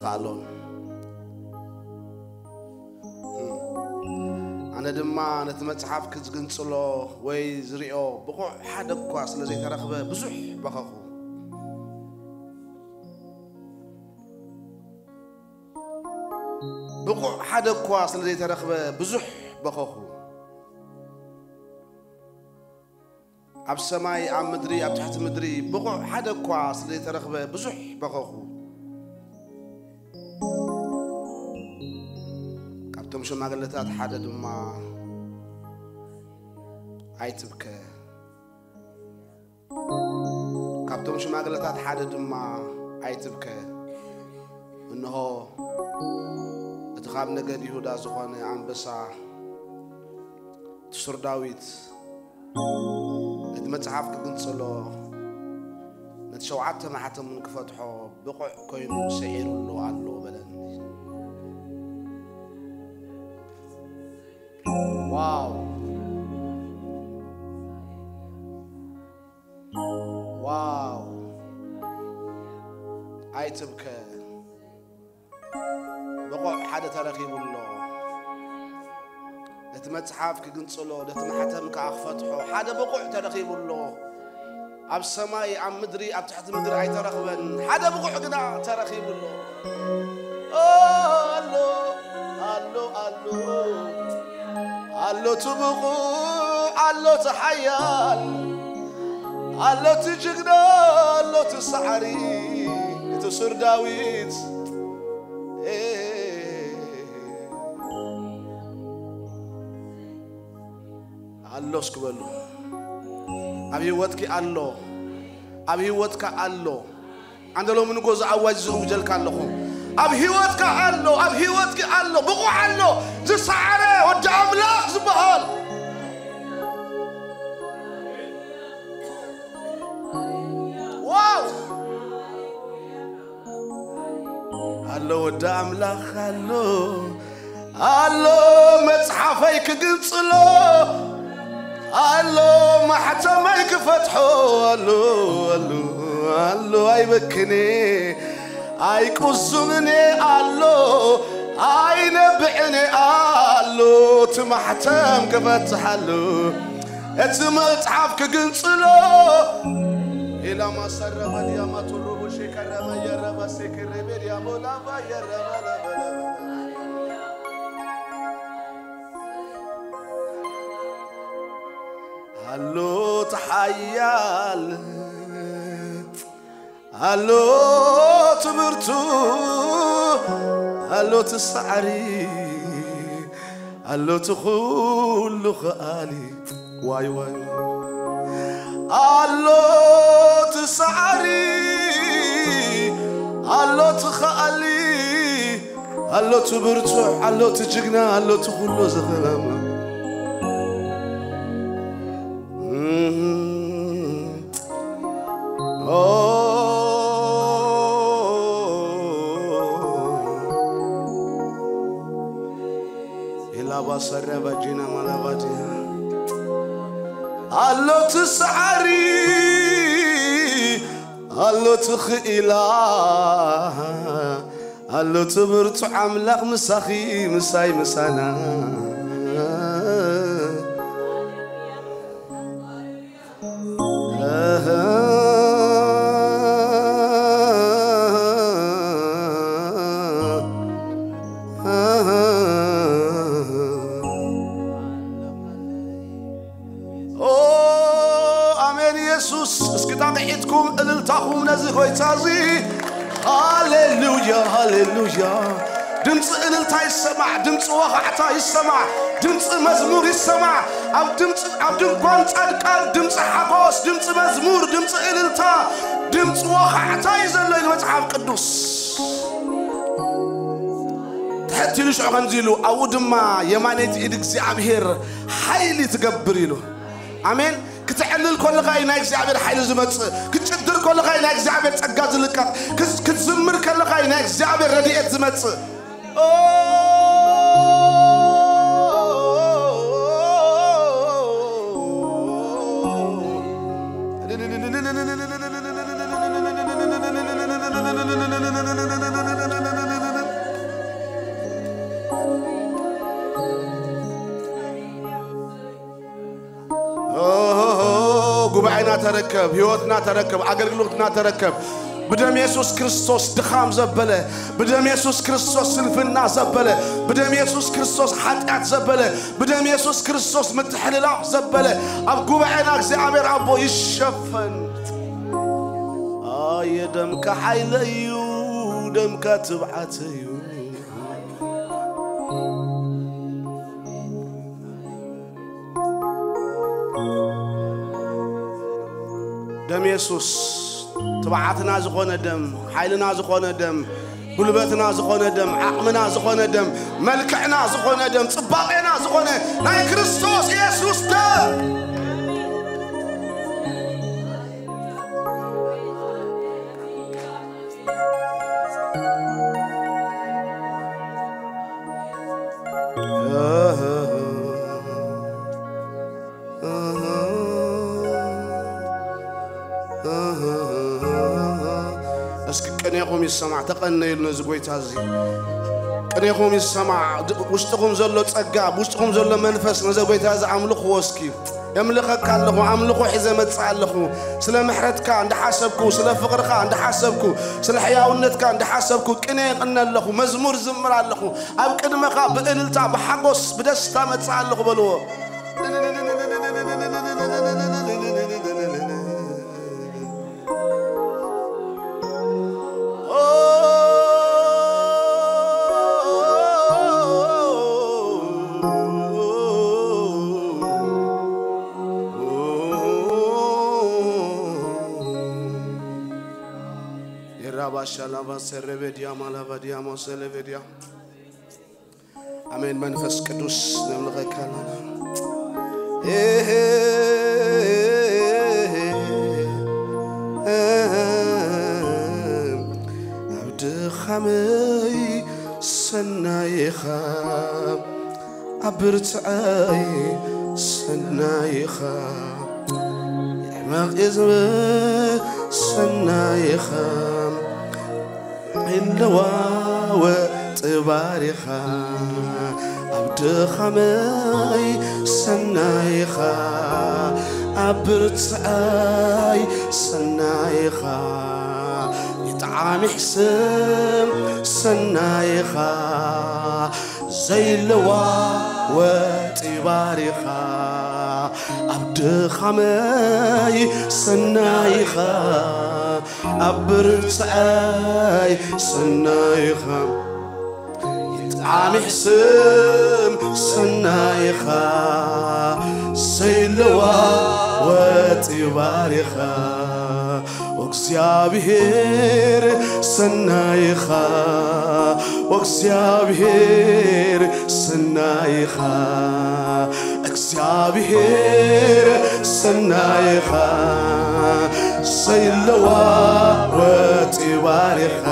ኣይከኣሎን። ኣነ ድማ ነቲ መጽሓፍ ክዝግንጽሎ ወይ ዝሪኦ ብቑዕ ሓደ እኳ ስለ ዘይተረኽበ ብዙሕ በኸኹ። ብቑዕ ሓደ እኳ ስለ ዘይተረኽበ ብዙሕ በኸኹ። ኣብ ሰማይ፣ ኣብ ምድሪ፣ ኣብ ትሕቲ ምድሪ ብቑዕ ሓደ እኳ ስለ ዘይተረኽበ ብዙሕ በኸኹ። ካብቶም ሽማግለታት ሓደ ድማ ኣይትብከ። ካብቶም ሽማግለታት ሓደ ድማ ኣይትብከ። እንሆ እቲ ካብ ነገድ ይሁዳ ዝኾነ ኣንበሳ፣ እቲ ሱር ዳዊት፣ ነቲ መጽሓፍ ክግንጽሎ፣ ነቲ ሸውዓተ ማሕተም እውን ክፈትሖ ብቑዕ ኮይኑ ስዒሩሉ ኣሎ በለኒ። ዋው! ዋው! ኣይትብከ። ብቑዕ ሓደ ተረኺቡ ኣሎ። ነቲ መጽሓፍ ክግንጽሎ፣ ነቲ ማሕተም ከኣ ክፈትሖ ሓደ ብቑዕ ተረኺቡ ኣሎ። ኣብ ሰማይ፣ ኣብ ምድሪ፣ ኣብ ትሕቲ ምድሪ ኣይተረኽበን። ሓደ ብቑዕ ግና ተረኺቡ ኣሎ። ኦ፣ ኣሎ፣ ኣሎ፣ ኣሎ። ኣሎ እቲ ብቑዕ፣ ኣሎ እቲ ሓያል፣ ኣሎ እቲ ጅግና፣ ኣሎ እቲ ሰዓሪ፣ እቲ ሱር ዳዊት። ኤ፣ ኣሎ እስኪ በሉ። ኣብ ህይወትኪ ኣሎ። ኣብ ህይወትካ ኣሎ። ኣንተ ሎሚ ንጎ ዝኣዋጅ ዝእውጀልካ ኣለኹ። ኣብ ህይወትካ ኣሎ፣ ኣብ ህይወትኪ ኣሎ፣ ብቑዕ ኣሎ። ዝሰዓረ ወዲ ኣምላኽ ዝበሃል። ዋው! ኣሎ ወዲ ኣምላኽ ኣሎ፣ ኣሎ መጽሓፈይ ክግንጽሎ፣ ኣሎ ማሕተመይ ክፈትሖ፣ ኣሎ፣ ኣሎ፣ ኣሎ ኣይበክኔ፣ ኣይቁዝምኔ፣ ኣሎ ኣይነብዕኔ፣ ኣሎ እቲ ማሕተም ክፈትሓሉ፣ እቲ መጽሓፍ ክግንጽሎ። ኢላማ ሰረበ ዲያማ ቱሩቡ ሺከረመ የረበ ሴክሬቤ ዲያሞ ላባ የረበ ለበ ለበ። ኣሎ ተሓያል፣ ኣሎ ትብርቱ፣ ኣሎ ትሳዕሪ፣ ኣሎ ትኹሉ ኸኣሊ። ዋይ ዋይ። ኣሎ ትሳዕሪ፣ ኣሎ ትኸኣሊ፣ ኣሎ ትብርቱዕ፣ ኣሎ ትጅግና፣ ኣሎ ትኹሉ ዝኽእል ኣምላኽ። ኦ፣ ኢላባ ሰረባ ጂና ማላባዲያ። ኣሎ ትስዓሪ፣ ኣሎ ትኽኢላ፣ ኣሎ ትብርቱ ኣምላኽ ምሳኺ፣ ምሳይ፣ ምሳና። ኦ፣ ኣሜን የሱስ። እስኪ ጣቕዒትኩም እልልታኹም ነዚ ጐይታ እዚ። ሃሌሉያ፣ ሃሌሉያ። ድምፂ እልልታ ይሰማዕ፣ ድምፂ ወኻዕታ ይሰማዕ፣ ድምፂ መዝሙር ይሰማዕ። ኣብ ድምፂ፣ ኣብ ድንኳን ጻድቃን ድምፂ ሓጎስ፣ ድምፂ መዝሙር፣ ድምፂ እልልታ፣ ድምፂ ወኻዕታ እዩ ዘሎ ኢሉ መጽሓፍ ቅዱስ። ትሕት ኢሉ ሽዑ ከምዚ ኢሉ፣ ኣብኡ ድማ የማነይቲ ኢድ እግዚኣብሔር ሓይሊ ትገብር ኢሉ። ኣሜን። ክተዕልል ከለኻ እዩ ናይ እግዚኣብሔር ሓይሊ ዝመጽእ። ክትጭድር ከለኻ እዩ ናይ እግዚኣብሔር ጸጋ ዝልቀቕ። ክዝ-፣ ክትዝምር ከለኻ እዩ ናይ እግዚኣብሔር ረድኤት ዝመጽእ። ኦ፣ ተረከብ፣ ህይወትና ተረከብ፣ ኣገልግሎትና ተረከብ። ብደም የሱስ ክርስቶስ ድኻም ዘበለ፣ ብደም የሱስ ክርስቶስ ስንፍና ዘበለ፣ ብደም የሱስ ክርስቶስ ሓጢኣት ዘበለ፣ ብደም የሱስ ክርስቶስ ምትሕልላፍ ዘበለ፣ ኣብ ጉባኤና እግዚኣብሔር ኣቦ ይሸፈን። ኣየ ደምካ ሓይለይ እዩ፣ ደምካ ትብዓተይ እዩ። ደም የሱስ ትብዓትና ዝኾነ ደም፣ ሓይልና ዝኾነ ደም፣ ጉልበትና ዝኾነ ደም፣ ዓቕምና ዝኾነ ደም፣ መልክዕና ዝኾነ ደም፣ ጽባቄና ዝኾነ ናይ ክርስቶስ የሱስ ደም። እስኪ ቅኔኹም ይሰማዕ፣ ተቐነይሉ ነዚ ጎይታ እዚ። ቅኔኹም ይሰማዕ፣ ድ-፣ ውሽጥኹም ዘሎ ጸጋ፣ ውሽጥኹም ዘሎ መንፈስ ነዚ ጎይታ እዚ ኣምልኽዎ እስኪ። የምልኸካ ኣለኹ፣ ኣምልኾ ሒዘ መጽእ ኣለኹ። ስለ ምሕረትካ እንዳሓሰብኩ፣ ስለ ፍቕርኻ እንዳሓሰብኩ፣ ስለ ሕያውነትካ እንዳሓሰብኩ ቅኔ ይቕነ ኣለኹ፣ መዝሙር ዝምር ኣለኹ። ኣብ ቅድመኻ ብእልልታ፣ ብሓጎስ፣ ብደስታ መጽእ ኣለኹ በልዎ። የራባሻላባ ሰረበዲያ ማላባዲያ ማሰለበዲያ። ኣሜን። መንፈስ ቅዱስ ነምልኸካ ኣለና። ኣብ ድኻመይ ሰናይኻ፣ ኣብ ብርትዐይ ሰናይኻ፣ ሕመቕ የዝበ ሰናይኻ፣ ይለዋወጥ ባሪኻ። ኣብ ድኻመይ ሰናይኻ፣ ኣብ ብርትዐይ ሰናይኻ፣ ይጠዓም ይሕስም ሰናይኻ፣ ዘይለዋወጥ ባሪኻ። ኣብ ድኻመይ ሰናይኻ፣ ኣብ ብርትዐይ ሰናይኻ፣ ይጥዓም ይሕስም ሰናይኻ፣ ዘይለዋወጥ ባሪኻ። እግዚኣብሔር ሰናይኻ፣ እግዚኣብሔር ሰናይኻ፣ እግዚኣብሔር ሰናይኻ፣ ዘይለዋወጥ ባሪኻ።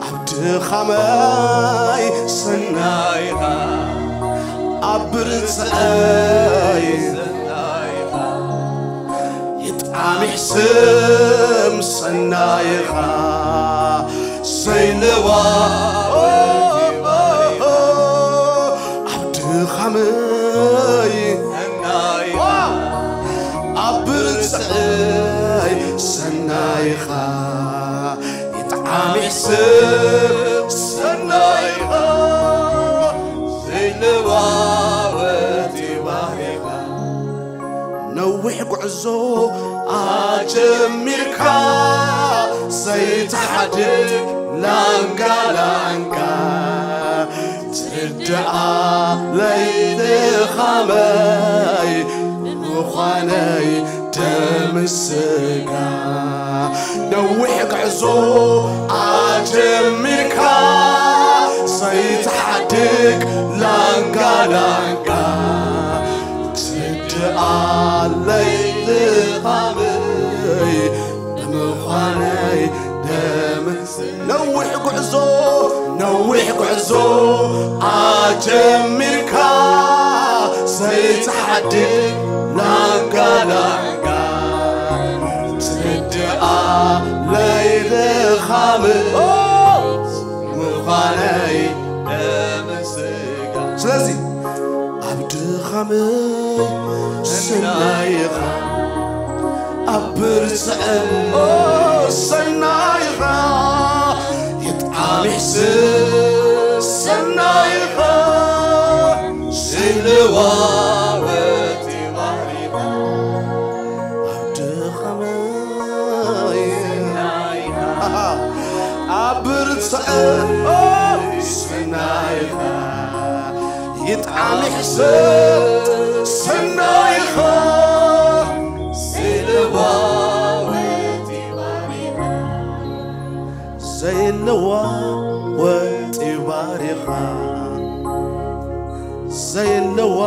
ኣብ ድኻመይ ሰናይኻ፣ ኣብ ብርትዐይ ሰናይኻ፣ ይጥዓም ይሕስም ሰናይኻ፣ ዘይለዋወጥ ባሪኻ። ኣብ ድኻመይ ሰናይኻ፣ ኣብ ብርትዐይ ሰናይኻ፣ ይጥዓም ይሕስም ሰናይኻ፣ ዘይለዋወጥ ባሪኻ። ነዊሕ ጉዕዞ ኣጀሚርካ፣ ዘይትሓድግ ላንጋ ላንጋ፣ ትርድኣለይ ድኻመይ ብምዃነይ ደም ስጋ። ነዊሕ ጉዕዞ ኣጀሚርካ፣ ዘይትሓድግ ላንጋ ላንጋ፣ ትርድኣለይ ድኻመይ ብምዃነይ ደም። ነዊሕ ጉዕዞ፣ ነዊሕ ጉዕዞ ኣጀሚርካ፣ ዘይትሓድግ ላንጋ ላንጋ፣ ትርድኣለይ ድኻመይ ምዃነይ ደም ስጋ። ስለዚ ኣብ ድኻመይ ሰናይኻ፣ ኣብ ብርትዐ ሰናይኻ ይጥዓም ይሕስስ ሰናይኻ ዘይለዋወጥ ባህሪኻ ኣብ ድኻመይ ሰናይኻ ኣብ ብርትዐ ሰናይኻ ይጥዓም ይሕስስ ሰናይኻ ዘይለዋወጥ ባሪኻ ዘይለዋወጥ ባሪኻ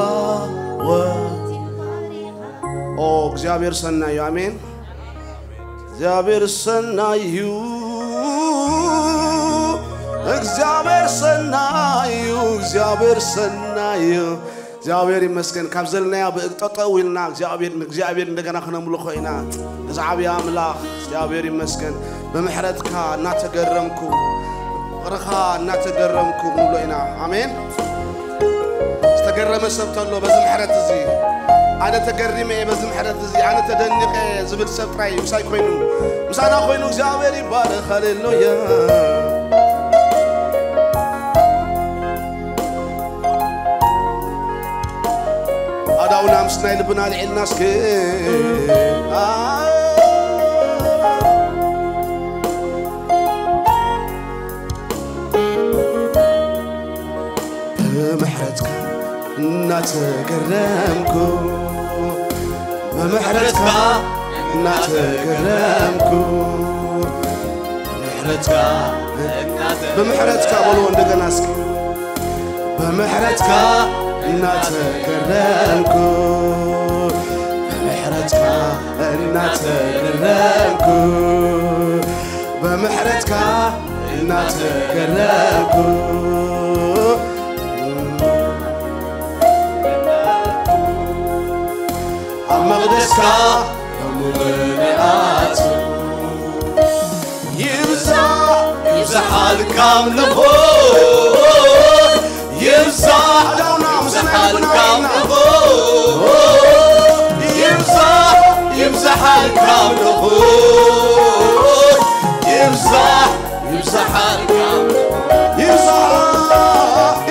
ዘይለዋወጥ ኦ እግዚኣብሔር ሰናይ እዩ። ኣሜን። እግዚኣብሔር ሰናይ እዩ። እግዚኣብሔር ሰናይ እዩ። እግዚኣብሔር ሰናይ እዩ። እግዚኣብሔር ይመስገን። ካብ ዘለናዮ ብእግ ጠጠው ኢልና እግዚኣብሔር ንእግዚኣብሔር እንደገና ክነምልኾ ኢና። እዚ ዓብዪ ኣምላኽ እግዚኣብሔር ይመስገን። ብምሕረትካ እናተገረምኩ ፍቕርኻ እናተገረምኩ ንብሎ ኢና። ኣሜን። ዝተገረመ ሰብ ተሎ በዚ ምሕረት እዚ ኣነ ተገሪመ እየ በዚ ምሕረት እዚ ኣነ ተደኒቐ ዝብል ሰብ ጥራይ ምሳይ ኮይኑ ምሳና ኮይኑ እግዚኣብሔር ይባረኽ። ሃሌሉያ። ኣዳውና ምስ ናይ ልብና ልዒልና እስኪ ብምሕረትካ እናተገረምኩ ብምሕረትካ እናተገረምኩ ብምሕረትካ እናተ- ብምሕረትካ በልዎ እንደገና እስኪ ብምሕረትካ እናተገረምኩ ብምሕረትካ እናተገረምኩ ብምሕረትካ እናተገረምኩ ኣብ መቕደስካ ከምኡ ንኣቱ ይብዛሕ ይብዛሓል ካምልኾ ይብዛሕ ይብዛሓል ካምልኾ ይብዛሕ ይብዛሓል ካምልኾ ይብዛሕ ይብዛሓል ካምልኾ ይብዛሕ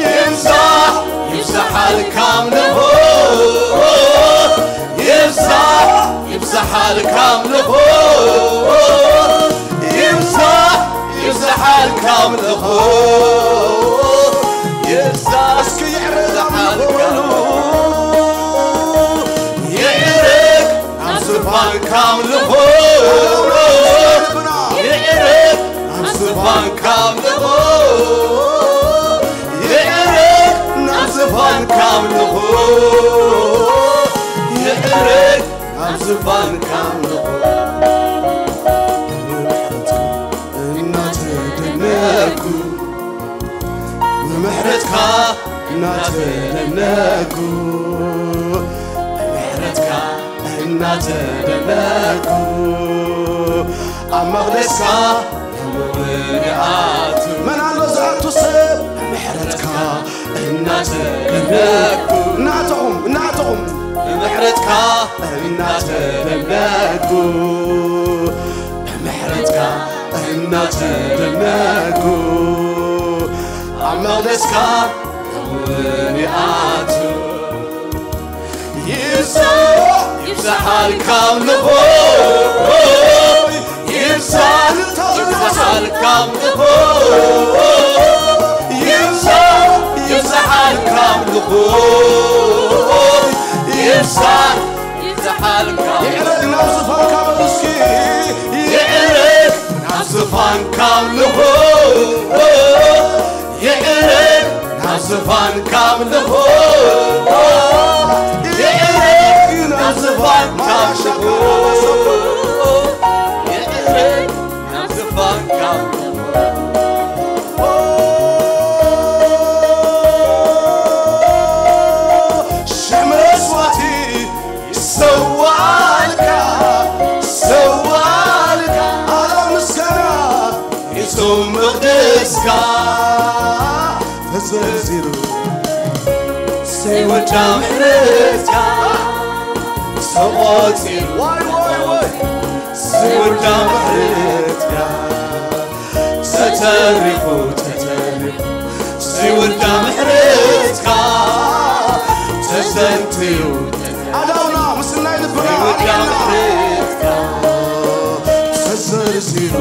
ይብዛሕ ይብዛሓል ካምልኾ ይብዛሕ ይብዛሓል ካምልኾ ይብዛሕ ይብዛሓል ካምልኾ ይብዛሕ እስኪ ይዕረግ ኣምልኾ ይዕረግ ኣብ ዝፋን ካምልኾ ይዕረግ ኣብ ዝፋን ካምልኾ ይዕረግ ናብ ዝፋን ካምልኾ ይዕረግ ናብ ዝፋን ካምልኾ እናተደነኩ ብምሕረትካ እናተደነኩ ብምሕረትካ እናተደነኩ ኣብ መቕደስካ ምእቱ መን ኣሎ ዝኣቱ ሰብ ብምሕረትካ እናተደነኩ እናተኹም እናተኹም ብምሕረትካ እናተደነኩ ብምሕረትካ እናተደነኩ ኣብ መቕደስካ እውን ይኣቱ ይብዛሕ ይብዛሓል ካምልኾ ይብዛሕ ይብዛሓል ካምልኾ ይብዛሕ ይብዛሓል ካምልኾ ይብዛሕ ይብዛሓል ካምልኾ ይዕረግ ናብ ዝፋንካ በሉ እስኪ ይዕረግ ናብ ዝፋንካ ኣምልኾ ይዕረግ ናብ ዝፋንካ ኣምልኾ ይዕረግ ናብ ዝፋንካ ኣምልኾ ይዕረግ ናብ ዝፋንካ ኣምልኾ ሽሕ መስዋእቲ ይሰዋልካ ይሰዋልካ ኣላ ምስጋና እቶም መቕደስካ ተዘርዚሩ ዘይወዳ ምሕረትካ ተቖጺሩ ዋይ ዋይ ዋይ ወዳ ምሕረትካ ተተሪኹ፣ ተተሪኹ፣ ዝወዳ ምሕረትካ ተዘንትዩ፣ ኣዳውና ምስናይ ልብና ዝወዳ ኣልዒልና። ምሕረትካ ተዘርዚሩ፣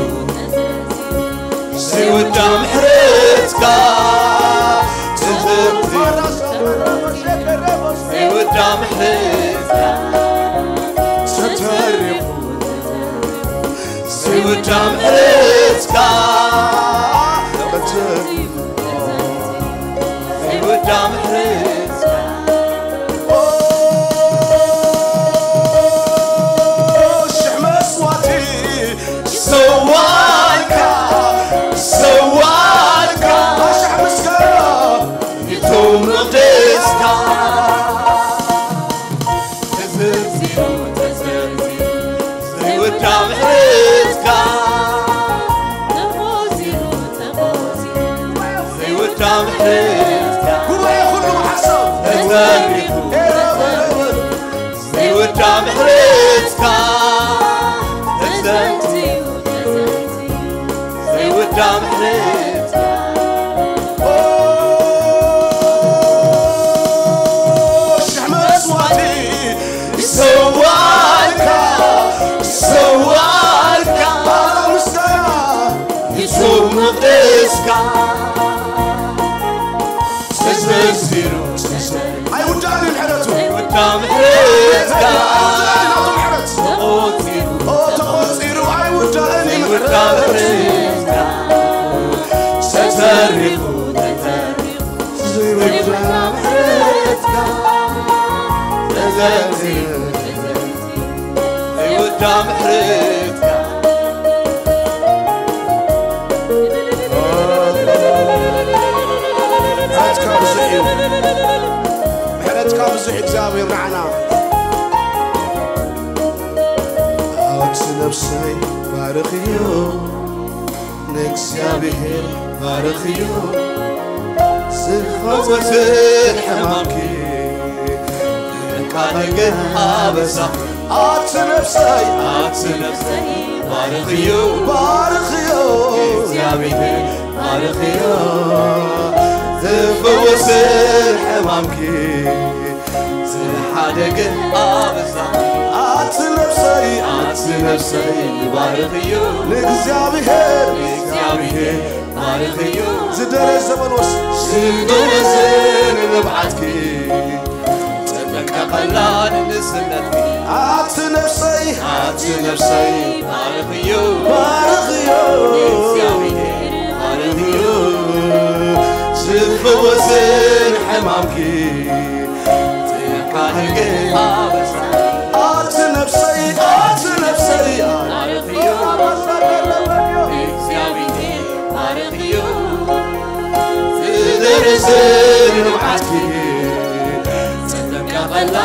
ዝወዳ ምሕረትካ ተዘንትዩ፣ ዝወዳ ምሕረትካ ተተሪኹ፣ ዝወዳ ምሕረትካ ተዘንትዩ፣ ዝወዳ ምሕረትካ ሽሕ መስዋዕቲ ሰዋልካ፣ ሰዋልካ ኣሽሕ ምስጋና ይቶም መቕደስካ። ተዘርዚሩ፣ ተዘርዚሩ፣ ዘይወዳ ምሕረትካ። ተቖጺሩ፣ ተቖጺሩ፣ ዘይወዳ ምሕረትካ። ጉባኤ ኩሉ ሓሳብ ተዘሪፉ፣ ኤረ በለ በለ። ዘይወዳ ምሕረትካ ተዘንትዩ፣ ተዘንትዩ፣ ዘይወዳ ምሕረትካ። ኦ፣ ሽሕ መስዋዕቲ ይሰዋልካ፣ ይሰዋልካ። ምስጋና ይጹብ መቕደስካ። ተዘርዚሩ፣ ተዘርዚሩ። ኣይውዳእን እዩ ምሕረቱ። ዘይውዳእ ምሕረትካ። ኣይውዳእን ናቱ ምሕረት። ተቖጺሩ። ኦ፣ ተቖጺሩ ኣይውዳእን እዩ ዘይውዳእ ምሕረቱ። ምሕረትካ። ተተሪኹ፣ ተተሪኹ። ዘይውዳእ ምሕረትካ። ተዘርዚሩ፣ ተዘርዚሩ። ዘይውዳእ ምሕረትካ። ምሕረትካ ብዙሕ እዩ። ምሕረትካ ብዙሕ እግዚኣብሔር ንዓና። ኣቲ ነፍሰይ ባርኽዮ፣ ንእግዚኣብሔር ባርኽዮ። ዝፈወስን ሕማምኪ፣ እንካ ነገር ኣበሳኺ። ኣቲ ነፍሰይ፣ ኣቲ ነፍሰይ ባርኽዮ፣ ባርኽዮ። እግዚኣብሔር ባርኽዮ። ዝፈወስን ሕማምኪ፣ ዝሓደገ ኣበሳኺ። ኣቲ ነፍሰይ፣ ኣቲ ነፍሰይ ባርኽዮ። ንእግዚኣብሔር፣ ንእግዚኣብሔር ባርኽዮ። ዝደረዘ በሎስ። ዝደረዘ ንብዓትኪ፣ ተጠንቀቐላ ንንእስነትኪ። ኣቲ ነፍሰይ፣ ኣቲ ነፍሰይ ባርኽዮ፣ ባርኽዮ። ንእግዚኣብሔር ባርኽዮ። ዝፈወስን ሕማምኪ፣ ኣቲ ነፍሰይ፣ ኣቲ ነፍሰይ፣ ኣቲ ነፍሰይ፣ ኣረኽዮ። እግዚኣብሔር ኣረኽዮ። ዝደረሰ ንብዓትኪ፣ ተጠንቀቐላ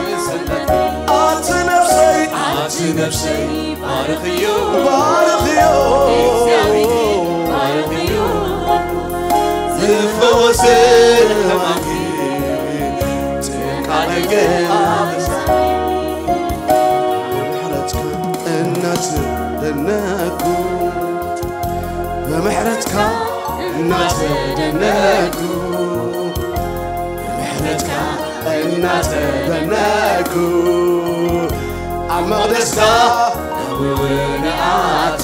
ንስነትኪ። ኣቲ ነፍሰይ፣ ኣቲ ነፍሰይ፣ ባርኽዮ፣ ባርኽዮ። እግዚኣብሔር ባርኽዮ። ዝፈወሰ ሕማምኪ፣ ጭንቃ ነገር ኣበሳ። ብምሕረትካ እናተደነኩ፣ ብምሕረትካ እናተደነኩ፣ ብምሕረትካ እናተደነኩ፣ ኣብ መቕደስካ ነውር ንኣቱ።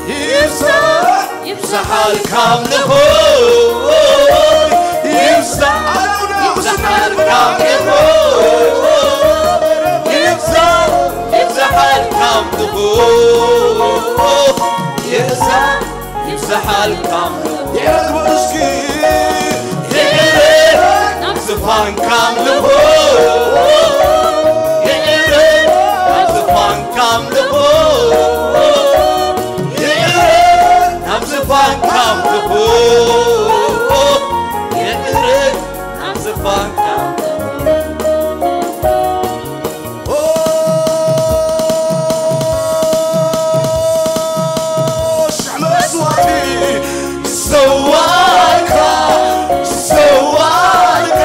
ይብዛሕ፣ ይብዛሓልካ ኣምልኾ። ይብዛሕ፣ ይብዛሓልካ ኣምልኾ። ይብዛሕ፣ ይብዛሓልካ ኣምልኾ። ይብዛሕ፣ ይብዛሓልካ ኣምልኾ። ይዕረግ በሉ እስኪ። ይዕረግ ናብ ዝፋንካ ኣምልኾ። ይዕረግ ናብ ዝፋንካ ኣምልኾ። ይዕረግ ናብ ዝፋንካ ኣምልኾ። ይዕረግ ናብ ዝፋንካ ኣምልኾ። ኦ፣ ሽሕ መስዋዕቲ ሰዋልካ፣ ሰዋልካ።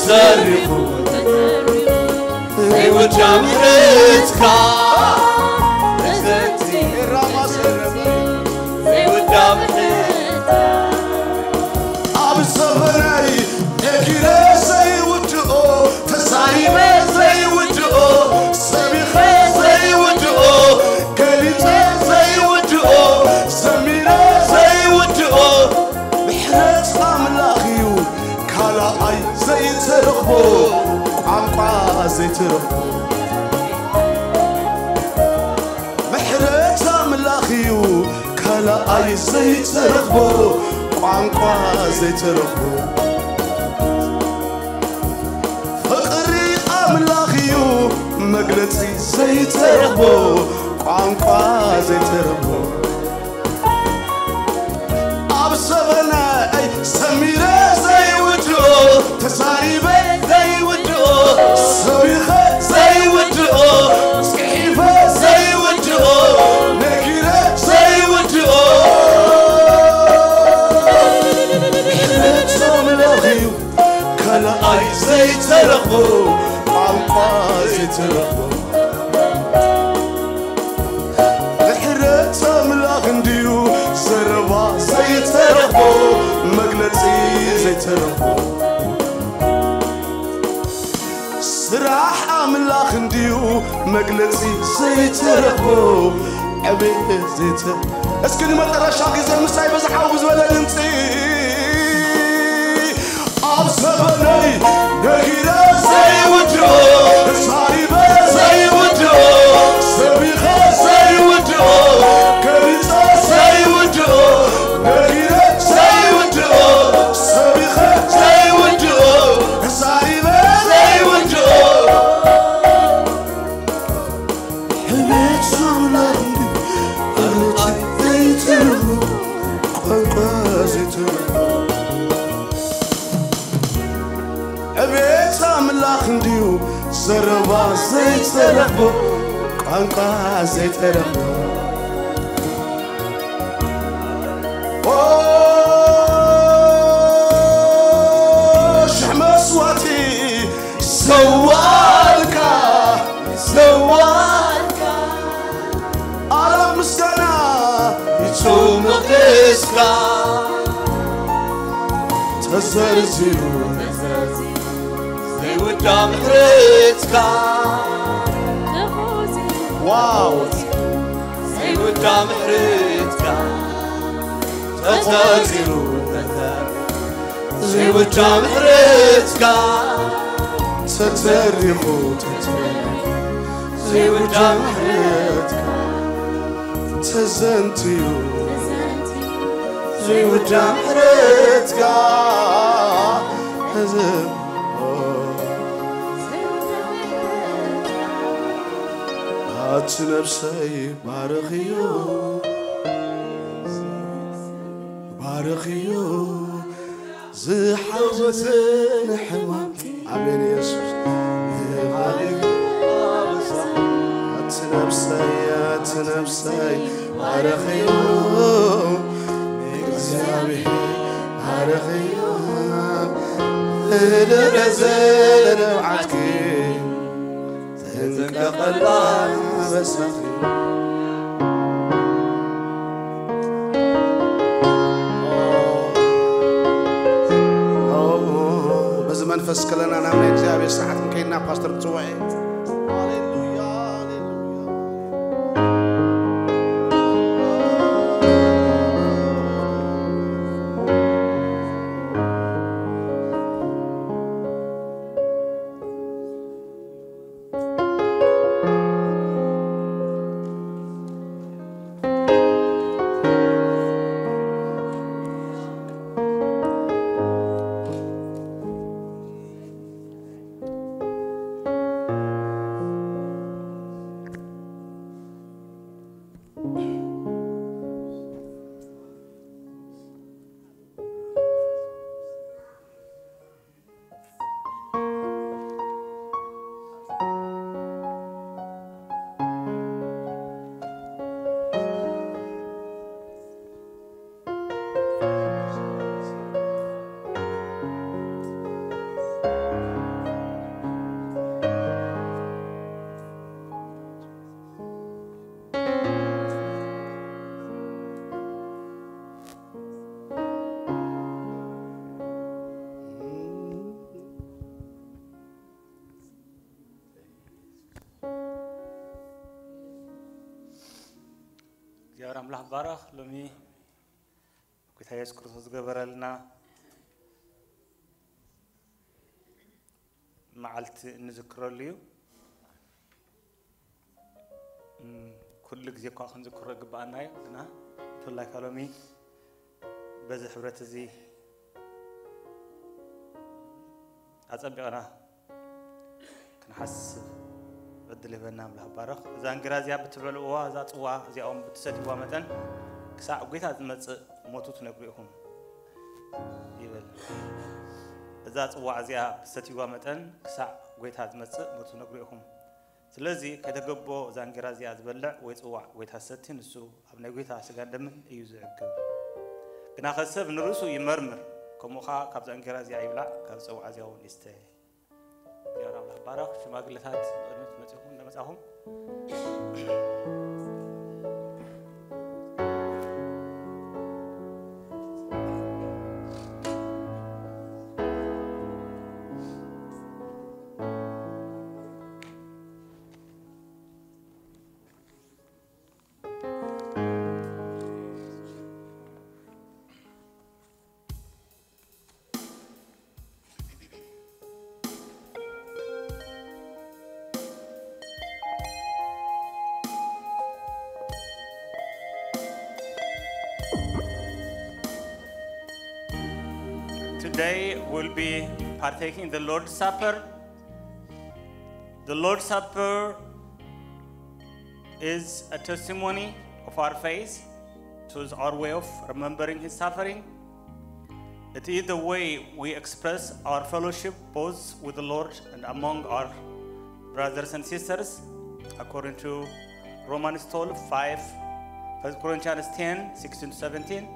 ሰሪቑ ዘይውዳ ምሕረትካ፣ ዘይውዳ ምሕረትካ። ኣብ ዘበነይ ነጊረ ዘይውድኦ፣ ተዛሪበ ዘይውድኦ፣ ሰቢኸ ዘይውድኦ፣ ገሊጸ ዘይውድኦ፣ ዘሚረ ዘይውድኦ፣ ምሕረት ኣምላኽ እዩ ካልኣይ ዘይትረኽቦ፣ ቋንቋ ዘይትረኽቦ። ምሕረት ኣምላኽ እዩ ካልኣይ ዘይትረኽቦ፣ ቋንቋ ዘይትረኽቦ። ፍቕሪ ኣምላኽ እዩ መግለጺ ዘይትረኽቦ፣ ቋንቋ ዘይትረኽቦ። ኣብ ዘበነይ ሰሚረ ዘይውድኦ፣ ተዛሪበ ዘይውድኦ፣ ሰቢኸ ዘይውድኦ፣ ጽሒፈ ዘይውድኦ፣ ነጊረ ዘይውድኦ። ምሕረት ኣምላኽ እዩ ካልኣይ ዘይተረኽቦ፣ ቋንቋ ዘይተረኽቦ። ምሕረት ኣምላኽ እንድዩ ዘረባ ዘይተረኽቦ፣ መግለጺ ዘይተረኽቦ። ስራሕ ኣምላኽ እንድዩ መግለጺ ዘይተረኽቦ፣ ዕቤት ዘይተ-፣ እስኪ ንመጨረሻ ግዜ ምሳይ በዚ ሓው ዝበለ ድምፂ። ኣብ ዘበነይ ነጊረ ዘይውድኦ፣ ተዛሪበ ዘይውድኦ፣ ሰቢኸ ዘይውድኦ፣ ገሊጸ ዘይውድኦ፣ ነጊረ ዘይውድኦ፣ ሰቢኸ ዘይውድኦ፣ ተዛሪበ ዘይውድኦ። ሕቤት ኣምላኽ እዩ፣ ቃላት ዘይተርፉ፣ ቋንቋ ዘይተርፉ። ዕቤት ኣምላኽ እንድዩ ዘረባ ዘይተረኽቦ፣ ቋንቋ ዘይተረኽቦ። ኦ፣ ሽሕ መስዋእቲ ሰዋልካ፣ ሰዋልካ። ኣላፍ ምስጋና ይጹም መቕደስካ፣ ተዘርዚሩ ዘይውዳ ምሕረትካ። ዋው! ዘይውዳ ምሕረትካ ተቖጺሩ፣ ዘይውዳ ምሕረትካ ተተሪኹ፣ ተተሪኹ፣ ዘይውዳ ምሕረትካ ተዘንትዩ፣ ዘይውዳ ምሕረትካ ተዘ-፣ ኣቲ ነብሰይ ባርኽዮ፣ ባርኽዮ፣ ዝሓዘትን ሕማም። ኣሜን የሱስ። ኣቲ ነብሰይ፣ ኣቲ ነብሰይ፣ ባርኽዮ፣ እግዚኣብሔር ባርኽዮ፣ ንደረዘ ንብዓትኪ። ተጠንቀቐላ በሳኺ። በዚ መንፈስ ከለና ናብ ናይ እግዚኣብሔር ሰዓት ከይድና ፓስተር ክጽውዕ እየ። ሃሌሉያ፣ ሃሌሉያ። ኣምላኽ ባረኽ። ሎሚ ጎይታ የሱስ ክርስቶስ ዝገበረልና መዓልቲ እንዝክረሉ እዩ። እም፣ ኩሉ ግዜ እኳ ክንዝክሮ ይግብኣና እዩ፣ ግና ብፍላይ ከኣ ሎሚ በዚ ሕብረት እዚ ኣጸቢቕና ክንሓስብ ዕድል ይህበና ኣምላኽ ባረኽ። እዛ እንጌራ እዚኣ ብትበልዕዋ፣ እዛ ጽዋ እዚኣ እውን ብትሰትይዋ መጠን ክሳዕ ጐይታ ዝመጽእ ሞቱ ትነግሩ ኢኹም ይብል። እዛ ጽዋ እዚኣ ብትሰትይዋ መጠን ክሳዕ ጐይታ ዝመጽእ ሞቱ ትነግሩ ኢኹም። ስለዚ ከይተገብኦ እዛ እንጌራ እዚኣ ዝበልዕ ወይ ጽዋዕ ጐይታ ዝሰቲ ንሱ ኣብ ናይ ጐይታ ስጋን ደምን እዩ ዝዕግብ። ግናኸ ሰብ ንርእሱ ይመርምር፣ ከምኡ ኸኣ ካብዛ እንጌራ እዚኣ ይብላዕ፣ ካብ ጽዋዕ እዚኣ እውን ይስተ። እግዚኣብሔር ኣምላኽ ባረኽ። ሽማግለታት ንቕድሚት መጺኹም፣ እናመጻኹም። Today we'll be partaking the Lord's Supper. The Lord's Supper is a testimony of our faith, it is our way of remembering his suffering. It is the way we express our fellowship both with the Lord and among our brothers and sisters, according to Romans twelve five, First Corinthians ten sixteen to seventeen.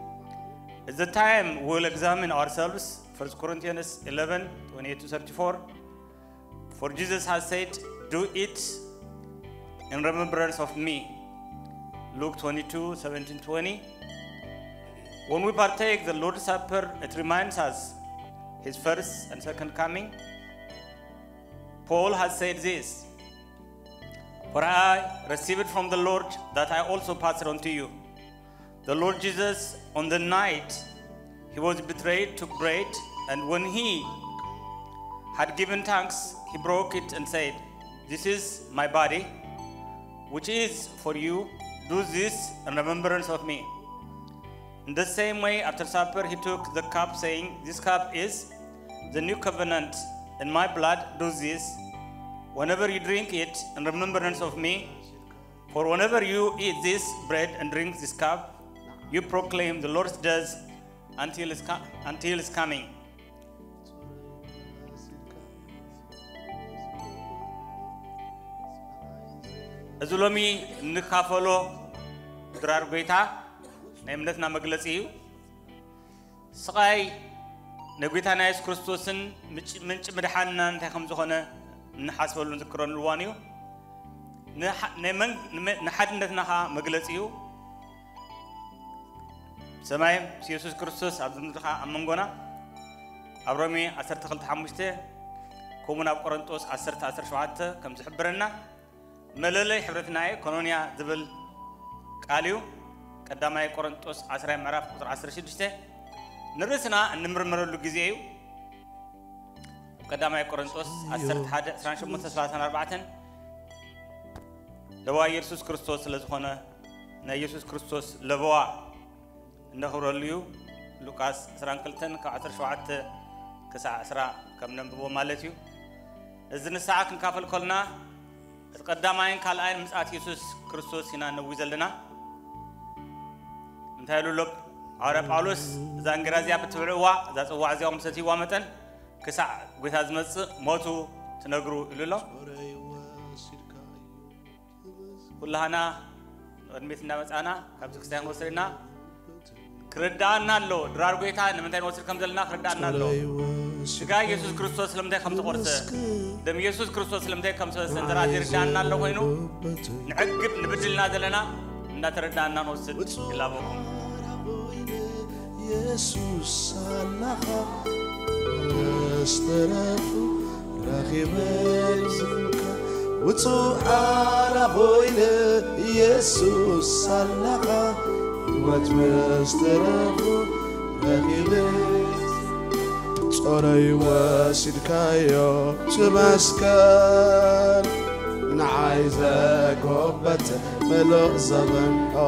It's the time we'll examine ourselves, First Corinthians eleven twenty-eight to thirty-four. For Jesus has said, "Do it in remembrance of me." Luke twenty-two seventeen twenty. When we partake the Lord's Supper, it reminds us his first and second coming. Paul has said this, "For I received from the Lord that I also passed on to you." The Lord Jesus, on the night he was betrayed, took bread, and when he had given thanks, he broke it and said, "This is my body, which is for you. Do this in remembrance of me." In the same way, after supper, he took the cup, saying, "This cup is the new covenant in my blood. Do this whenever you drink it in remembrance of me." For whenever you eat this bread and drink this cup, you proclaim the Lord's death until his, co- until his coming. እዚ ሎሚ እንካፈሎ ድራር ጎይታ ናይ እምነትና መግለጺ እዩ። ስቓይ ናይ ጎይታና የሱስ ክርስቶስን ምጭ- ምንጪ ምድሓንና እንታይ ከም ዝኾነ እንሓስበሉ ንዝክረሉ እዋን እዩ። ንሓ- ናይ መን- ንመ- ንሓድነትና ኸኣ መግለጺ እዩ። ሰማይ ምስ የሱስ ክርስቶስ ኣብ ምድሪ ኸኣ ኣብ መንጎና ኣብ ሮሜ ዓሰርተ ክልተ ሓሙሽተ ከምኡ ናብ ቆሮንጦስ ዓሰርተ ዓሰርተ ሸውዓተ ከም ዝሕብረና መለለይ ሕብረትና እየ ኮኖንያ ዝብል ቃል እዩ። ቀዳማይ ቆሮንጦስ ዓስራይ ምዕራፍ ቁፅሪ ዓሰርተ ሽዱሽተ ንርእስና እንምርምረሉ ግዜ እዩ። ቀዳማይ ቆሮንጦስ ዓሰርተ ሓደ ዕስራን ሸሞንተን ሰላሳን ኣርባዕተን ለዋ ኢየሱስ ክርስቶስ ስለ ዝኾነ ናይ ኢየሱስ ክርስቶስ ለበዋ እነኽብረሉ እዩ። ሉቃስ ዕስራን ክልተን ካብ ዓሰርተ ሸውዓተ ክሳዕ ዕስራ ከም ነንብቦ ማለት እዩ። እዚ ንስሓ ክንካፈል ከለና እቲ ቀዳማይን ካልኣይን ምጽኣት የሱስ ክርስቶስ ኢና ነዊ ዘለና። እንታይ ኢሉ ኣሎ ሃዋርያ ጳውሎስ? እዛ እንጌራ እዚኣ ብትብልዕዋ፣ እዛ ጽዋዕ እዚኣ ኦም ሰትይዋ መጠን ክሳዕ ጐይታ ዝመጽእ ሞቱ ትነግሩ ኢሉ ኣሎ። ኩላህና ንቕድሚት እናመጻና ካብዚ ክስታይ ክንወስድ ኢና። ክርድኣና ኣሎ ድራር ጎይታ ንምንታይ ንወስድ ከም ዘለና ክርድኣና ኣሎ። ስጋ ኢየሱስ ክርስቶስ ስለምንታይ ከም ተቆርሰ፣ ደም ኢየሱስ ክርስቶስ ስለምንታይ ከም ዝፈሰሰ እንተ ደኣ ዘይርድኣና ኣሎ ኮይኑ ንዕግብ ንብድልና ዘለና እናተረድኣና ንወስድ ይላበኩም። የሱስ ኣላኻ ዝተረፉ ረኺበ ዝብልካ ብፁዕ ሓራ ኮይነ ኢየሱስ ሳላኻ፣ ህይወት ምስ ተረፉ ረኺበ። ጾረይ ወሲድካዮ እቲ መስቀል፣ ንዓይ ዘጎበጠ ምሉእ ዘበን። ኦ፣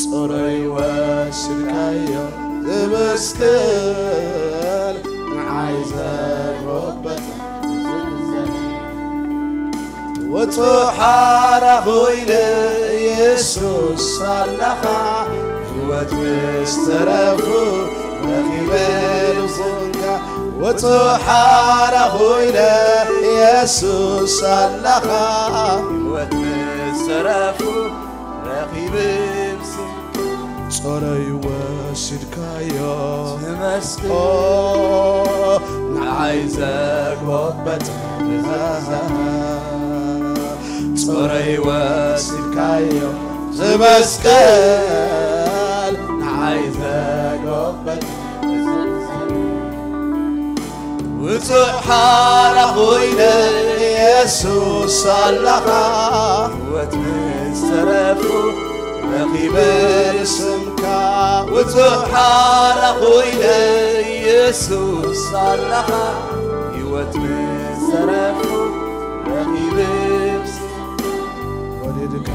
ጾረይ ወሲድካዮ እቲ መስቀል፣ ንዓይ ዘጎበጠ ወትሓራ ኮይነ ኢየሱስ ሳላኻ፣ ህይወት ምስ ተረፉ ረኺበ ብስምካ። ወትሓራ ኮይነ ኢየሱስ ሳላኻ፣ ህይወት ምስ ተረፉ ረኺበ ብስምካ። ጾረይ ወሲድካዮ። ተመስገን። ኦ፣ ንዓይ ዘጎበጠ ጾረይ ወሲድካዮ። እቲ መስቀል ንዓይ ዘጎበጠ ውጹእ ሓራ ኮይነ ኢየሱስ ሳላኻ፣ ህይወት ምስ ተረፉ ረኺበ ብስምካ። ውጹእ ሓራ ኮይነ ኢየሱስ ሳላኻ፣ ህይወት ምስ ተረፉ ረኺበ ብስምካ። ወሊድካ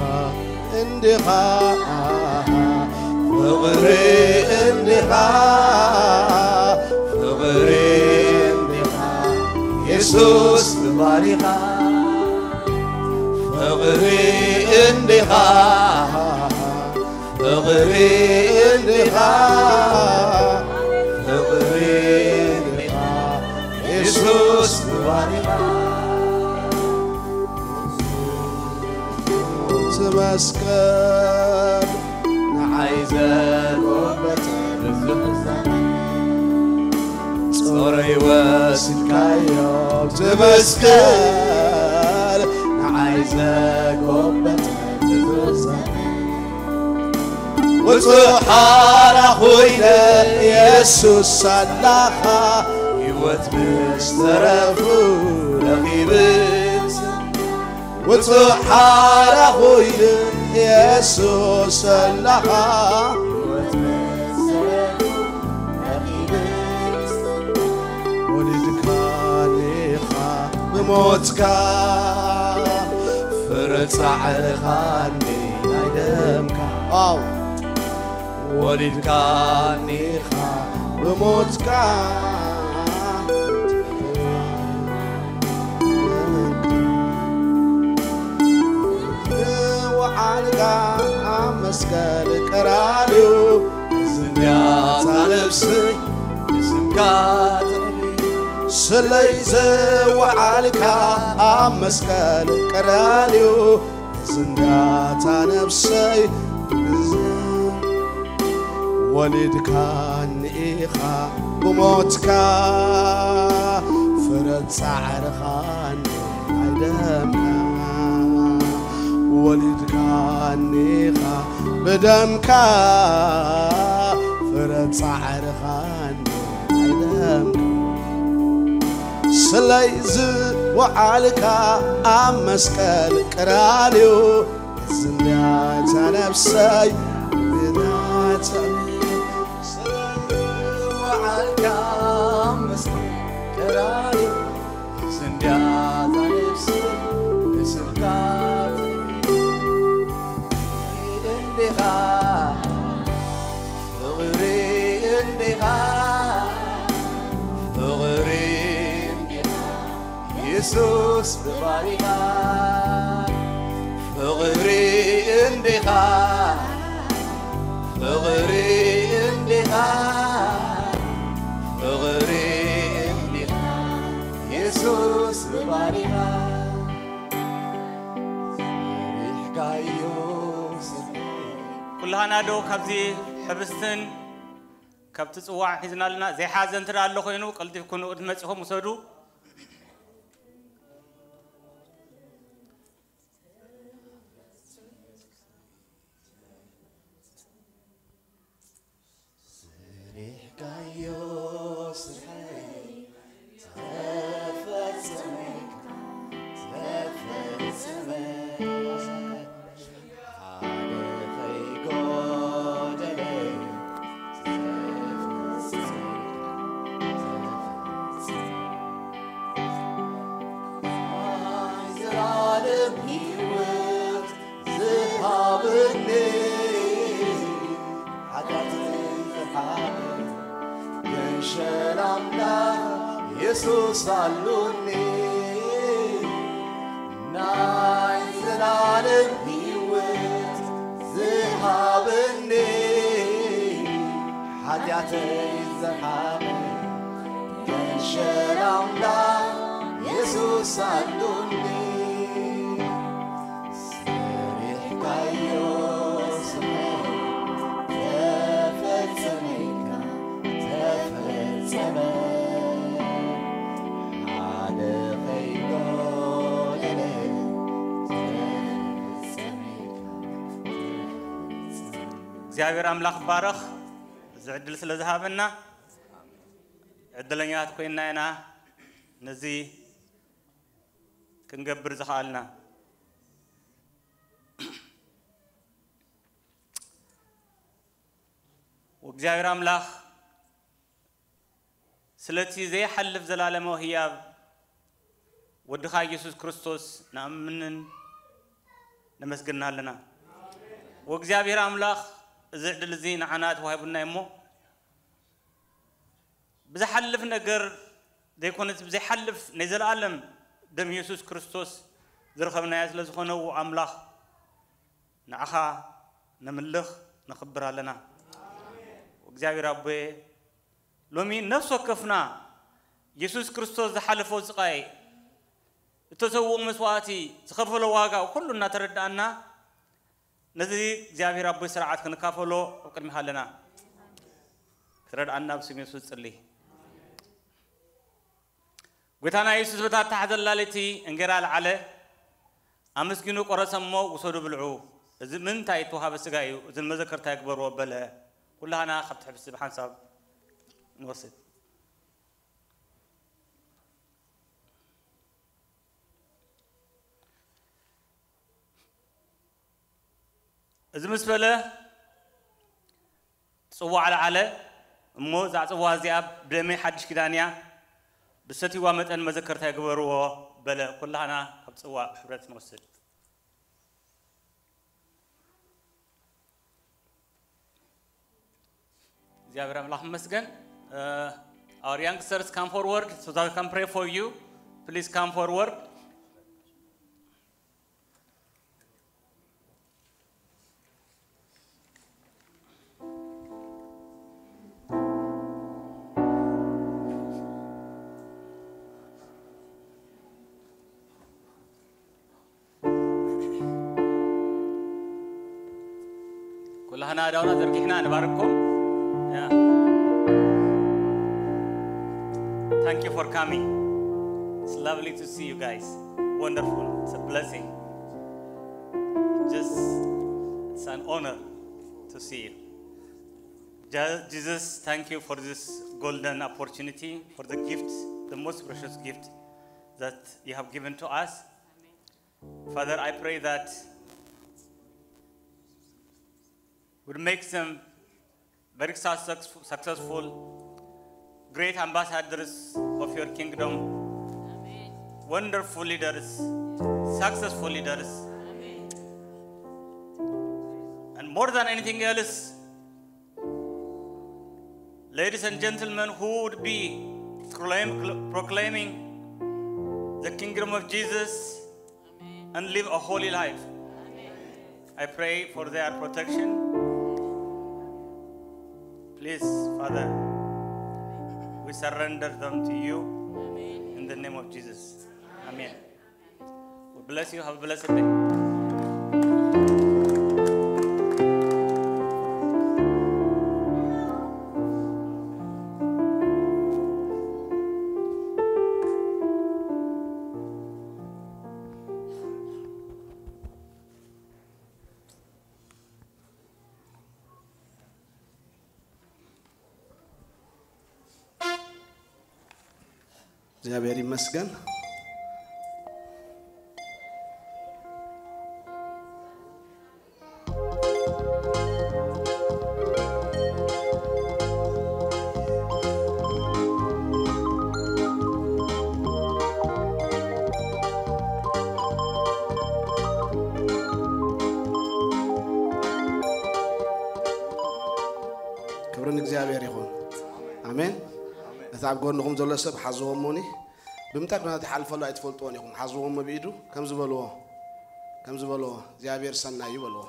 እንዲኻ፣ ፍቕሪ እንዲኻ፣ ፍቕሪ እንዲኻ፣ የሱስ ብባሪኻ። ፍቕሪ እንዲኻ፣ ፍቕሪ እንዲኻ፣ ፍቕሪ እንዲኻ፣ የሱስ ብባሪኻ። እቲ መስቀል ንዓይ ዘጎበጠ ብዙሕ ዘመን፣ ጾረይ ወሲድካዮ። እቲ መስቀል ንዓይ ዘጎበጠ ብዙሕ ዘመን፣ ውጹእ ሓራ ኮይነ ኢየሱስ ሳላኻ፣ ህይወት ምስ ተረፉ ረኺበ ውጹእ ሓራ ኮይነ ኢየሱስ ሳላኻ፣ ህይወት ምስ ተረፉ ረኺበ ወሊድካኒ ኢኻ ብሞትካ፣ ፍረ ጻዕርኻ እንዲ ናይ ደምካ። ኣው፣ ወሊድካኒ ኢኻ ብሞትካ፣ ዝወዓልካ ኣብ መስቀል ቀራንዮ፣ ዝንያታ ነፍሰይ ንስምካ ትዕልል። ስለይ ዝወዓልካ ኣብ መስቀል ቀራንዮ፣ ዝንያታ ነፍሰይ ወሊድካኒ ኢኻ ብሞትካ፣ ፍረ ጻዕርኻኒ ናይ ደምካ። ወሊድካኒ ኢኻ ብደምካ፣ ፍረ ጻዕርኻኒ ናይ ደምካ። ስለይ ዝወዓልካ ኣብ መስቀል ቀራንዮ፣ ዝንያታ ነፍሰይ ብናትዕ። ስለይ ዝወዓልካ ኣብ መስቀል ቀራንዮ፣ ዝንያታ ነፍሰይ ንስምካ እንዲኻ፣ ፍቕሪ እንዲኻ፣ ፍቕሪ እንዲኻ፣ የሱስ ብባሪኻ። ፍቕሪ እንዲኻ፣ ፍቕሪ እንዲኻ፣ ፍቕሪ እንዲኻ፣ የሱስ ብባሪኻ። ሰሪሕካዮ ስርሐይ። ኩላህና ዶ ካብዚ ሕብስትን ካብቲ ጽዋዕ ሒዝና ኣለና? ዘይሓዘ እንተ ደኣ ኣሎ ኮይኑ፣ ቀልጢፍኩም ንቕድሚት መጺኹም ውሰዱ። ሰሪሕካዮ ስርሐይ ተፈጸመ፣ ተፈጸመ። ህይወት ዝሃበኒ ሓጢኣተይ ዝሓበ ግን ሸላምና የሱስ ኣሉኒ ናይ ዘላለም ህይወት ዝሃበኒ ሓጢኣተይ ዝሓበ ግን ሸላምና የሱስ ኣሉኒ ሰሪሕካዮ ስራይ ተፈጸመ ኢልካ ተፈጸመ ሓደ ከይጎደለ ተፈጸመ ኢልካ ተፈጸመ። እግዚኣብሔር ኣምላኽ ባረኽ እዚ ዕድል ስለ ዝሃበና ዕድለኛታት ኮይንና ኢና ነዚ ክንገብር ዝኸኣልና። ወእግዚኣብሔር ኣምላኽ ስለቲ ዘይሓልፍ ዘላለማዊ ህያብ ወድኻ ኢየሱስ ክርስቶስ ንኣምንን ነመስግና ኣለና። ወእግዚኣብሔር ኣምላኽ እዚ ዕድል እዚ ንዓና ተዋሂቡና እሞ ብዝሓልፍ ነገር ዘይኮነስ ብዘይሓልፍ ናይ ዘለኣለም ደም ኢየሱስ ክርስቶስ ዝረኸብናዮ ስለ ዝኾነ ኣምላኽ ንዓኻ ነምልኽ ነኽብር ኣለና። እግዚኣብሔር ኣቦየ ሎሚ ነፍሲ ወከፍና ኢየሱስ ክርስቶስ ዝሓለፎ ስቓይ እተሰውኡ መስዋእቲ ዝኸፈሎ ዋጋ ኩሉ እናተረዳእና ነዚ እግዚኣብሔር ኣቦይ ስርዓት ክንካፈሎ ኣብ ቅድሚኻ ኣለና። ክትረድኣና ብስም የሱስ ጽሊ። ጎይታና የሱስ በታ ታሕዘላ ለይቲ እንጌራ ኣልዓለ፣ ኣመስጊኑ ቆረሰ እሞ ውሰዱ ብልዑ፣ እዚ ምንታይ እተዋሃበ ስጋ እዩ፣ እዚ ንመዘከርታ ይግበርዎ በለ። ኩላህና ካብቲ ሕብሲ ብሓንሳብ ንወስድ። እዚ ምስ በለ ጽዋዕ ኣልዓለ እሞ፣ እዛ ጽዋ እዚኣ ብደመይ ሓድሽ ኪዳን እያ፣ ብሰትይዋ መጠን መዘከርታ ይግበርዎ በለ። ኩላህና ካብ ጽዋዕ ብሕብረት ንወስድ። እግዚኣብሔር ኣምላኽ ይመስገን። Uh, our youngsters, come forward so that we can pray for you. Please come forward. ኩላህና ኣእዳውና ዘርጊሕና ንባርኮም። Yeah. Thank you for coming. It's lovely to see you guys. Wonderful. It's a blessing. Just, it's an honor to see you. Je- Jesus, thank you for this golden opportunity, for the gift, the most precious gift that you have given to us. Father, I pray that would make them very success- successful, great ambassadors of your kingdom, wonderful leaders, successful leaders. And more than anything else, ladies and gentlemen, who would be proclaim- proclaiming the kingdom of Jesus and live a holy life. I pray for their protection. Please, Father, we surrender them to you in the name of Jesus. Amen. We bless you. Have a blessed day. እግዚኣብሔር ይመስገን። እዛ ኣብ ጎንኹም ዘሎ ሰብ ሓዝዎ እሞኒ፣ ብምንታይ ኩነታት ይሓልፈሉ ኣይትፈልጥዎን ኢኹም። ሓዝዎ እሞ ብኢዱ ከምዚ በልዎ፣ ከምዚ በልዎ፣ እግዚኣብሔር ሰናይ እዩ በልዎ።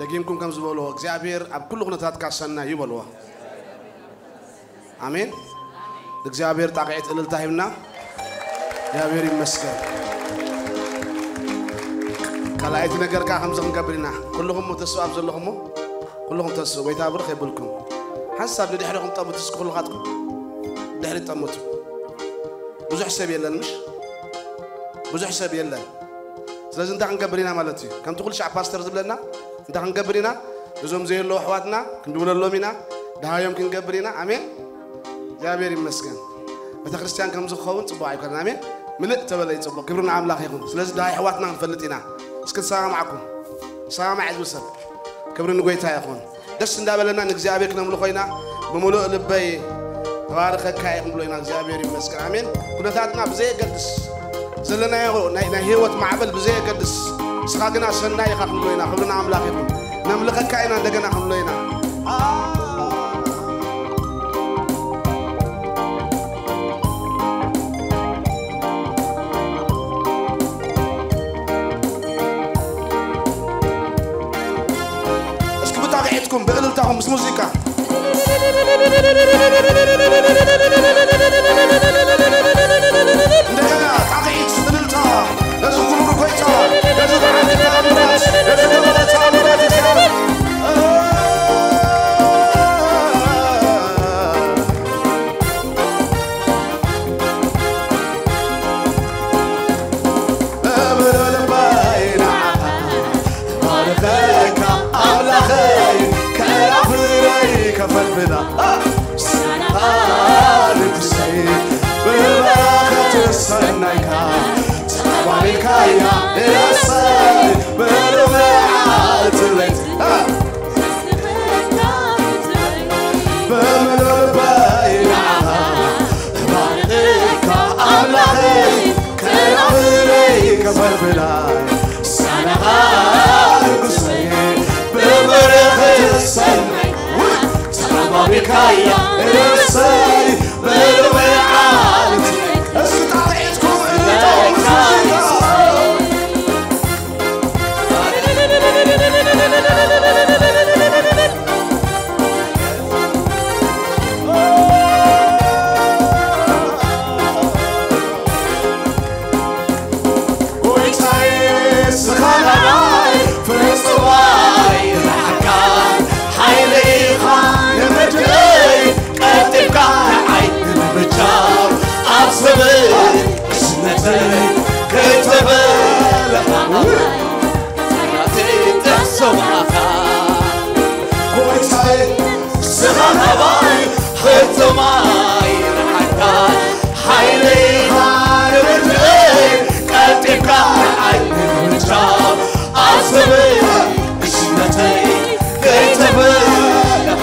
ደጊምኩም ከምዚ በልዎ፣ እግዚኣብሔር ኣብ ኩሉ ኩነታትካ ሰናይ እዩ በልዎ። ኣሜን። እግዚኣብሔር ጣቕዒት እልልታ ሂብና። እግዚኣብሔር ይመስገን። ካልኣይቲ ነገር ከዓ ከምዚ ክንገብር ኢና። ኩልኹም ተስፋ ኣብ ዘለኹም፣ ኩልኹም ተስፋ፣ ጎይታ ብርኽ የብልኩም። ሓንሳብ ንድሕሪኹም ጠምቱ፣ እስኪ ኩልኻትኩም ድሕሪ ጠምቱ። ብዙሕ ሰብ የለን፣ ምሽ? ብዙሕ ሰብ የለን። ስለዚ እንታይ ክንገብር ኢና ማለት እዩ? ከምቲ ኩሉ ሻዕ ፓስተር ዝብለና፣ እንታይ ክንገብር ኢና? እዞም ዘየለዉ ኣሕዋትና ክንድውለሎም ኢና፣ ድሃዮም ክንገብር ኢና። ኣሜን። እግዚኣብሔር ይመስገን። ቤተ ክርስቲያን ከምዚ ክኸውን ጽቡቕ ኣይኮነን። ኣሜን። ምልእ ተበለ ይጽቡቕ። ክብሪ ንኣምላኽ ይኹን። ስለዚ ድሃይ ኣሕዋትና ክንፈልጥ ኢና። እስኪ ተሰማማዕኩም። ተሰማማዕ ህዝቢ ሰብ። ክብሪ ንጎይታ ይኹን። ደስ እንዳበለና ንእግዚኣብሔር ክነምልኾ ኢና። ብምሉእ ልበይ ተባረኸካ እየ ክንብሎ ኢና። እግዚኣብሔር ይመስገን። ኣሜን። ኩነታትና ብዘየገድስ፣ ዘለናዮ ናይ፣ ናይ ህይወት ማዕበል ብዘየገድስ፣ ንስኻ ግና ሰናይ ኢኻ ክንብሎ ኢና። ክብሪ ንኣምላኽ ይኹን። ነምልኸካ ኢና፣ እንደገና ክንብሎ ኢና። እስኪ ብጣቕዒትኩም፣ ብእልልታኹም፣ ምስ ሙዚቃ። እንደገና ጣቕዒት፣ እልልታ፣ ነዚ ክቡር ጎይታ፣ ነዚ ዝዓበየ ተኣምራት፣ ነዚ ዝዓበየ ተኣምራት እግዚኣብሔር። እምልልባይ ንዓኻ ባርኸካ ኣምላኸይ፣ ከላፍረይ ከፈልፍላ ስናኻ ንጉሰይ፣ ብበረኸት ሰናይካ ተባሪካያ እሰይ፣ ብሎመዓልቲ ለይቲ ብምሉእ ልበይ ንዓኻ እባርኸካ ኣምላኸይ፣ ከናፍረይ ከፈልፍላ ሳናኻ ንጉሰይ፣ ብበረኸት ሰናይ ተባቢካያ እሰይ፣ ብሎመዓልቲ እስኪ ጣቕዒትኩም እልልታኹም እስኪ ጎይታዬ ስኻናይ ፍጹማይ ረሓካን ሓይለይኻ ንመድረይ ቀልጢፍካ ንዓይ ንምብጃው ኣብ ሰበይ ቅስነተይ ከይተበለኻ ጎይታይ ስኻ ናባይ ፍጹማይ ረሓካን ሓይለይኻ ንመድረይ ቀልጢፍካ ንዓይ ንምብጃው ኣብ ሰበይ ቅስነተይ ከይተበለኻ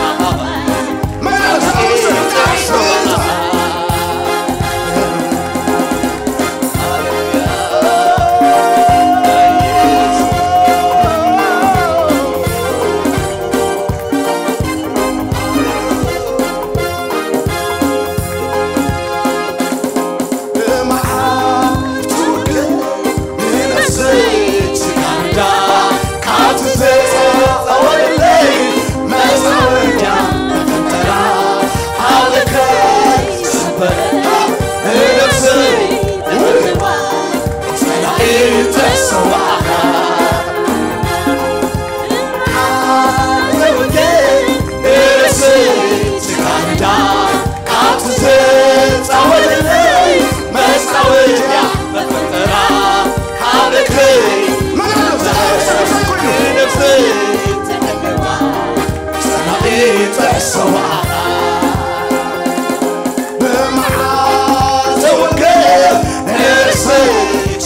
ብመዓልቲ ወንጌል ነፍሰይ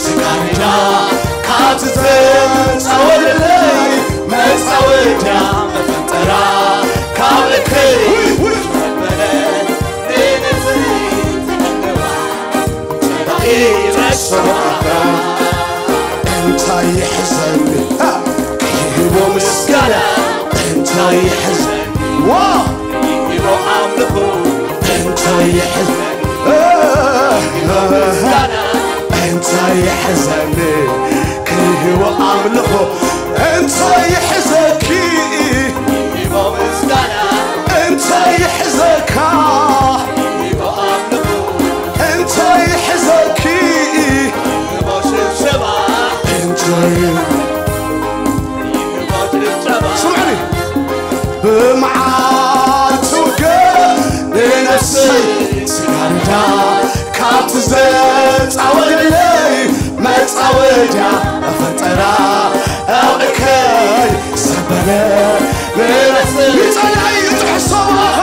ስጋርዳ ካብቲ ዘጻወደለይ መጻወድያ መፈንጠራ ካብ ልክይ ዘበለ ንነፍሰይ ተቐልዋ ጸላኢ ረስዖ እንታይ ይሕዘኒ ክህቦ ምስጋና እንታይ ይሕዘኒ ዋ ክህቦ እንታይ ይሕዘን እንታይ ይሕዘን ክህቦ ኣምልኾ እንታይ ይሕዘኪ እንታይ ይሕዘካ እንታይ ይሕዘኪ እንታይ ስምዕኒ ብመዓልቲ ውግእ ንነፍሰይ ስጋርዳ ካብቲ ዘጻወደለይ መጻወድያ መፈንጠራ ኣውዕከይ ሰበለ ንነፍሰይ ንጸላኢ ይጥሕሶ ብኣኻ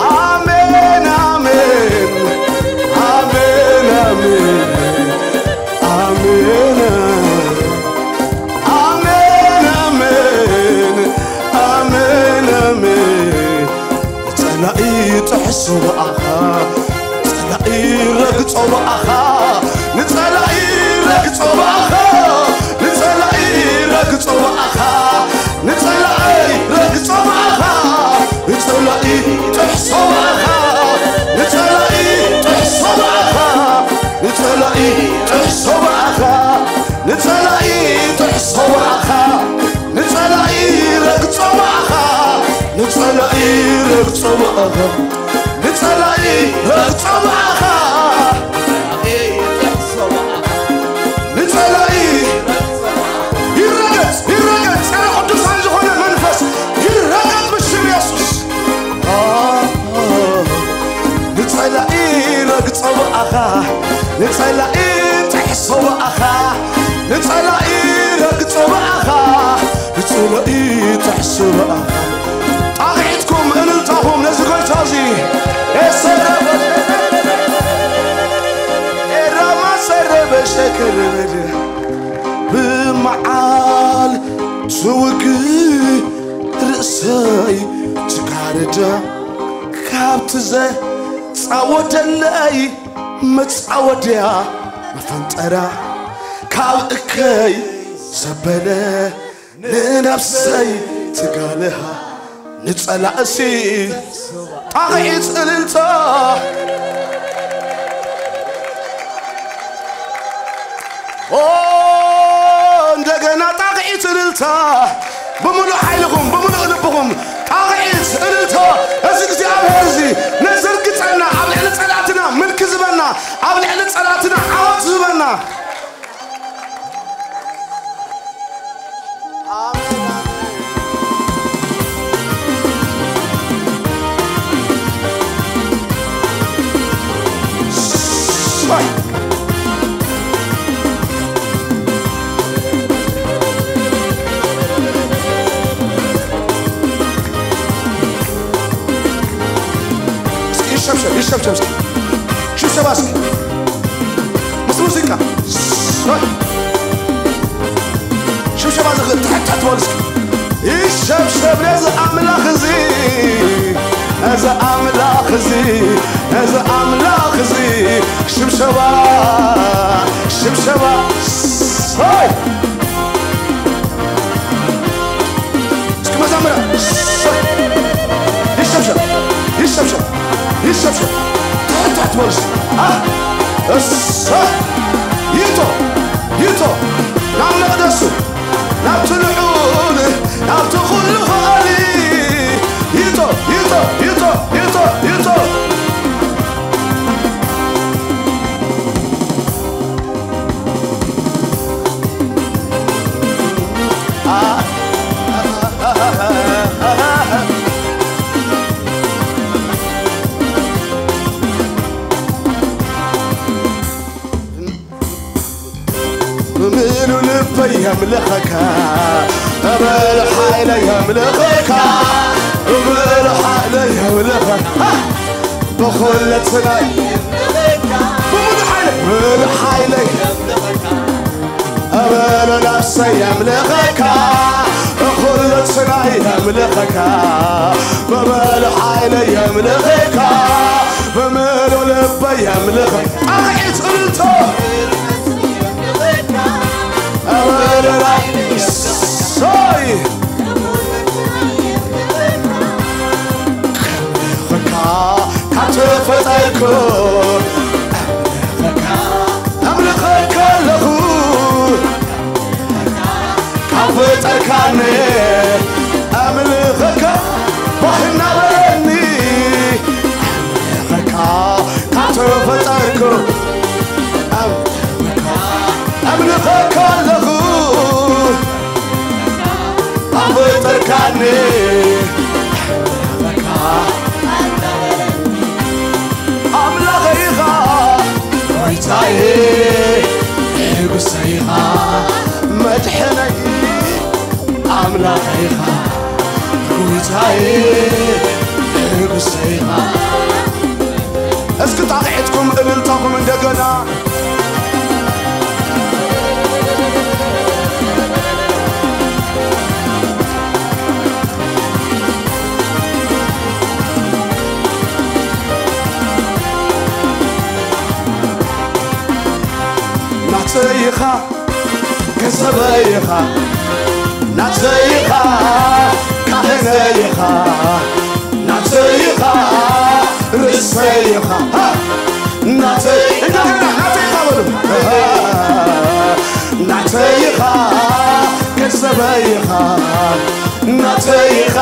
ኣሜን ኣሜን ኣሜን ኣሜን ኣሜን ኣሜን ኣሜን ኣሜን ኣሜን ጸላኢ ጥሕሶ ብኣኻ ጸላኢ ረግጾ ብኣኻ ንጸላኢ ረግጾ ብኣኻ ንጸላኢ ረግጾ ብኣኻ ንጸላኢ ረግጾ ብኣኻ ንጸላኢ ጥሕሶ ብኣኻ ንጸላኢ ጥሕሶ ብኣኻ ንጸላኢ ጥሕሶ ብኣኻ ንጸላኢ ጥሕሶ ብኣኻ ንጸላኢ ረግጾ ብኣኻ ንጸላኢ ረግጾ ብኣኻ ንጸላኢ ረግጾ ብኣኻ ንጸላኢ ይረገጽ ይረገጽ ጸረ ቅዱሳን ዝኾነ መንፈስ ይረገጽ ብሽም የሱስ ንጸላኢ ረግጾ ብኣኻ ንጸላኢ ጥሕሶ ብኣኻ ንጸላኢ ረግጾ ብኣኻ ንጸላኢ ጥሕሶ ብኣኻ ጣቕዒትኩም እልልታኹም ነዚ ጎይታ እዚ ኤሰረበ ኤራማ ሰረበ ሸከረበደ ብመዓል ትውግ ርእሰይ ትጋርደ ካብቲ ዘጻወደለይ መጻወድያ መፈንጠራ ካብ እከይ ዘበለ ንነፍሰይ ትጋልሃ ንጸላእሲ ጣቕዒት እልልታ ኦ እንደገና ጣቕዒት እልልታ ብምሉእ ሓይልኹም ብምሉእ ልብኹም ጣቕዒት እልልታ እዚ እግዚኣብሔር እዚ ነዘርግጸና ኣብ ልዕሊ ጸላእትና ምልኪ ዝበና ኣብ ልዕሊ ጸላእትና ዓወት ዝበና ይሸብሸብ ይሸብሸብ እስኪ ሽብሸባ እስኪ ምስ ሙዚቃ ሽብሸባ ዝኽእል ትሕት ትሕት በሉ እስኪ ይሸብሸብ ነዚ ኣምላኽ እዚ ነዚ ኣምላኽ እዚ ነዚ ኣምላኽ እዚ ሽብሸባ ሽብሸባ ሆይ እስኪ መዛምራ ይሸብሸብ ይሸብሸብ ይሸብሸብ ትሕት ትሕት በሉ እስኪ እሰ ይቶ ይቶ ናብ መቕደሱ ናብቲ ልዑል ናብቲ ኩሉ ኸኣሊ ይቶ ይቶ ይቶ ይቶ ይቶ ብምሉ ልበይ የምልኸካ ብምሉ ሓይለይ የምልኸካ ብምሉ ሓይለይ የምልኸካ ብኹለትናይ ብምሉ ሓይለይ ብምሉ ሓይለይ እበሎ ነፍሰይ የምልኸካ ብኹለትናይ የምልኸካ ብምሉ ሓይለይ የምልኸካ ብምሉ ልበይ የምልኸ ጣቕዒት እልልቶ እበሎ ናይ ሰይ ተፈጠርኩ ኣምልኸካ ኣለኹ። ካብ ፈጠርካኒ ኣምልኸካ ባህ እናበለኒ። ኣምልኸካ ካብ ተፈጠርኩ ኣምልኸካ ኣለኹ። ኣፈጠርካኒ ኣምላኸይ ኢኻ ጎይታዬ፣ ንጉሰይ ኢኻ መድሕነይ። ኣምላኸይ ኢኻ ጎይታዬ፣ ንጉሰይ ኢኻ። እስኪ ጣቕዒትኩም እልልታኹም እንደገና። ናተይ ኢኻ ገንዘበይ ኢኻ፣ ናተይ ኢኻ ካህነይ ኢኻ፣ ናተይ ኢኻ ርእሰይ ኢኻ። ሃ! ናተይ እንደገና ናተይ ኢኻ በሉ። ናተይ ኢኻ ገንዘበይ ኢኻ፣ ናተይ ኢኻ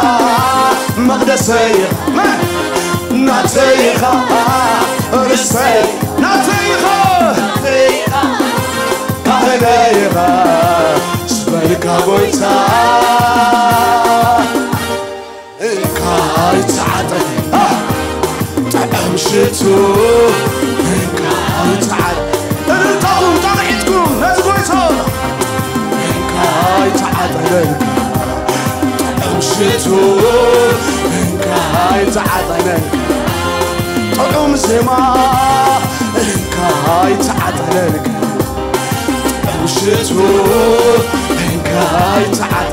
መቕደሰይ ኢኻ። መን? ናተይ ኢኻ ርእሰይ፣ ናተይ ኢኻ ካህነይ ኢኻ ዝበልካ ጎይታ። እንካ ኣይተዓጠ ጥዑም ሽቱ፣ እንካ ኣይተዓጠ። እልልታኹም ጣቕዒትኩም ነዚ ጎይታ። እንካ ኣይተዓጠ ጥዑም ሽቱ፣ እንካ ኣይተዓጠ ጥዑም ዜማ፣ እንካ ኣይተዓጠ ጥዑም ሽቱ፣ እንካ ኣይተዓጠ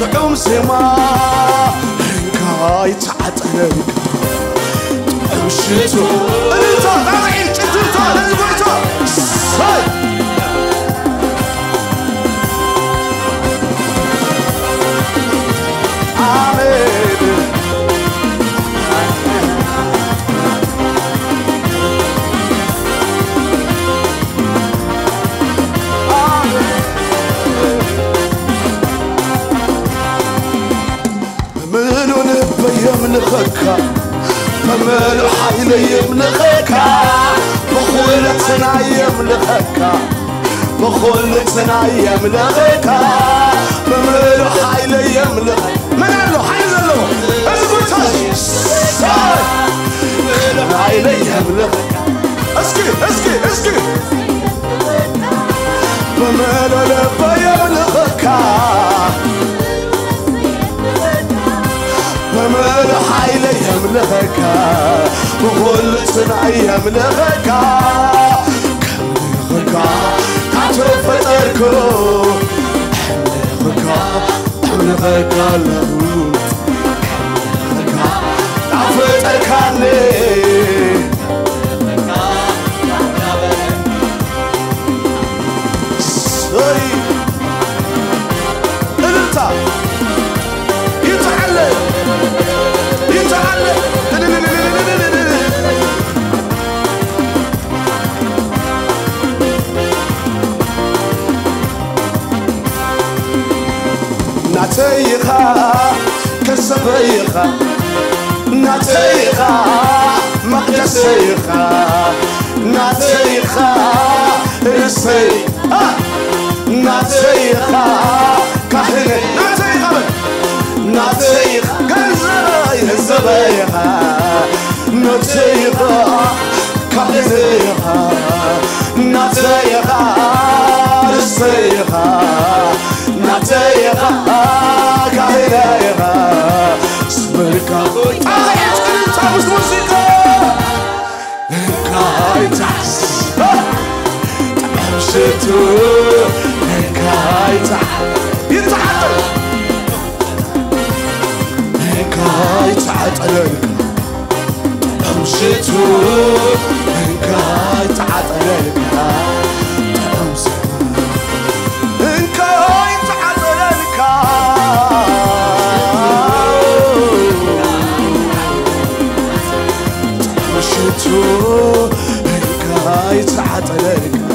ጥዑም ዜማ፣ እንካ ኣይተዓጠ ጥዑም ሽቱ። እልልታ፣ ጣቕዒት፣ ጭብጨባ ነዚ ጎይታ። እሰይ! ኣሜን። ብምሉእ ልበይ የምልኸካ፣ ብምሉእ ሓይለይ የምልኸካ፣ ብኹልንትናይ የምልኸካ፣ ብኹልንትናይ የምልኸካ፣ ብምሉእ ሓይለይ የምልኸካ። መን ኣሎ ሓይሊ ዘለዎ? እዚ ጎይታ እዩ። ሓይለይ የምልኸካ። እስኪ፣ እስኪ፣ እስኪ። ብምሉእ ልበይ የምልኸካ፣ ብምሉእ ሓይለይ የምልኸካ፣ ብኹልንትናይ የምልኸካ። ከምልኸካ ካብ ተፈጠርኩ፣ ከምልኸካ፣ ከምልኸካ ኣለኹ። ከምልኸካ ናፈጠርካኒ። ሰይ! እልልታ! ይተዓለ! ይተዓለ! ናተይ ኢኻ፣ ገንዘበይ ኢኻ፣ ናተይ ኢኻ፣ መቕደሰይ ኢኻ፣ ናተይ ኢኻ፣ ርእሰይ፣ አ፣ ናተይ ኢኻ፣ ካህነይ፣ ናተይ ኢኻ በል። ናተይ ኢኻ፣ ገንዘበይ፣ ገንዘበይ ኢኻ፣ ናተይ ኢኻ፣ ካህነይ ኢኻ፣ ናተይ ኢኻ፣ ርእሰይ ኢኻ፣ ናተይ ኢኻ፣ ካህነይ ኢኻ፣ ስምካ ጣቕዒት እልልታ ምስ ሙዚቃ። እንካይ ተዓስ-፣ ጥዑም ሽቱ፣ እንካይ ተዓ-፣ ይተዓጠል። እንካይ ተዓጠለልካ፣ ጥዑም ሽቱ፣ እንካይ ተዓጠለልካ፣ ጥዑም ዜማ፣ እንካይ ተዓጠለልካ። እንካ ይተዓጠነልካ፣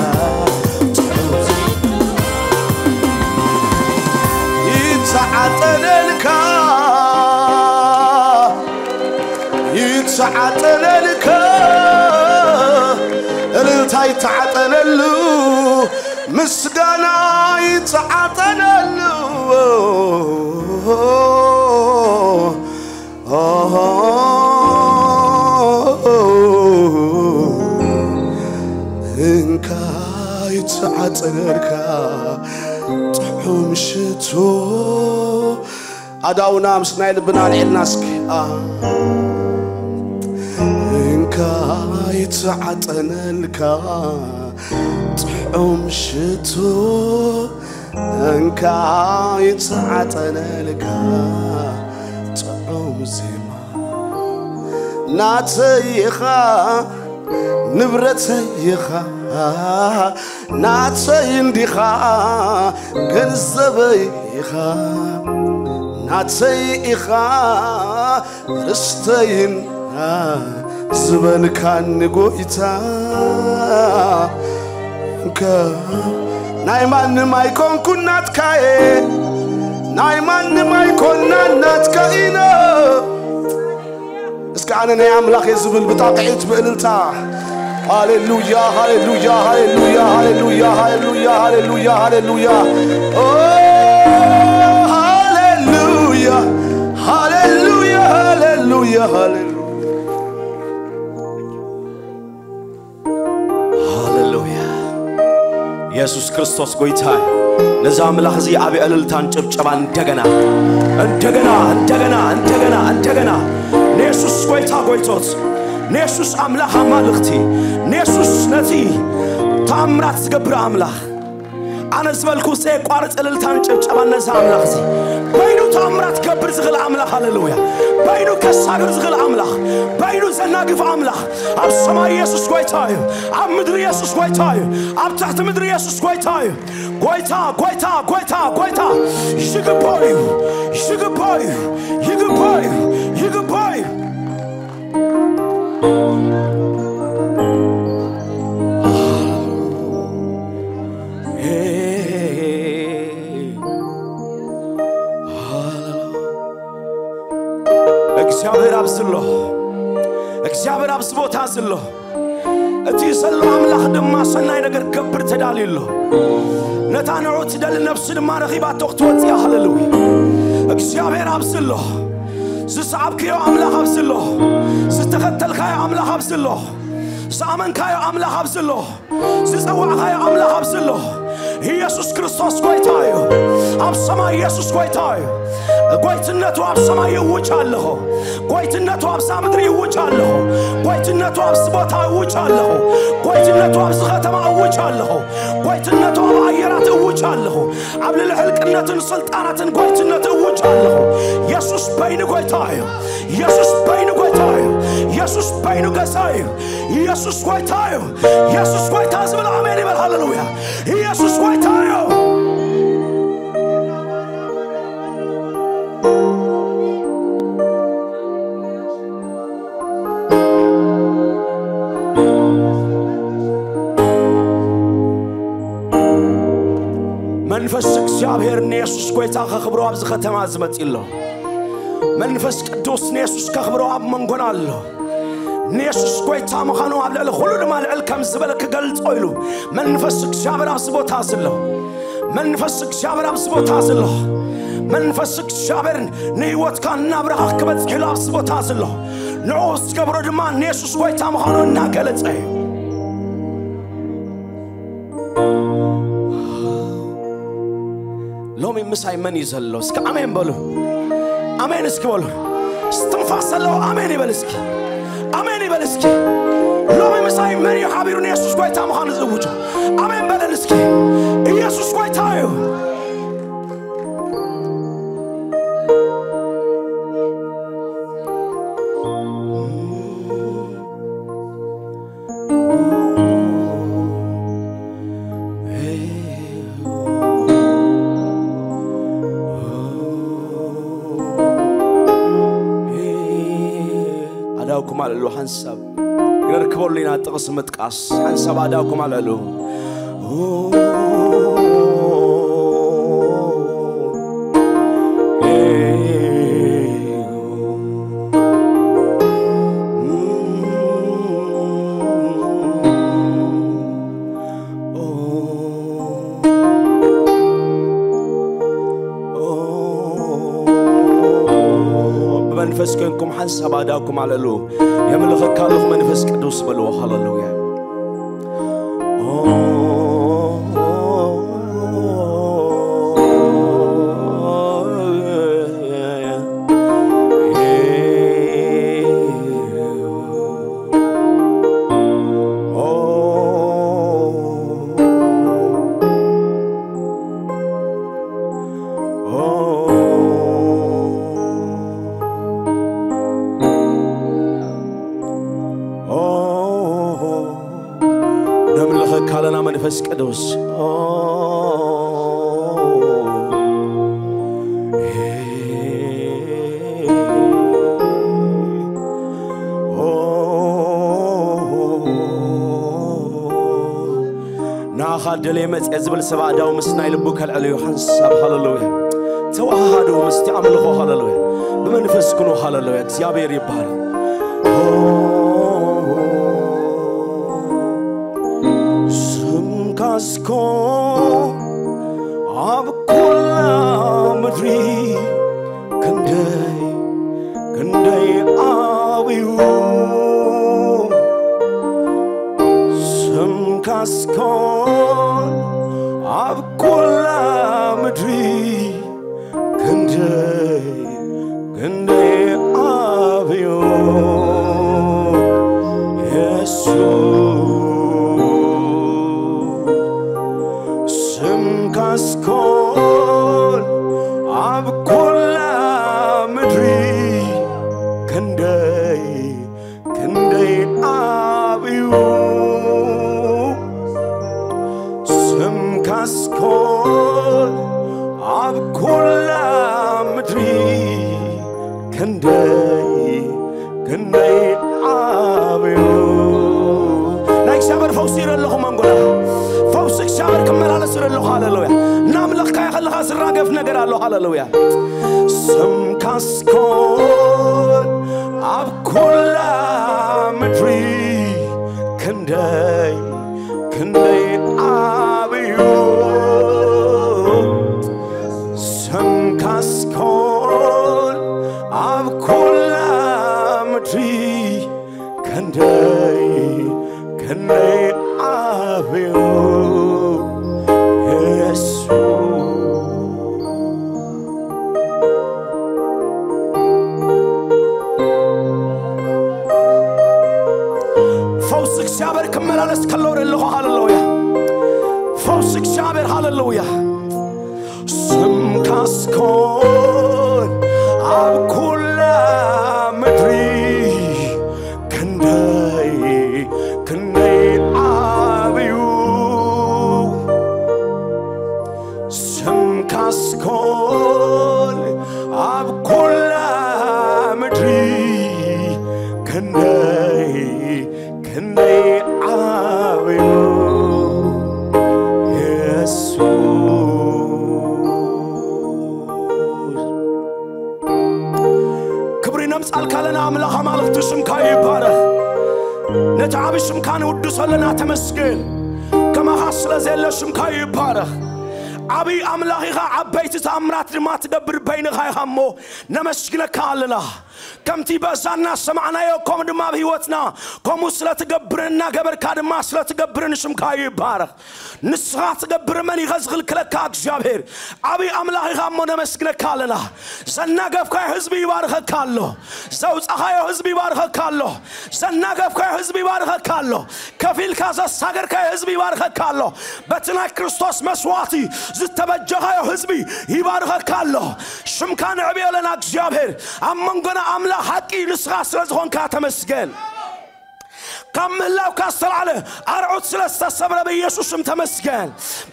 ይተዓጠነልካ፣ ይተዓጠነልካ፣ እልልታ ይተዓጠነሉ፣ ምስጋና ይተዓጠነሉ። እንካ ይተዓጠነልካ ጥዑም ሽቶ። ኣዳውና ምስ ናይ ልብና ኣልዒልና እስኪ። ኣ-፣ እንካ ይተዓጠነልካ ጥዑም ሽቶ፣ እንካ ይተዓጠነልካ ጥዑም ዜማ። ናተይ ኢኻ፣ ንብረተይ ኢኻ፣ ናተይ እንዲኻ፣ ገንዘበይ ኢኻ፣ ናተይ ኢኻ፣ ርስተይን ዝበልካኒ ጎይታ፣ ከ-፣ ናይ ማንም ኣይኮንኩን ናትካየ፣ ናይ ማንም ኣይኮና ናትካ ኢነ። እስከ ኣነ ናይ ኣምላኽ እየ ዝብል ብጣቕዒት ብእልልታ። ሃሌሉያ፣ ሃሌሉያ፣ ሃሌሉያ፣ ሃሌሉያ፣ ሃሌሉያ፣ ሃሌሉያ፣ ሃሌሉያ። ኦ፣ ሃሌሉያ፣ ሃሌሉያ፣ ሃሌሉያ፣ ሃሌሉያ። ሃሌሉያ። ኢየሱስ ክርስቶስ ጎይታ እዩ። ነዚ ኣምላኽ እዚ ዓቢ እልልታን ጭብጨባን እንደገና፣ እንደገና፣ እንደገና፣ እንደገና፣ እንደገና ንየሱስ ጎይታ ጎይቶት፣ ንየሱስ ኣምላኽ ኣማልኽቲ፣ ንየሱስ ነቲ ተኣምራት ዝገብር ኣምላኽ። ኣነ ዝበልኩ ዘየቋርጽ እልልታን ጭብጨባን ነዚ ኣምላኽ እዚ። በይኑ ተኣምራት ክገብር ዝኽእል ኣምላኽ፣ ሃሌሉያ። በይኑ ከሳግር ዝኽእል ኣምላኽ፣ በይኑ ዘናግፍ ኣምላኽ። ኣብ ሰማይ ኢየሱስ ጎይታ እዩ። ኣብ ምድሪ ኢየሱስ ጎይታ እዩ። ኣብ ትሕቲ ምድሪ ኢየሱስ ጎይታ እዩ። ጎይታ፣ ጎይታ፣ ጎይታ፣ ጎይታ ይግባእ እዩ። ይግባእ እዩ። ይግባእ እዩ። ይግባእ እዩ። እግዚኣብሔር ኣብዚ ኣሎ። እግዚኣብሔር ኣብዚ ቦታ እዚ ኣሎ። እቲ ዘሎ ኣምላኽ ድማ ሰናይ ነገር ክገብር ተዳልዩ ኣሎ። ነታ ንዑ ትደሊ ነፍሲ ድማ ረኺባቶ ክትወጽእ እያ። ሃሌሉያ። እግዚኣብሔር ኣብዚ ኣሎ። ዝሰዓብክዮ ኣምላኽ ኣብዚ ኣሎ። ዝተኸተልካዮ ኣምላኽ ኣብዚ ኣሎ። ዝኣመንካዮ ኣምላኽ ኣብዚ ኣሎ። ዝጸዋዕካዮ ኣምላኽ ኣብዚ ኣሎ። ኢየሱስ ክርስቶስ ጎይታ እዩ። ኣብ ሰማይ ኢየሱስ ጎይታ እዩ። ጎይትነቱ ኣብ ሰማይ ይውጭ ኣለኹ። ጎይትነቱ ኣብዛ ምድሪ ይውጭ ኣለኹ። ጎይትነቱ ኣብዚ ቦታ ይውጭ ኣለኹ። ጎይትነቱ ኣብዚ ከተማ ይውጭ ኣለኹ። ጎይትነቱ ኣብ ኣየራት ይውጭ ኣለኹ። ኣብ ልዕሊ ሕልቅነትን ስልጣናትን ጎይትነት ይውጭ ኣለኹ። ኢየሱስ በይኑ ጎይታ እዩ። ኢየሱስ በይኑ ጎይታ እዩ። ኢየሱስ በይኑ ገዛ እዩ። ኢየሱስ ጎይታ እዩ። ኢየሱስ ጎይታ ዝብል ኣሜን ይበል። ሃሌሉያ። ኢየሱስ ጎይታ እዩ። መንፈስ እግዚኣብሔር ንየሱስ ጎይታ ከኽብሮ ኣብዚ ከተማ ዝመጽእ ኣሎ። መንፈስ ቅዱስ ንየሱስ ከኽብሮ ኣብ መንጎና ኣሎ። ንየሱስ ጎይታ ምዃኑ ኣብ ልዕሊ ኩሉ ድማ ልዕል ከም ዝበለ ክገልጾ ኢሉ መንፈስ እግዚኣብሔር ኣብዚ ቦታ ዘሎ። መንፈስ እግዚኣብሔር ኣብዚ ቦታ ዘሎ። መንፈስ እግዚኣብሔር ንህይወትካ እናብረኻ ክበጽሕ ኢሉ ኣብዚ ቦታ ዘሎ። ንዑ ዝገብሮ ድማ ንየሱስ ጎይታ ምዃኑ እናገለጸ እዩ። ሎሚ ምሳይ መን እዩ ዘሎ? እስኪ ኣሜን በሉ። ኣሜን እስኪ በሉ። እስትንፋስ ዘለዎ ኣሜን ይበል እስኪ። ኣሜን ይበል እስኪ። ሎሚ ምሳይ መን እዩ ሓቢሩ ንየሱስ ጎይታ ምዃኑ ዝእውጆ? ኣሜን በለኒ እስኪ። ኢየሱስ ጎይታ እዩ። ኣዳውኩም ኣለሉ ሓንሳብ ክነርክበሉ ኢና ጥቕሲ ምጥቃስ። ሓንሳብ ኣእዳውኩም ኣልዕሉ። ብመንፈስ ኮንኩም ሓንሳብ ኣእዳውኩም ኣልዕሉ። የምልኸካ ኣለኹ መንፈስ ቅዱስ በልዎ። ሃሌሉያ። ነምልኸካ ኣለና መንፈስ ቅዱስ። ናኻ ደልየ መጽየ ዝብል ሰብ ኣእዳው ምስ ናይ ልቡ ከልዕል እዩ። ሓንሳብ ሃሌሉያ። ተዋሃሃዱ ምስቲ ኣምልኾ። ሃሌሉያ። ብመንፈስ ኩኑ። ሃሌሉያ። እግዚኣብሔር ይባረክ። ስምካስኮ ኣብ ኩላ ምድሪ ክንደይ ክንደይ ዓብዩ። ስምካስኮን ኣብ ኩላ ምድሪ ክንደይ ክንደይ ዓብዩ የሱስ። ስምካስኮን ኣብ ኩላ ምድሪ ክንደይ ክንደይ ዓብዩ። ስምካስኮን ኣብ ኩላ ምድሪ ክንደይ ክንደይ ዓብዩ። ናይ እግዚኣብሔር ፈውሲ ይረ ኣለኹ መንጎና። ፈውሲ እግዚኣብሔር ክመላለስ ይረ ኣለኹ። ሃሌሉያ። እናምለኽካዮ ከለኻ ዝራገፍ ነገር ኣሎ። ሃሌሉያ። ስምካስኮን ኣብ ኩላ ምድሪ ክንደይ ክንደይ ዓብዩ። ስምካስኮን ኣብ ኩላ ምድሪ ክንደይ ክንደይ ዓብዩ የሱስ። ፈውሲ እግዚኣብሔር ክመላለስ ከሎ ኣለኹ። ሃሌሉያ። ፈውሲ እግዚኣብሔር። ሃሌሉያ። ስምካስኮን ኣብ ኩላ ምድሪ ክንደይ ክንደይ ዓብዩ። ስምካስኮን ኣብ ኩላ ምድሪ ክንደይ ክንደይ ዓብዩ የሱስ። ክብሪ ነምጻልካ ኣለና ኣምላኽ ኣማልኽቲ፣ ሽምካ ይባረኽ። ነቲ ዓቢ ሽምካ ንውድሶ ኣለና፣ ተመስገን። ከማኻ ስለ ዘየለ ሽምካ ይባረኽ። ዓቢ ኣምላኽ ኢኻ፣ ዓበይቲ ተኣምራት ድማ ትገብር በይንኻ ኢኻ እሞ ነመስግነካ ኣለና። ከምቲ በዛ እናሰማዕናዮ ከምኡ ድማ ኣብ ህይወትና ከምኡ ስለ ትገብርን እናገበርካ ድማ ስለ ትገብርን ሽምካ ይባረኽ። ንስኻ ትገብር መን ኢኸ ዝኽልክለካ እግዚኣብሔር? ዓብዪ ኣምላኽ ኢኻ እሞ ነመስግነካ ኣለና። ዘናገፍካዮ ህዝቢ ይባርኸካ ኣሎ። ዘውፃኻዮ ህዝቢ ይባርኸካ ኣሎ። ዘናገፍካዮ ህዝቢ ይባርኸካ ኣሎ። ከፊልካ ዘሳገርካዮ ህዝቢ ይባርኸካ ኣሎ። በቲ ናይ ክርስቶስ መስዋዕቲ ዝተበጀኻዮ ህዝቢ ይባርኸካ ኣሎ። ሽምካ ንዕብዮ ኣለና እግዚኣብሔር። ኣብ መንጎና ኣምላኽ ሓቂ ንስኻ ስለ ዝኾንካ ተመስገን። ካብ ምህላውካ ዝተላዕለ ኣርዑት ስለ ዝተሰብረ በኢየሱስ ስም ተመስገን።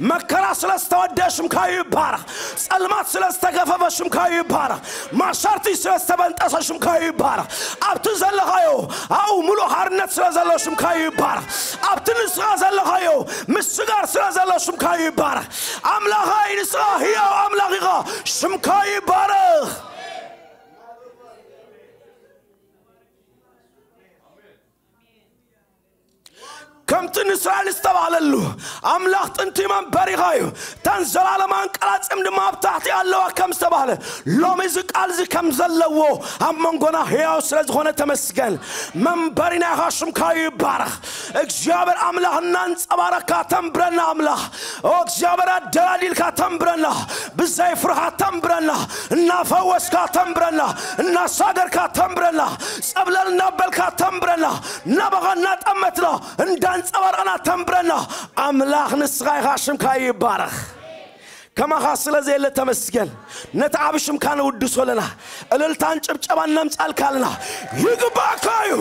መከራ ስለ ዝተወደአ ሽምካ ይባረኽ። ጸልማት ስለ ዝተገፈፈ ሽምካ ይባረኽ። ማሻርቲ ስለ ዝተበንጠሰ ሽምካ ይባረኽ። ኣብቲ ዘለኻዮ ኣብኡ ምሉእ ሓርነት ስለ ዘሎ ሽምካ ይባረኽ። ኣብቲ ንስኻ ዘለኻዮ ምስጋር ስለ ዘሎ ሽምካ ይባረኽ። ኣምላኸይ ንስኻ ህያው ኣምላኽ ኢኻ፣ ሽምካ ይባረኽ። ከምቲ ንእስራኤል ዝተባህለሉ ኣምላኽ ጥንቲ መንበሪኻ እዩ፣ እተን ዘላለማን ቀላጽም ድማ ኣብ ታሕቲ ኣለዋ ከም ዝተባህለ፣ ሎሚ እዚ ቃል እዚ ከም ዘለዎ ኣብ መንጎና ህያው ስለ ዝኾነ ተመስገን። መንበሪና ኢኻ፣ ሽምካ ይባረኽ። እግዚኣብሔር ኣምላኽ እናንጸባረኽካ ተንብረና ኣምላኽ። ኦ እግዚኣብሔር ኣደላዲልካ ተንብረና፣ ብዘይ ፍርሃት ተንብረና፣ እናፈወስካ ተንብረና፣ እናሳገርካ ተንብረና፣ ጸብለል እናበልካ ተንብረና፣ ናባኻ እናጠመትና እንዳንጸባረቕና ተንብረና። ኣምላኽ ንስኻ ኢኻ፣ ሽምካ ይባረኽ። ከማኻ ስለ ዘየለ ተመስገን። ነቲ ዓቢ ሽምካ ነውድሶ ኣለና። እልልታን ጭብጨባን ነምጻልካ ኣለና። ይግባእካ እዩ።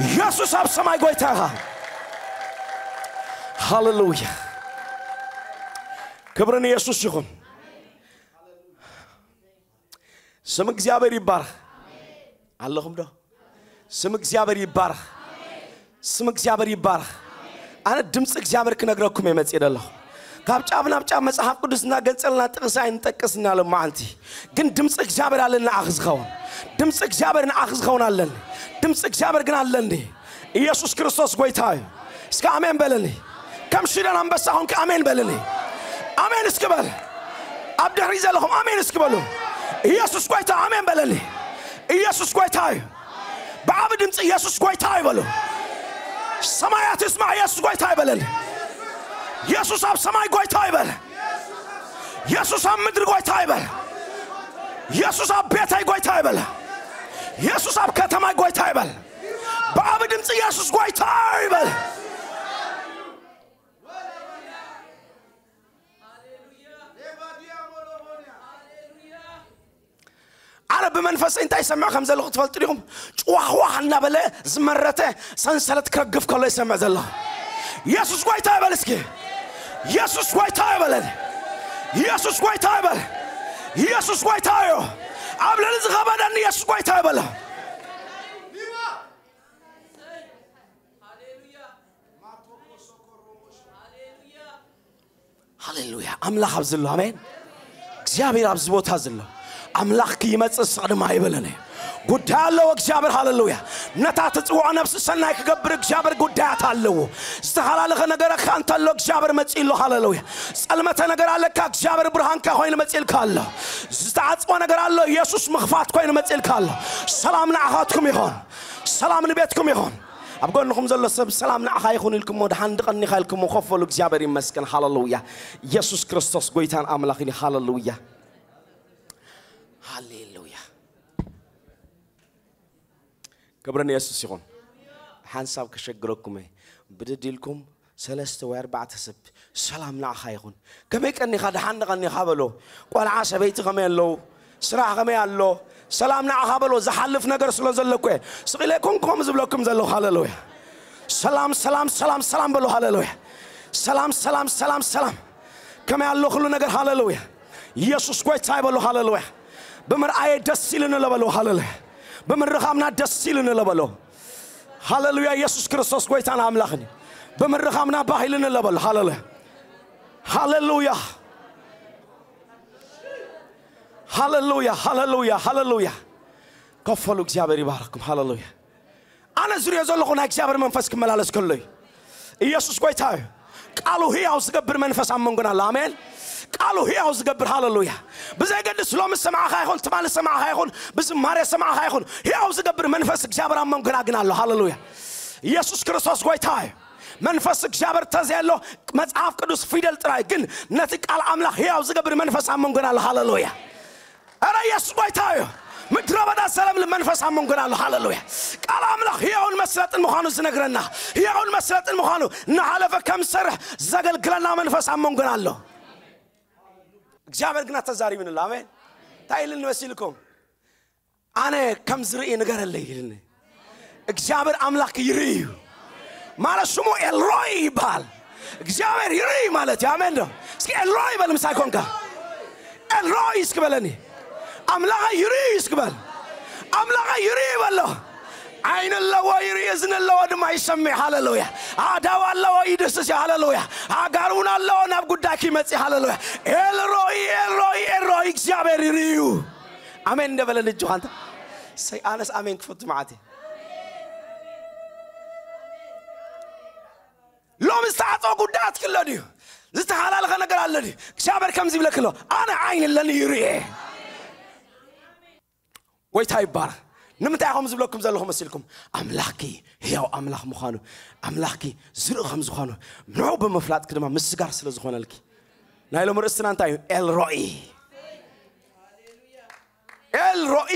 ኢየሱስ ኣብ ሰማይ ጎይታ ኢኻ። ሃሌሉያ። ክብሪ ንየሱስ ይኹን። ስም እግዚኣብሔር ይባረኽ። ኣለኹም ዶ? ስም እግዚኣብሔር ይባረኽ። ስም እግዚኣብሔር ይባረኽ። ኣነ ድምፂ እግዚኣብሔር ክነግረኩም እየ መፅእ ዘለኹ። ካብ ጫፍ ናብ ጫፍ መፅሓፍ ቅዱስ እናገንፀልና ጥቕሲ ኣይንጠቅስ እናለ መዓልቲ ግን ድምፂ እግዚኣብሔር ኣለኒ ንዓኽ ዝኸውን። ድምፂ እግዚኣብሔር ንዓኽ ዝኸውን ኣለኒ። ድምፂ እግዚኣብሔር ግን ኣለኒ። ኢየሱስ ክርስቶስ ጎይታ እዩ። እስከ ኣሜን በለኒ። ከም ሽደን ኣንበሳ ኾንክ ኣሜን በለኒ። ኣሜን እስኪ በል። ኣብ ድሕሪ ዘለኹም ኣሜን እስኪ በሉ። ኢየሱስ ጎይታ ኣሜን በለኒ። ኢየሱስ ጎይታ እዩ። ብዓቢ ድምፂ ኢየሱስ ጎይታ እዩ በሉ። ሰማያት ይስማዕ፣ ኢየሱስ ጎይታ እዩ በለኒ። ኢየሱስ ኣብ ሰማይ ጎይታ ይበል። ኢየሱስ ኣብ ምድሪ ጎይታ ይበል። ኢየሱስ ኣብ ቤተይ ጎይታ ይበል። ኢየሱስ ኣብ ከተማይ ጎይታ ይበል። ብዓቢ ድምፂ ኢየሱስ ጎይታ ይበል። ኣነ ብመንፈሰይ እንታይ ይሰምዕ ከም ዘለኹ ትፈልጡ ዲኹም? ጭዋኽዋኽ እናበለ ዝመረተ ሰንሰለት ክረግፍ ከሎ ይሰምዕ ዘለኹ። ኢየሱስ ጎይታ ይበል እስኪ። ኢየሱስ ጎይታ ይበለል። ኢየሱስ ጎይታ ይበል። ኢየሱስ ጎይታ እዩ። ኣብ ልዕሊ ዝኸበደኒ ኢየሱስ ጎይታ ይበለ። ሃሌሉያ። ኣምላኽ ኣብዚ ኣሎ። ኣሜን። እግዚኣብሔር ኣብዚ ቦታ ዘሎ ኣምላኽ ክይመጽእ ስቕ ድማ ኣይበለን እዩ። ጉዳይ ኣለዎ እግዚኣብሔር። ሃሌሉያ። ነታ ትጽውዖ ነፍሲ ሰናይ ክገብር እግዚኣብሔር ጉዳያት ኣለዎ። ዝተሓላለኸ ነገረካ እንተሎ እግዚኣብሔር መጺኡ ኣሎ። ሃሌሉያ። ጸልመተ ነገር ኣለካ እግዚኣብሔር ብርሃንካ ኮይኑ መጺእልካ ኣሎ። ዝተዓጽወ ነገር ኣሎ ኢየሱስ ምኽፋት ኮይኑ መጺእልካ ኣሎ። ሰላም ንዓኻትኩም ይኹን። ሰላም ንቤትኩም ይኹን። ኣብ ጎንኹም ዘሎ ሰብ ሰላም ንዓኻ ይኹን ኢልኩሞ፣ ደሓን ድቐኒኻ ኢልኩሞ፣ ኮፍ በሉ። እግዚኣብሔር ይመስገን። ሃሌሉያ። ኢየሱስ ክርስቶስ ጎይታን ኣምላኽን እዩ። ሃሌሉያ። ሃሌሉያ። ክብሪ ንየሱስ ይኹን። ሓንሳብ ከሸግረኩም እየ። ብድድ ኢልኩም ሰለስተ ወይ ኣርባዕተ ሰብ ሰላም ንዓኻ ይኹን። ከመይ ቀኒኻ? ደሓን ድቐኒኻ በሎ። ቆልዓ ሰበይቲ ከመይ ኣለዉ? ስራሕ ከመይ ኣሎ? ሰላም ንዓኻ በሎ። ዝሓልፍ ነገር ስለ ዘለኩ እየ ስቕ ኢለ ኮንኮም ዝብለኩም ዘለኹ። ሃሌሉያ። ሰላም፣ ሰላም፣ ሰላም፣ ሰላም በሎ። ሃሌሉያ። ሰላም፣ ሰላም፣ ሰላም፣ ሰላም። ከመይ ኣሎ ኩሉ ነገር? ሃሌሉያ። ኢየሱስ ጎይታ ይበሎ። ሃሌሉያ። ብምርኣየ ደስ ኢሉኒ ለበሎ። ሃሌሉያ። ብምርኻብና ደስ ኢሉኒ ለበሎ። ሃሌሉያ። ኢየሱስ ክርስቶስ ጎይታን ኣምላኽን እዩ። ብምርኻብና ባህ ኢሉኒ ለበሎ። ሃሌሉያ። ሃሌሉያ። ሃሌሉያ። ሃሌሉያ። ሃሌሉያ። ከፈሉ። እግዚኣብሔር ይባርክኩም። ሃሌሉያ። ኣነ ዝሪኦ ዘለኹ ናይ እግዚኣብሔር መንፈስ ክመላለስ ከሎ እዩ። ኢየሱስ ጎይታ እዩ። ቃሉ ህያው ዝገብር መንፈስ ኣብ መንጎና ኣሎ። ኣሜን። ቃሉ ህያው ዝገብር። ሃሌሉያ። ብዘይገድስ ሎሚ ዝሰማዕኻ ይኹን፣ ትማሊ ዝሰማዕኻ ይኹን፣ ብዝማሬ ዝሰማዕኻ ይኹን፣ ህያው ዝገብር መንፈስ እግዚኣብሔር ኣብ መንጎና ግን ኣሎ። ሃሌሉያ። ኢየሱስ ክርስቶስ ጎይታ እዩ። መንፈስ እግዚኣብሔር ተዘየሎ መጽሓፍ ቅዱስ ፊደል ጥራይ፣ ግን ነቲ ቃል ኣምላኽ ህያው ዝገብር መንፈስ ኣብ መንጎና ኣሎ። ሃሌሉያ። ኧረ ኢየሱስ ጎይታ እዩ። ምድረ በዳ ዘለምልም መንፈስ ኣብ መንጎና ኣሎ። ሃሌሉያ። ቃል ኣምላኽ ህያውን መስለጥን ምዃኑ ዝነግረና፣ ህያውን መስለጥን ምዃኑ፣ እናሓለፈ ከም ዝሰርሕ ዘገልግለና መንፈስ ኣብ መንጎና ኣሎ። እግዚኣብሔር ግና ተዛሪብኒ ኣሎ። ኣሜን። እንታይ ኢልኒ መሲልኩም? ኣነ ከም ዝርኢ ንገረለይ ኢልኒ። እግዚኣብሔር ኣምላኽ ይርኢ እዩ። ማለት ሽሙ ኤልሮይ ይበሃል። እግዚኣብሔር ይርኢ ማለት እዩ። ኣሜን ዶ? እስኪ ኤልሮይ በል ምሳይ ኮንካ። ኤልሮይ እስኪ በለኒ። ኣምላኸ ይርኢ እስኪ በል። ኣምላኸ ይርኢ በሎ። ዓይኒ ኣለዎ፣ ይርኢ፣ እዝኒ ኣለዎ ድማ ይሰምዕ። ሃሌሉያ። ኣእዳው ኣለዎ ይድስስ እዩ። ሃሌሉያ። ኣእጋር እውን ኣለዎ ናብ ጉዳይኪ ይመጽእ። ሃሌሉያ። ኤልሮኢ፣ ኤልሮኢ፣ ኤልሮኢ፣ እግዚኣብሔር ይርእዩ። ኣሜን እንደበለ ልጁ ኻንተ። ሰይ ኣነስ ኣሜን ክፈቱ መዓት እየ። ሎም ዝተዓጸወ ጉዳያት ክሎ ድዩ? ዝተሓላለኸ ነገር ኣሎ ድዩ? እግዚኣብሔር ከምዚ ይብለክ ኣሎ፣ ኣነ ዓይኒ ኣለኒ ይርኤ። ጎይታ ይባረክ። ንምንታይ ኢኹም ዝብለኩም ዘለኹ መሲልኩም? ኣምላኽኪ ህያው ኣምላኽ ምዃኑ፣ ኣምላኽኪ ዝርኢ ከም ዝኾኑ፣ ንዑ ብምፍላጥኪ ድማ ምስጋር ስለ ዝኾነልኪ። ናይ ሎም ርእስትና እንታይ እዩ? ኤልሮኢ። ኤልሮኢ፣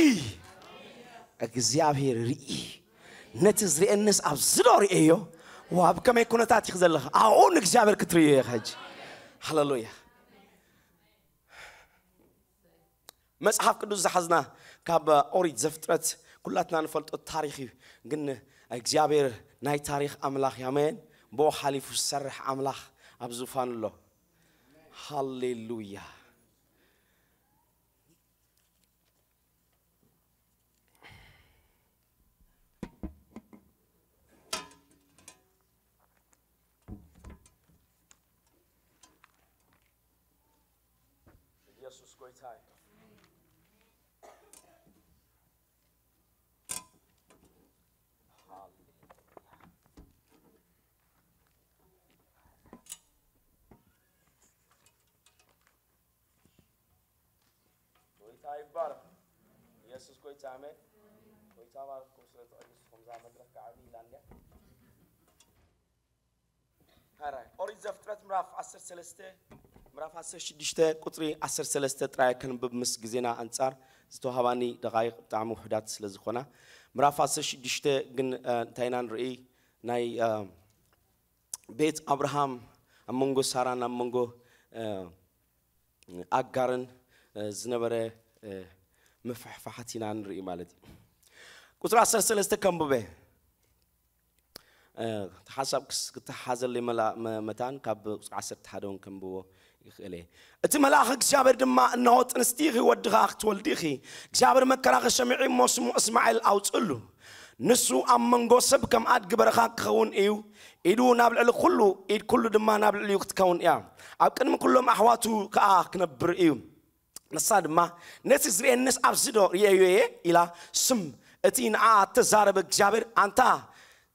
እግዚኣብሔር ርኢ። ነቲ ዝርእየንስ ኣብዚ ዶ ርእየዮ? ዋ፣ ኣብ ከመይ ኩነታት ኢኺ ዘለኻ? ኣብኡ ንእግዚኣብሔር ክትርእዮ ኢኻ ሕጂ። ሃሌሉያ። መጽሓፍ ቅዱስ ዝሓዝና ካብ ኦሪት ዘፍጥረት ኩላትና ንፈልጦ ታሪኽ እዩ። ግን እግዚኣብሔር ናይ ታሪኽ ኣምላኽ እዩ። ኣሜን። ብኡ ሓሊፉ ዝሰርሕ ኣምላኽ ኣብ ዙፋኑ ኣሎ። ሃሌሉያ። ኢየሱስ ጎይታ እዩ። ሃሌሉያ። ጎይታ ይባረክ። ኢየሱስ ጎይታ፣ ኣሜን። ጎይታ ባርክኩም ስለ ትዕግስትኩም። እዛ መድረክ ከዓቢ ኢላ እንድያ። ሃራይ ኦሪት ዘፍጥረት ምዕራፍ ዓሰርተ ሰለስተ፣ ምዕራፍ ዓሰርተ ሽዱሽተ ቁጽሪ ዓሰርተ ሰለስተ ጥራይ ከንብብ፣ ምስ ግዜና ኣንጻር ዝተዋህባኒ ደቓይቕ ብጣዕሚ ውሑዳት ስለ ዝኾና። ምዕራፍ ዓሰርተ ሽዱሽተ ግን፣ እ፣ እንታይ ኢና ንርኢ? ናይ፣ እ፣ ቤት ኣብርሃም ኣብ መንጎ ሳራን ኣብ መንጎ፣ እ፣ ኣጋርን፣ እ፣ ዝነበረ፣ እ፣ ምፍሕፋሓት ኢና ንርኢ ማለት እዩ። ቁጽሪ ዓሰርተ ሰለስተ ከንብበ። እ፣ ሓሳብ ክስ-፣ ክተሓሓዘለይ መላ-፣ መ-፣ መታን ካብ ቁጽሪ ዓሰርተ ሓደ እውን ከንብቦ ይኽእል እየ። እቲ መልኣኽ እግዚኣብሔር ድማ፣ "እንሆ ጥንስቲ ኢኺ፣ ወዲ ኸኣ ክትወልዲ ኢኺ። እግዚኣብሔር መከራኺ ሰሚዑ እሞ ስሙ እስማኤል ኣውጽእሉ። ንሱ ኣብ መንጎ ሰብ ከም ኣድጊ በረኻ ክኸውን እዩ። ኢዱ ናብ ልዕሊ ኩሉ፣ ኢድ ኩሉ ድማ ናብ ልዕሊኡ ክትከውን እያ። ኣብ ቅድሚ ኩሎም ኣሕዋቱ ከኣ ክነብር እዩ። ንሳ ድማ፣ ነቲ ዝርእየንስ ኣብዚ ዶ ርእየዮ እየ?" ኢላ ስም እቲ ንዓኣ እተዛረበ እግዚኣብሔር፣ ኣንታ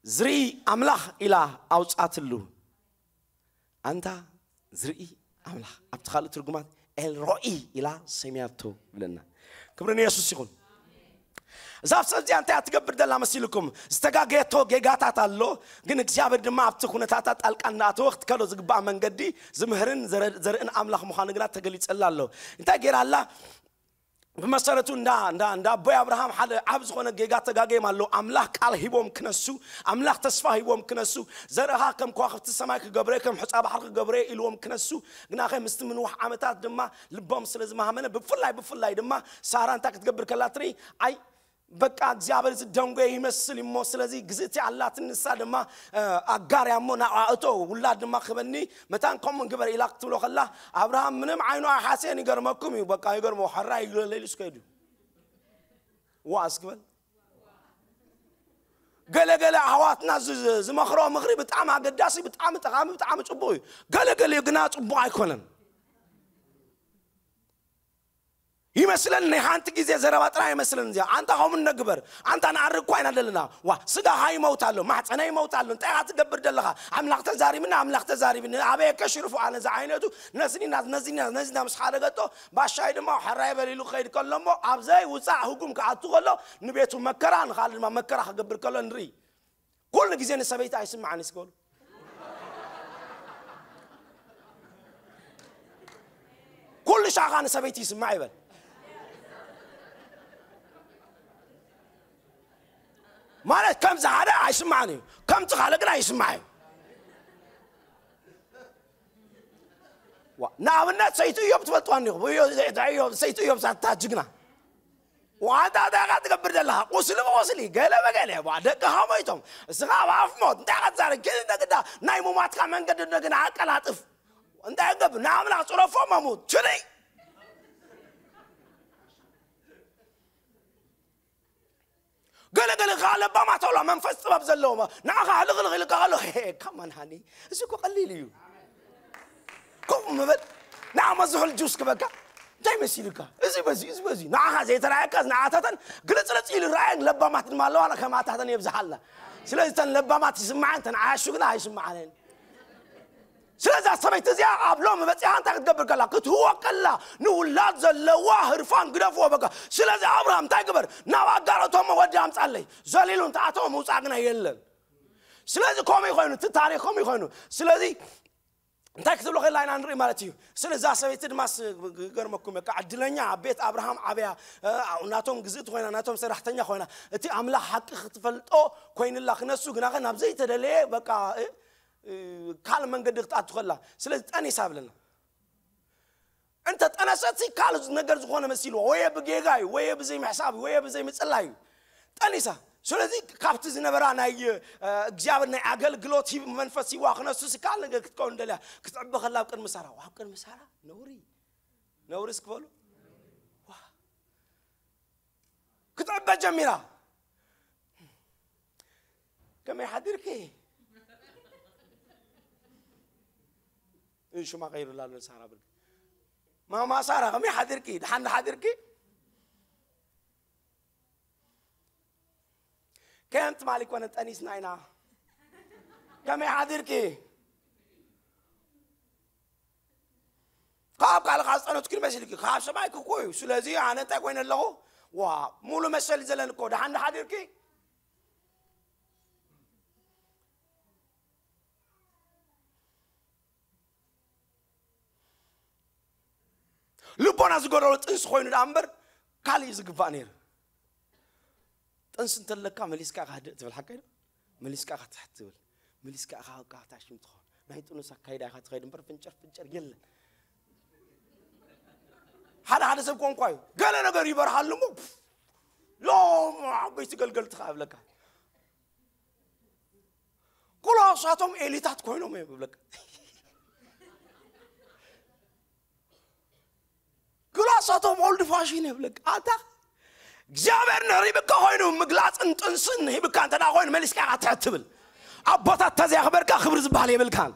ዝርኢ ኣምላኽ ኢላ ኣውጻትሉ። ኣንታ ዝርኢ ኣምላኽ፣ ኣብቲ ካልእ ትርጉማት ኤልሮኢ ኢላ ሰምያቶ ብለና። ክብሪ ንየሱስ ይኹን። እዛ ሰብ እዚኣ እንታይ እያ ትገብር ዘላ መሲልኩም? ዝተጋገየቶ ጌጋታት ኣሎ፣ ግን እግዚኣብሔር ድማ ኣብቲ ኩነታታ ጣልቃ እናኣተወ ክትከዶ ዝግባእ መንገዲ ዝምህርን ዘረ-፣ ዘርእን ኣምላኽ ምዃኑ ግና ተገሊጸላ ኣሎ። እንታይ ገይራ ኣላ? ብመሰረቱ እንዳ፣ እንዳ፣ እንዳ ኣቦይ ኣብርሃም ሓደ ዓብ ዝኾነ ጌጋ ተጋገዮም ኣለዉ። ኣምላኽ ቃል ሂቦም ክነሱ፣ ኣምላኽ ተስፋ ሂቦም ክነሱ፣ "ዘርእኻ ከም ከዋኽብቲ ሰማይ ክገብረ፣ ከም ሑጻ ባሕሪ ክገብረ" ኢልዎም ክነሱ። ግናኸ ምስቲ ምንዋሕ ዓመታት ድማ ልቦም ስለ ዝመሃመነ፣ ብፍላይ፣ ብፍላይ ድማ ሳራ እንታይ ክትገብር ከላ ትርኢ? ኣይ፣ በቃ እግዚኣብሔር ዝደንጎየ ይመስል እሞ፣ ስለዚ ግዝእቲ ኣላትኒ፣ ንሳ ድማ፣ እ፣ ኣጋር እያ እሞ ናብኣ እቶ፣ ውላድ ድማ ክበኒ፣ መታን ከምኡ ግበር ኢላ ክትብሎ ከላ፣ ኣብርሃም ምንም ዓይኑ ኣይሓሰየን። ይገርመኩም እዩ፣ በቃ ይገርሞ፣ ሕራይ ኢሉ ለሊሱ ከይዱ። ዋ እስኪ በል። ገለ ገለ ኣሕዋትና ዝ-፣ ዝ-፣ ዝመኽሮ ምኽሪ ብጣዕሚ ኣገዳሲ፣ ብጣዕሚ ጠቓሚ፣ ብጣዕሚ ጽቡቕ እዩ። ገለ ገሊኡ ግና ጽቡቕ ኣይኮነን። ይመስለኒ ናይ ሓንቲ ግዜ ዘረባ ጥራይ ኣይመስለኒ እዚኣ። ኣንታ ከምኡ ነግበር፣ ኣንታ ንዓርግ እኳ ኢና ዘለና። ዋ፣ ስጋኻ ይመውት ኣሎ፣ ማሕፀነይ ይመውት ኣሎ። እንታይ ኢኻ ትገብር ዘለኻ? ኣምላኽ ተዛሪብኒ፣ ኣምላኽ ተዛሪብኒ። ኣበየ ከሽርፎ ኣነ ዝዓይነቱ ነዝኒና፣ ነዝኒና፣ ነዝኒና ምስ ሓደገቶ፣ ባሻይ ድማ ሕራይ በል ኢሉ ክኸይድ ከሎ እሞ፣ ኣብ ዘይውፃእ ህጉም ክኣቱ ከሎ፣ ንቤቱ መከራ፣ ንኻልእ ድማ መከራ ክገብር ከሎ ንርኢ። ኩሉ ግዜ ንሰበይቲ ኣይስምዓን እስኪ በሉ። ኩሉ ሻኻ ንሰበይቲ ይስማዕ ይበል። ማለት ከምዚ ሓደ ኣይስማዕን እዩ፣ ከምቲ ካልእ ግን ኣይስማዕ እዩ። ዋ፣ ንኣብነት ሰይቲ እዮብ ትፈልጥዋ እንዲኹም? እዮ-፣ እዮ-፣ ሰይቲ እዮብ ሳታ ጅግና። ዋንታ እንታይ ኢኻ ትገብር ዘለኻ? ቁስሊ ብቁስሊ፣ ገለ በገለ፣ ዋ፣ ደቅኻ ሞይቶም፣ እስኻ ኣብ ኣፍ ሞት፣ እንታይ ኢኻ ትዛረብ? ግን እንደግዳ ናይ ሙማትካ መንገዲ እንደገና ኣቀላጥፍ። እንታይ ገብር? ንኣምላኽ ጽረፎ መሙት። ችሊ! ገለገለ ከዓ ለባማት ኣላ መንፈስ ጥበብ ዘለዎም ንዓኻ ህልኽልኽ ኢልካ ከሎ ከማን ሃኒ እዚ እኮ ቀሊል እዩ። ከምኡ ምበል ንዓማ ዝሑል ጁስ ክበካ እንታይ መሲልካ እዚ በዚ እዚ በዚ ንዓኻ ዘይተረኣየካ ንዓታተን ግልፅልፅ ኢሉ ረኣየን ለባማት ድማ ኣለዋ ከማታተን የብዝሓልና። ስለዚ ተን ለባማት ይስምዓን ተን ዓያሹ ግና ኣይስምዓነን። ስለዛ ሰበይቲ እዚኣ ኣብ ሎሚ በፂሓ እንታይ ክትገብር ከላ ክትህወ ከላ ንውላድ ዘለዋ ህርፋን ግደፍዎ በቃ። ስለዚ ኣብርሃም እንታይ ግበር ናብ ኣጋር እቶም ወዲ ኣምፃለይ ዘሊሉ እንተኣተወ ምውፃእ ግና የለን። ስለዚ ከምኡ ይኮይኑ እቲ ታሪክ ከምኡ ይኮይኑ። ስለዚ እንታይ ክትብሎ ከላ ኢና ንርኢ ማለት እዩ። ስለዛ ሰበይቲ ድማ ገርመኩም በቃ ዕድለኛ ኣብ ቤት ኣብርሃም ዓብያ ናቶም ግዝእቲ ኮይና ናቶም ሰራሕተኛ ኮይና እቲ ኣምላኽ ሓቂ ክትፈልጦ ኮይንላ ክነሱ ግናኸ ናብ ዘይተደለየ በቃ ካልእ መንገዲ ክትኣቱ ከላ ስለዚ ጠኒሳ ብለና። እንተ ጠነሰት ካልእ ነገር ዝኾነ መሲልዎ ወየ ብጌጋ እዩ ወየ ብዘይ ምሕሳብ እዩ ወየ ብዘይ ምጽላይ እዩ። ጠኒሳ ስለዚ ካብቲ ዝነበራ ናይ እግዚኣብሔር ናይ ኣገልግሎት ሂብ መንፈስ ሂዋ ክነሱስ ካልእ ነገር ክትከውን ደልያ ክትዕበ ከላ ኣብ ቅድሚ ሳራ ኣብ ቅድሚ ሳራ ነውሪ ነውሪ እስክበሉ ክትዕበ ጀሚራ። ከመይ ሓዲርኪ? ሽማ ቀይሩላ ኣሎ ሳራ ብርክ ማማ ሳራ ከመይ ሓዲርኪ? ድሓን ሓዲርኪ? ከም ትማሊ ኮነ ጠኒስና ኢና። ከመይ ሓዲርኪ? ካብ ካልኻ ዝፀነትኩ መሲልኪ ካብ ሰማይ ክኮ እዩ። ስለዚ ኣነ እንታይ ኮይነ ኣለኹ? ዋ ሙሉ መሰል ዘለን እኮ ደሓን ሓዲርኪ? ልቦና ዝጎደሎ ጥንሲ ኮይኑ ደኣ እምበር ካልእ እዩ ዝግባእ ነይሩ። ጥንሲ እንተለካ መሊስካ ኢኻ ህድእ ትብል ሓቀይ ዶ? መሊስካ ኢኻ ትሕት ትብል መሊስካ ኢኻ ካብ ታሽም ትኸውን ናይ ጥኑስ ኣካይዳ ኢኻ ትኸይድ እምበር ፍንጨር ፍንጨር የለን። ሓደ ሓደ ሰብ ኮንኳ እዩ ገለ ነገር ይበርሃሉ እሞ ሎም ዓበይቲ ገልገልቲ ኸዓ ይብለካ። ኩላሳቶም ኤሊታት ኮይኖም እዮም ይብለካ። ግላሳቶም ኦልድ ፋሽን ይብለካ ኣታ እግዚኣብሔር ንሪብካ ኮይኑ ምግላፅን ጥንስን ሂብካ እንተ ኮይኑ መሊስካ ኢኻ ትሕት ትብል። ኣቦታት ተዘያኽበርካ ክብሪ ዝበሃል የብልካን።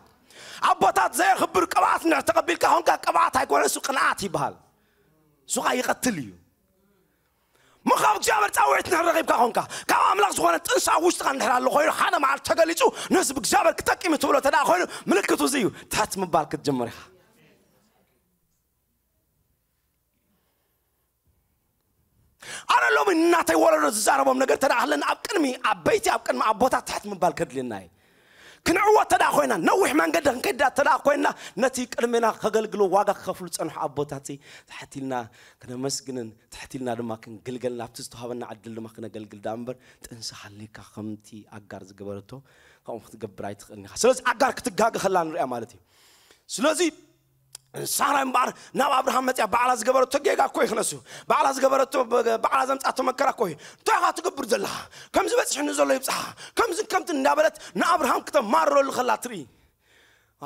ኣቦታት ዘየኽብር ቅብኣት እንድሕር ተቐቢልካ ኾንካ ቅብኣት ኣይኮነ እሱ ቅንኣት ይበሃል። እሱ ኸዓ ይቐትል እዩ። ምኻብ እግዚኣብሔር ፃውዒት እንድሕር ረኺብካ ኾንካ ካብ ኣምላኽ ዝኾነ ጥንሲ ኣብ ውሽጥኻ እንድሕር ኣሎ ኮይኑ ሓደ መዓልቲ ተገሊፁ ነዚ ብእግዚኣብሔር ክጠቂም ትብሎ ተደኣ ኮይኑ ምልክቱ እዚ እዩ። ትሕት ምባል ክትጀምር ኢኻ። ኣነ ሎሚ እናተይ ወለዶ ዝዛረቦም ነገር ተደኣ ኣለና ኣብ ቅድሚ ዓበይቲ ኣብ ቅድሚ ኣቦታት ትሕት ምባል ከድልየና እዩ። ክንዕወት ተደኣ ኮይና ነዊሕ መንገዲ ክንከይድ ተደኣ ኮይና ነቲ ቅድሜና ከገልግሎ ዋጋ ክከፍሉ ዝፀንሑ ኣቦታት ትሕት ኢልና ክነመስግንን ትሕት ኢልና ድማ ክንግልገል ናብቲ ዝተዋሃበና ዕድል ድማ ክነገልግል ደኣ እምበር ጥንሲ ሃልይካ ከምቲ ኣጋር ዝገበረቶ ከምኡ ክትገብር ኣይትኽእልን ኢኻ። ስለዚ ኣጋር ክትጋገ ከላ ንሪኣ ማለት እዩ። ስለዚ ሳራ እምበኣር ናብ ኣብርሃም መፅያ ባዕላ ዝገበረቶ ጌጋ እኮ ይኽነሱ ባዕላ ዝገበረቶ ባዕላ ዘምፃቶ መከራ እኮ እዩ። እንታይ ኢኻ ትገብር ዘለኻ? ከምዚ በፂሕኒ ዘሎ ይብፅሓ ከምዚ ከምቲ እንዳበለት ንኣብርሃም ክተማርረሉ ከላ ትርኢ።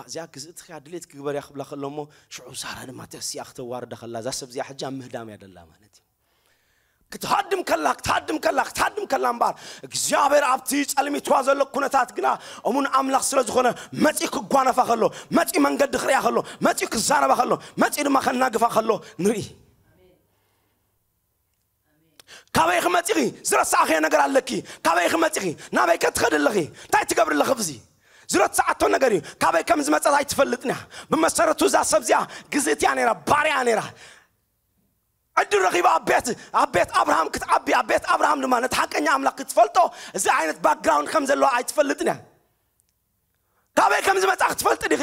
እዚኣ ግዝእትኽያ ድሌት ክግበር እያ ክብላ ከሎ እሞ ሽዑ ሳራ ድማ ተሲኣ ክተዋርዳ ከላ እዛ ሰብ እዚኣ ሕጂ ኣብ ምህዳም እያ ደላ ማለት እዩ። ክትሃድም ከላ ክትሃድም ከላ ክትሃድም ከላ እምበኣር እግዚኣብሔር ኣብቲ ጸልሚትዋ ዘሎ ኩነታት ግና እሙን ኣምላኽ ስለ ዝኾነ መጺኡ ክጓነፋ ከሎ መጺኡ መንገዲ ክርእያ ከሎ መጺኡ ክዛረባ ከሎ መጺኡ ድማ ከናግፋ ከሎ ንርኢ። ካበይ ክመጺኺ ዝረሳእኽዮ ነገር ኣለኪ? ካበይ ክመጺኺ ናበይ ከትኸዲ ኣለኺ? እንታይ ትገብሪ ኣለኺ? ብዚ ዝረሳዓቶ ነገር እዩ። ካበይ ከም ዝመጸት ኣይትፈልጥን እያ። ብመሰረቱ እዛ ሰብ እዚኣ ግዝእት እያ ነይራ፣ ባርያ እያ ነይራ። ዕድል ረኺባ ኣብ ቤት ኣብ ቤት ኣብርሃም ክትዓቢ ኣብ ቤት ኣብርሃም ድማ ነቲ ሓቀኛ ኣምላኽ ክትፈልጦ እዚ ዓይነት ባክግራውንድ ከም ዘለዋ ኣይትፈልጥን እያ። ካበይ ከም ዝመጻ ክትፈልጢ ዲኺ?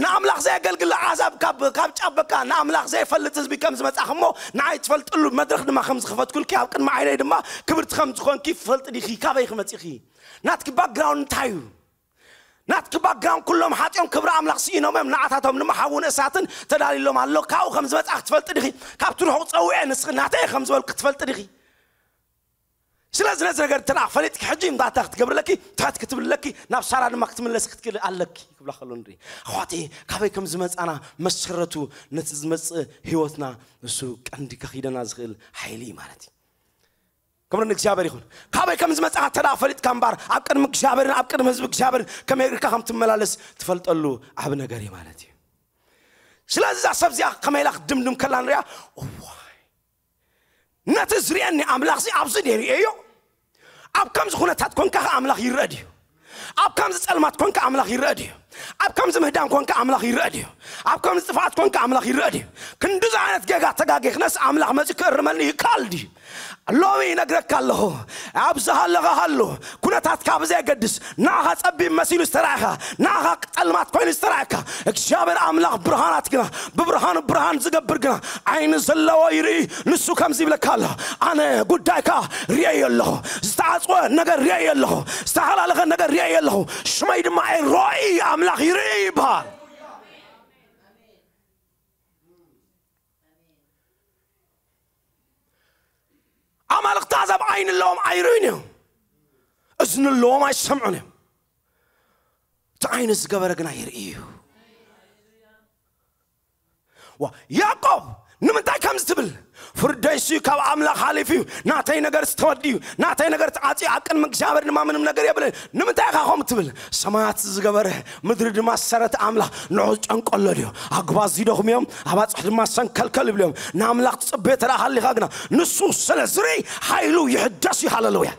ንኣምላኽ ዘየገልግል ዓዛብ ካብ ጫበካ ንኣምላኽ ዘይፈልጥ ህዝቢ ከም ዝመጻኽ እሞ ንዓይ ትፈልጥሉ መድረኽ ድማ ከም ዝኸፈትኩልኪ ኣብ ቅድሚ ዓይነይ ድማ ክብርቲ ከም ዝኾንኪ ትፈልጢ ዲኺ? ካበይ ክመጺኺ? ናትኪ ባክግራውንድ እንታይ እዩ? ናትኪ ባክግራውንድ ኩሎም ሓጢኦም ክብሪ ኣምላኽ ስኢኖም እዮም። ንዓታቶም ድማ ሓውን እሳትን ተዳልሎም ኣሎ። ካብኡ ከም ዝመጻ ክትፈልጢ ዲኺ? ካብቲ ርሑቕ ጸዊዐ ንስኺ ናተይ ከም ዝበልኩ ክትፈልጢ ዲኺ? ስለዚ ነዚ ነገር እንተ ደኣ ፈሊጥኪ ሕጂ እንታይ ክትገብርለኪ ትሕት ክትብልለኪ ናብ ሳራ ድማ ክትምለሲ ክትክእል ኣለኪ ክብላ ከሎ ንርኢ። ኣሕዋተይ ካበይ ከም ዝመጻና መሰረቱ ነቲ ዝመጽእ ህይወትና እሱ ቀንዲ ከኺደና ዝኽእል ሓይሊ እዩ ማለት እዩ። ክብሪ ንእግዚኣብሔር ይኹን። ካበይ ከም ዝመጽኣ እንተ ደኣ ፈሊጥካ እምበኣር፣ ኣብ ቅድሚ እግዚኣብሔርን ኣብ ቅድሚ ህዝቢ እግዚኣብሔርን ከመይ ኢልካ ከም ትመላለስ ትፈልጠሉ ዓቢ ነገር እዩ ማለት እዩ። ስለዚ እዛ ሰብ እዚኣ ከመይ ኢላ ክትድምድም ከላ ንሪኣ። እዋይ፣ ነቲ ዝርእየኒ ኣምላኽሲ ኣብዚ ድየ ርእየዮ? ኣብ ከምዚ ኩነታት ኮንካ ኸ ኣምላኽ ይረአ ድዩ? ኣብ ከምዚ ጸልማት ኮንካ ኣምላኽ ይረአ ድዩ? ኣብ ከምዚ ምህዳን ኮንካ ኣምላኽ ይረአ ድዩ? ኣብ ከምዚ ጥፍኣት ኮንካ ኣምላኽ ይረአ ድዩ? ክንድዚ ዓይነት ጌጋ ተጋጊኽነስ ኣምላኽ መጺኡ ክእርመኒ ይከኣል ድዩ? ሎሚ ይነግረካ ኣለኹ፣ ኣብ ዝሃለኻ ሃሉ፣ ኩነታትካ ብዘየገድስ፣ ንዓኻ ጸቢብ መሲሉ ዝተራእኻ፣ ንዓኻ ጸልማት ኮይኑ ዝተራእካ፣ እግዚኣብሔር ኣምላኽ ብርሃናት ግና፣ ብብርሃኑ ብርሃን ዝገብር ግና፣ ዓይኒ ዘለዎ ይርኢ። ንሱ ከምዚ ይብለካ ኣሎ፣ ኣነ ጉዳይካ ርእየ ኣለኹ፣ ዝተዓጽወ ነገር ርእየ ኣለኹ፣ ዝተሓላለኸ ነገር ርእየ ኣለኹ፣ ሽመይ ድማ ሮኢ ኣምላኽ ይርኢ ይበሃል። ኣማልኽቲ ኣዛብ ዓይኒ ኣለዎም ኣይርእዩን እዮም፣ እዝኒ ኣለዎም ኣይሰምዑን እዮም፣ እቲ ዓይኒ ዝገበረ ግና ይርኢ እዩ። ዋ፣ ያዕቆብ ንምንታይ ከምዚ ትብል? ፍርደይሲ ካብ ኣምላኽ ሓሊፉ እዩ፣ ናተይ ነገር ዝተወዲ እዩ፣ ናተይ ነገር ተዓፂ፣ ኣብ ቅድሚ እግዚኣብሔር ድማ ምንም ነገር የብልን። ንምንታይ ኢኻ ከምኡ ትብል? ሰማያት ዝገበረ ምድሪ ድማ ዝሰረተ ኣምላኽ ንዑ ጨንቆሎ ድዮ? ኣጉባዝ ይደኽሙ እዮም፣ ኣባፅሕ ድማ ሰንከልከል ይብሉ እዮም። ንኣምላኽ ትፅበዮ ተደኣ ሃሊኻ ግና ንሱ ስለ ዝርኢ ሓይሉ ይሕደስ እዩ። ሃለሉያ።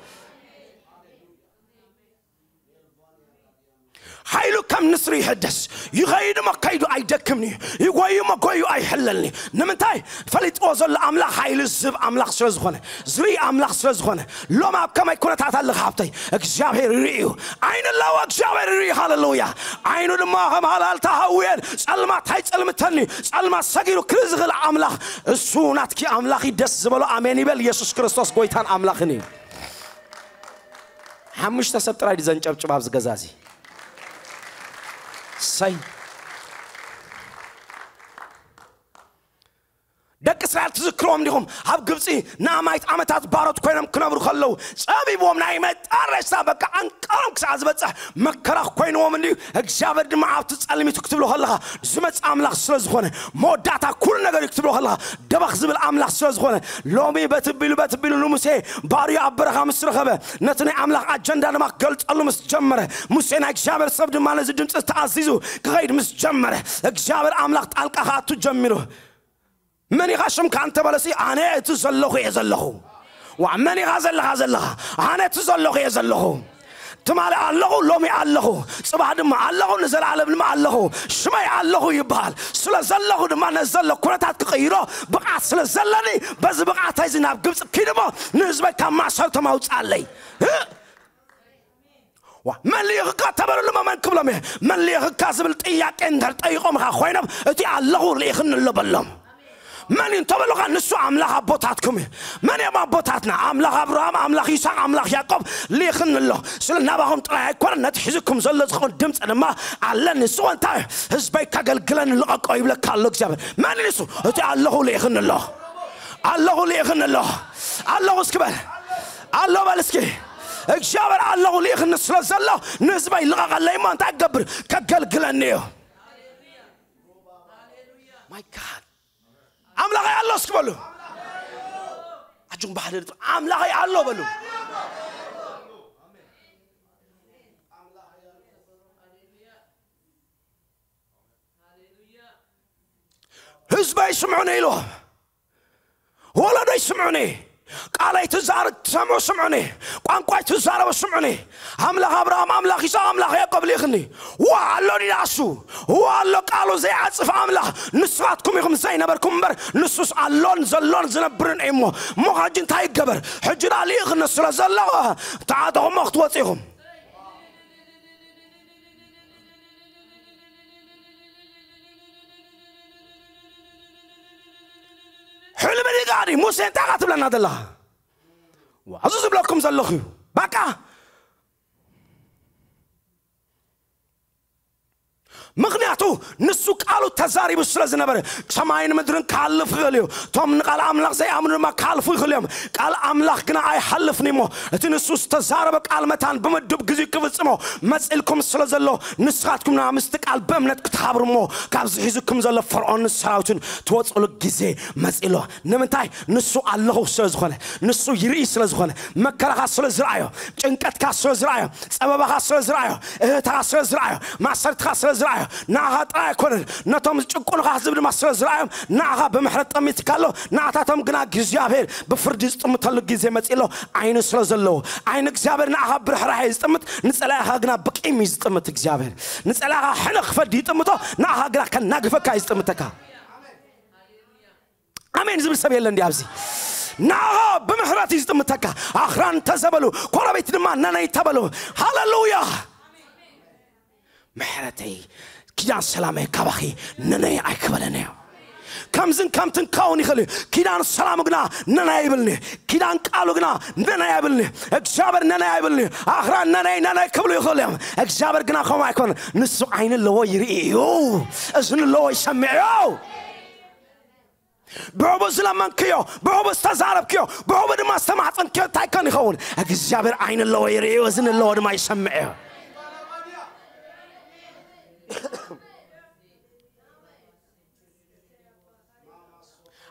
ሓይሉ ከም ንስሪ ይሕደስ። ይኸይድ እሞ ከይዱ ኣይደክምን እዩ፣ ይጎዩ እሞ ጎዩ ኣይሕለልን እዩ። ንምንታይ? ፈሊጥዎ ዘሎ ኣምላኽ ሓይሊ ዝህብ ኣምላኽ ስለ ዝኾነ፣ ዝርኢ ኣምላኽ ስለ ዝኾነ። ሎም ኣብ ከመይ ኩነታት ኣለኻ ሃብተይ? እግዚኣብሔር ይርኢ እዩ። ዓይኒ ኣለዎ፣ እግዚኣብሔር ይርኢ። ሃለሉያ። ዓይኑ ድማ ከም ሃላልታ ሃውየን ጸልማት ኣይጸልምተኒ፣ ጸልማት ሰጊሩ ክርኢ ዝኽእል ኣምላኽ፣ እሱ ናትኪ ኣምላኽ እዩ። ደስ ዝበሎ ኣሜን ይበል። ኢየሱስ ክርስቶስ ጎይታን ኣምላኽን እዩ። ሓሙሽተ ሰብ ጥራይ ድዩ ዘንጨብጭብ ኣብዚ ገዛ እዚ? ሰይ። ደቂ እስራኤል ትዝክርዎም ዲኹም? ኣብ ግብፂ ንኣማይት ዓመታት ባሮት ኮይኖም ክነብሩ ከለዉ፣ ጸቢብዎም ናይ መጣረሽታ በቃ ዓንቀሮም ክሳዕ ዝበጽሕ መከራ ኮይንዎም እንድዩ። እግዚኣብሔር ድማ ኣብቲ ጸልሚቱ ክትብሎ ከለኻ ዝመጽእ ኣምላኽ ስለ ዝኾነ፣ መወዳእታ ኩሉ ነገር እዩ ክትብሎ ከለኻ ደበኽ ዝብል ኣምላኽ ስለ ዝኾነ፣ ሎሚ በትቢሉ በትቢሉ ንሙሴ ባርዩ ኣብ በረኻ ምስ ረኸበ፣ ነቲ ናይ ኣምላኽ ኣጀንዳ ድማ ክገልጸሉ ምስ ጀመረ፣ ሙሴ ናይ እግዚኣብሔር ሰብ ድማ ነዚ ድምፂ ተኣዚዙ ክኸይድ ምስ ጀመረ፣ እግዚኣብሔር ኣምላኽ ጣልቃ ክኣቱ ጀሚሩ። መን ኢኻ ሽምካ እንተበለሲ፣ ኣነ እቲ ዘለኹ እየ ዘለኹ። ዋ፣ መን ኢኻ ዘለኻ ዘለኻ? ኣነ እቲ ዘለኹ እየ ዘለኹ። ትማሊ ኣለኹ፣ ሎሚ ኣለኹ፣ ጽባሕ ድማ ኣለኹ፣ ንዘለኣለም ድማ ኣለኹ። ሽመይ ኣለኹ ይበሃል። ስለ ዘለኹ ድማ ነዚ ዘሎ ኩነታት ክቕይሮ ብቕዓት ስለ ዘለኒ፣ በዚ ብቕዓተይ እዚ ናብ ግብጺ ኪድ እሞ ንህዝበይ ካብ ማእሰርቶም ኣውጽኣለይ። እ? ዋ፣ መን ልኢኽካ ተበሉሉ፣ መን ክብሎም እየ? መን ልኢኽካ ዝብል ጥያቄ እንድሕር ጠይቖምኻ ኮይኖም፣ እቲ ኣለኹ ልኢኽኒ ኣሎ በሎም። መን እዩ እንተበሉኻ፣ ንሱ ኣምላኽ ኣቦታትኩም እዩ። መን እዮም ኣቦታትና? ኣምላኽ ኣብርሃም፣ ኣምላኽ ይስሐቅ፣ ኣምላኽ ያዕቆብ ልኢኽኒ ኣሎ። ስለ ናባኹም ጥራይ ኣይኮነን፣ ነቲ ሒዝኩም ዘሎ ዝኸውን ድምፂ ድማ ኣለኒ። ንሱ እንታይ? ህዝበይ ከገልግለኒ ልቐቆ ይብለካ ኣሎ እግዚኣብሔር። መን እዩ ንሱ? እቲ ኣለኹ ልኢኽኒ ኣሎ። ኣለኹ ልኢኽኒ ኣሎ። ኣለኹ እስኪ በል። ኣሎ በል እስኪ። እግዚኣብሔር ኣለኹ ልኢኽኒ ስለ ዘሎ ንህዝበይ ልቐቐለይ እሞ እንታይ ክገብር? ከገልግለኒ እዩ። My God። ኣምላኸይ ኣሎ እስኪ በሉ። ኣጆኹም ብሓደ ድምፂ ኣምላኸይ ኣሎ በሉ። ህዝበይ ስምዑኒ ኢልዎም። ወለዶይ ስምዑኒ። ቃለይ ትዛረብ ትሰምዑ ስምዑኒ። ቋንቋይ ትዛረቡ ስምዑኒ። ኣምላኽ ኣብርሃም፣ ኣምላኽ ይስሐቅ፣ ኣምላኽ ያዕቆብ ልኢኽኒ። ዋ ኣሎ ድዩ ንሱ? ዋ ኣሎ ቃሉ ዘይዓጽፍ ኣምላኽ። ንስኻትኩም ኢኹም ዘይነበርኩም እምበር ንሱስ ኣሎን ዘሎን ዝነብርን እዩ እሞ። እሞ ሕጂ እንታይ ይገበር? ሕጂ ደኣ ልኢኽኒ ስለ ዘሎ ተዓጠቑ እሞ ክትወጹ ኢኹም። ሕልሚ ድዩ ጋዲ? ሙሴ እንታይ ኢኻ ትብለና ዘለኻ? ዋ፣ እዚ ዝብለኩም ዘለኹ እዩ። በቃ። ምኽንያቱ ንሱ ቃሉ ተዛሪቡ ስለ ዝነበረ ሰማይን ምድርን ክሓልፍ ይኽእል እዩ። እቶም ንቃል ኣምላኽ ዘይኣምኑ ድማ ክሓልፉ ይኽእሉ እዮም። ቃል ኣምላኽ ግና ኣይሓልፍን እሞ እቲ ንሱ ዝተዛረበ ቃል መታን ብምዱብ ግዜ ክፍጽሞ መጺልኩም ስለ ዘሎ ንስኻትኩም ድማ ምስቲ ቃል ብእምነት ክትሓብሩ እሞ ካብዚ ሒዙኩም ዘሎ ፈርዖንን ሰራዊቱን ትወጽሉ ግዜ መጺ ኣሎ። ንምንታይ? ንሱ ኣለኹ ስለ ዝኾነ፣ ንሱ ይርኢ ስለ ዝኾነ፣ መከራኻ ስለ ዝረኣዮ፣ ጭንቀትካ ስለ ዝረኣዮ፣ ጸበባኻ ስለ ዝረኣዮ፣ እህትኻ ስለ ዝረኣዮ፣ ማሰርትኻ ስለ ዝረኣዮ፣ ንዓኻ ጥራይ ኣይኮነን፣ ነቶም ዝጭቁኑኻ ህዝቢ ድማ ስለ ዝረኣዮም፣ ንዓኻ ብምሕረት ጠሚትካ ኣሎ። ንዓታቶም ግና እግዚኣብሔር ብፍርዲ ዝጥምተሉ ግዜ መጺእ ኣሎ። ዓይኑ ስለ ዘለዎ፣ ዓይኒ እግዚኣብሔር ንዓኻ ብርሕራሄ እዩ ዝጥምት፣ ንጸላኢኻ ግና ብቂም እዩ ዝጥምት እግዚኣብሔር። ንጸላኢኻ ሕነ ክፈዲ ይጥምቶ፣ ንዓኻ ግና ከናግፈካ እዩ ዝጥምተካ። ኣሜን ዝብል ሰብ የለን ድዩ ኣብዚ? ንዓኻ ብምሕረት እዩ ዝጥምተካ። ኣኽራን ተዘበሉ፣ ኮረቤት ድማ ነነይ ተበሉ። ሃሌሉያ! ምሕረተይ ኪዳን ሰላመይ ካባኺ ነነይ ኣይክበለንዮ። ከምዝን ከምትን ክኸውን ይኽእል እዩ። ኪዳን ሰላሙ ግና ነነይ ኣይብልኒ። ኪዳን ቃሉ ግና ነነይ ኣይብልኒ። እግዚኣብሔር ነነይ ኣይብልኒ። ኣኽራን ነነይ ነነይ ክብሉ ይኽእሉ እዮም። እግዚኣብሔር ግና ከምኡ ኣይኮነን። ንሱ ዓይኒ ኣለዎ ይርኢ እዩ። እዝኒ ኣለዎ ይሰምዕ እዩ። ብሕቡ ዝለመንክዮ፣ ብሕቡ ዝተዛረብክዮ፣ ብሕቡ ድማ ዝተማሕፀንክዮ እንታይ ከን ይኸውን? እግዚኣብሔር ዓይኒ ኣለዎ ይርእዮ፣ እዝኒ ኣለዎ ድማ ይሰምዕ እዩ።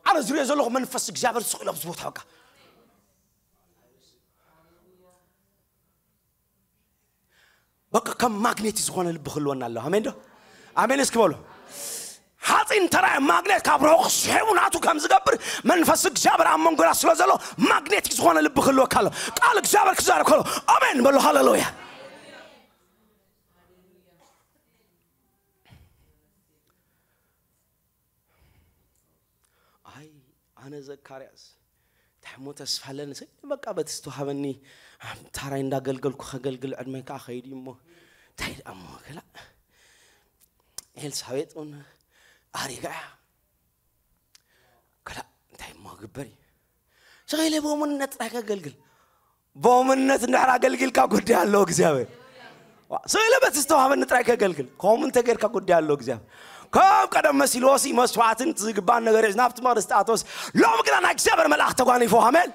ኣነ ዝሪኦ ዘለኹ መንፈስ እግዚኣብሔር ስቕ ኢሉ ኣብዚ ቦታ በቃ በቃ ከም ማግኔት ዝኾነ ልቢ ክህልወና ኣሎ። ኣሜን ዶ? ኣሜን እስኪ በሉ። ሓፂን ተራይ ማግኔት ካብ ርሑቕ ስሒቡ ናቱ ከም ዝገብር መንፈስ እግዚኣብሔር ኣብ መንጎና ስለ ዘሎ ማግኔት ዝኾነ ልቢ ክህልወካ ኣሎ። ቃል እግዚኣብሔር ክዛረብ ከሎ ኣሜን በሉ። ሃሌሉያ። ኣይ ኣነ ዘካርያስ እንታይ እሞ ተስፋ ኣለኒ ስለ በቃ በቲ ዝተዋሃበኒ ታራይ እንዳገልገልኩ ከገልግል ዕድመይ ከዓ ከይድ እዩ እሞ እንታይ ደኣ እሞ ክላእ ኤልሳቤጥ እውን ኣሪጋ እያ። ክላእ እንታይ እሞ ክግበር እዩ? ስቕ ኢለ ብእሙንነት ጥራይ ከገልግል። ብእሙንነት እንድሕር ኣገልጊልካ ጉዳይ ኣለዎ እግዚኣብሔር። ስቕ ኢለ በቲ ዝተዋህበኒ ጥራይ ከገልግል። ከምኡ እንተጌርካ ጉዳይ ኣለዎ እግዚኣብሔር። ከም ቀደም መሲልዎሲ መስዋዕትን ዝግባን ነገር እዩ ናብቲ መቕደስ ተኣተወስ። ሎሚ ግና ናይ እግዚኣብሔር መልኣኽ ተጓኒፎ። ኣሜን።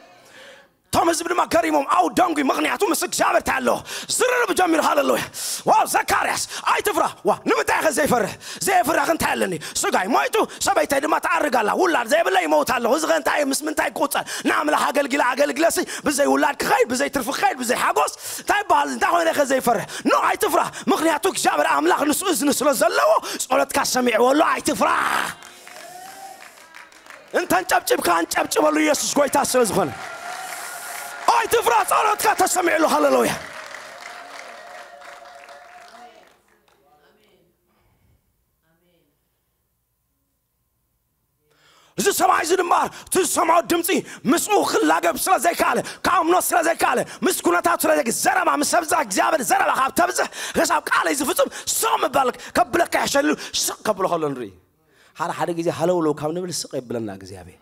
እቶም ህዝቢ ድማ ገሪሞም ኣው ደንጉ። ምኽንያቱ ምስ እግዚኣብሔር እንታይ ኣለዎ ዝርርብ ጀሚሩ። ሃሌሉያ። ዋው ዘካርያስ ኣይትፍራ። ዋ ንምንታይ ከ ዘይፈርሕ? ዘየፍርህ እንታይ ኣለኒ? ስጋይ ሞይቱ ሰበይተይ ድማ ትኣርግ ኣላ። ውላድ ዘየብለይ ይመውት ኣለኹ። እዚ ከ እንታይ ምስ ምንታይ ክቁጸር? ንኣምላኽ ኣገልጊለ ኣገልጊለሲ ብዘይ ውላድ ክኸይድ፣ ብዘይ ትርፊ ክኸይድ፣ ብዘይ ሓጎስ እንታይ ይበሃል? እንታይ ኮይነ ከ ዘይፈርሕ? ኖ ኣይትፍራ። ምኽንያቱ እግዚኣብሔር ኣምላኽ ንሱ እዝኒ ስለ ዘለዎ ጸሎትካ ሰሚዕዎ ኣሎ። ኣይትፍራ። እንተንጨብጭብካ ኣንጨብጭበሉ ኢየሱስ ጎይታ ስለ ዝኾነ። ኣይትፍራ ጸሎትካ ተሰሚዕሉ። ሃሌሉያ። እዚ ሰብኣይ እዚ ድማ እቲ ዝሰምዖ ድምፂ ምስኡ ክላገብ ስለ ዘይከኣለ ክኣምኖ ስለ ዘይከኣለ ምስ ኩነታት ስለ ዘይከ ዘረባ ምስ ኣብዛ እግዚኣብሔር ዘረባ ካብ ተብዝሕ ክሳብ ቃለይ ዝፍፅም ስቕ ምባል ከብለካ ይሕሸሉ ስቕ ከብሎ ከሎ ንርኢ። ሓደ ሓደ ግዜ ሃለውለው ካብ ንብል ስቕ የብለና እግዚኣብሔር።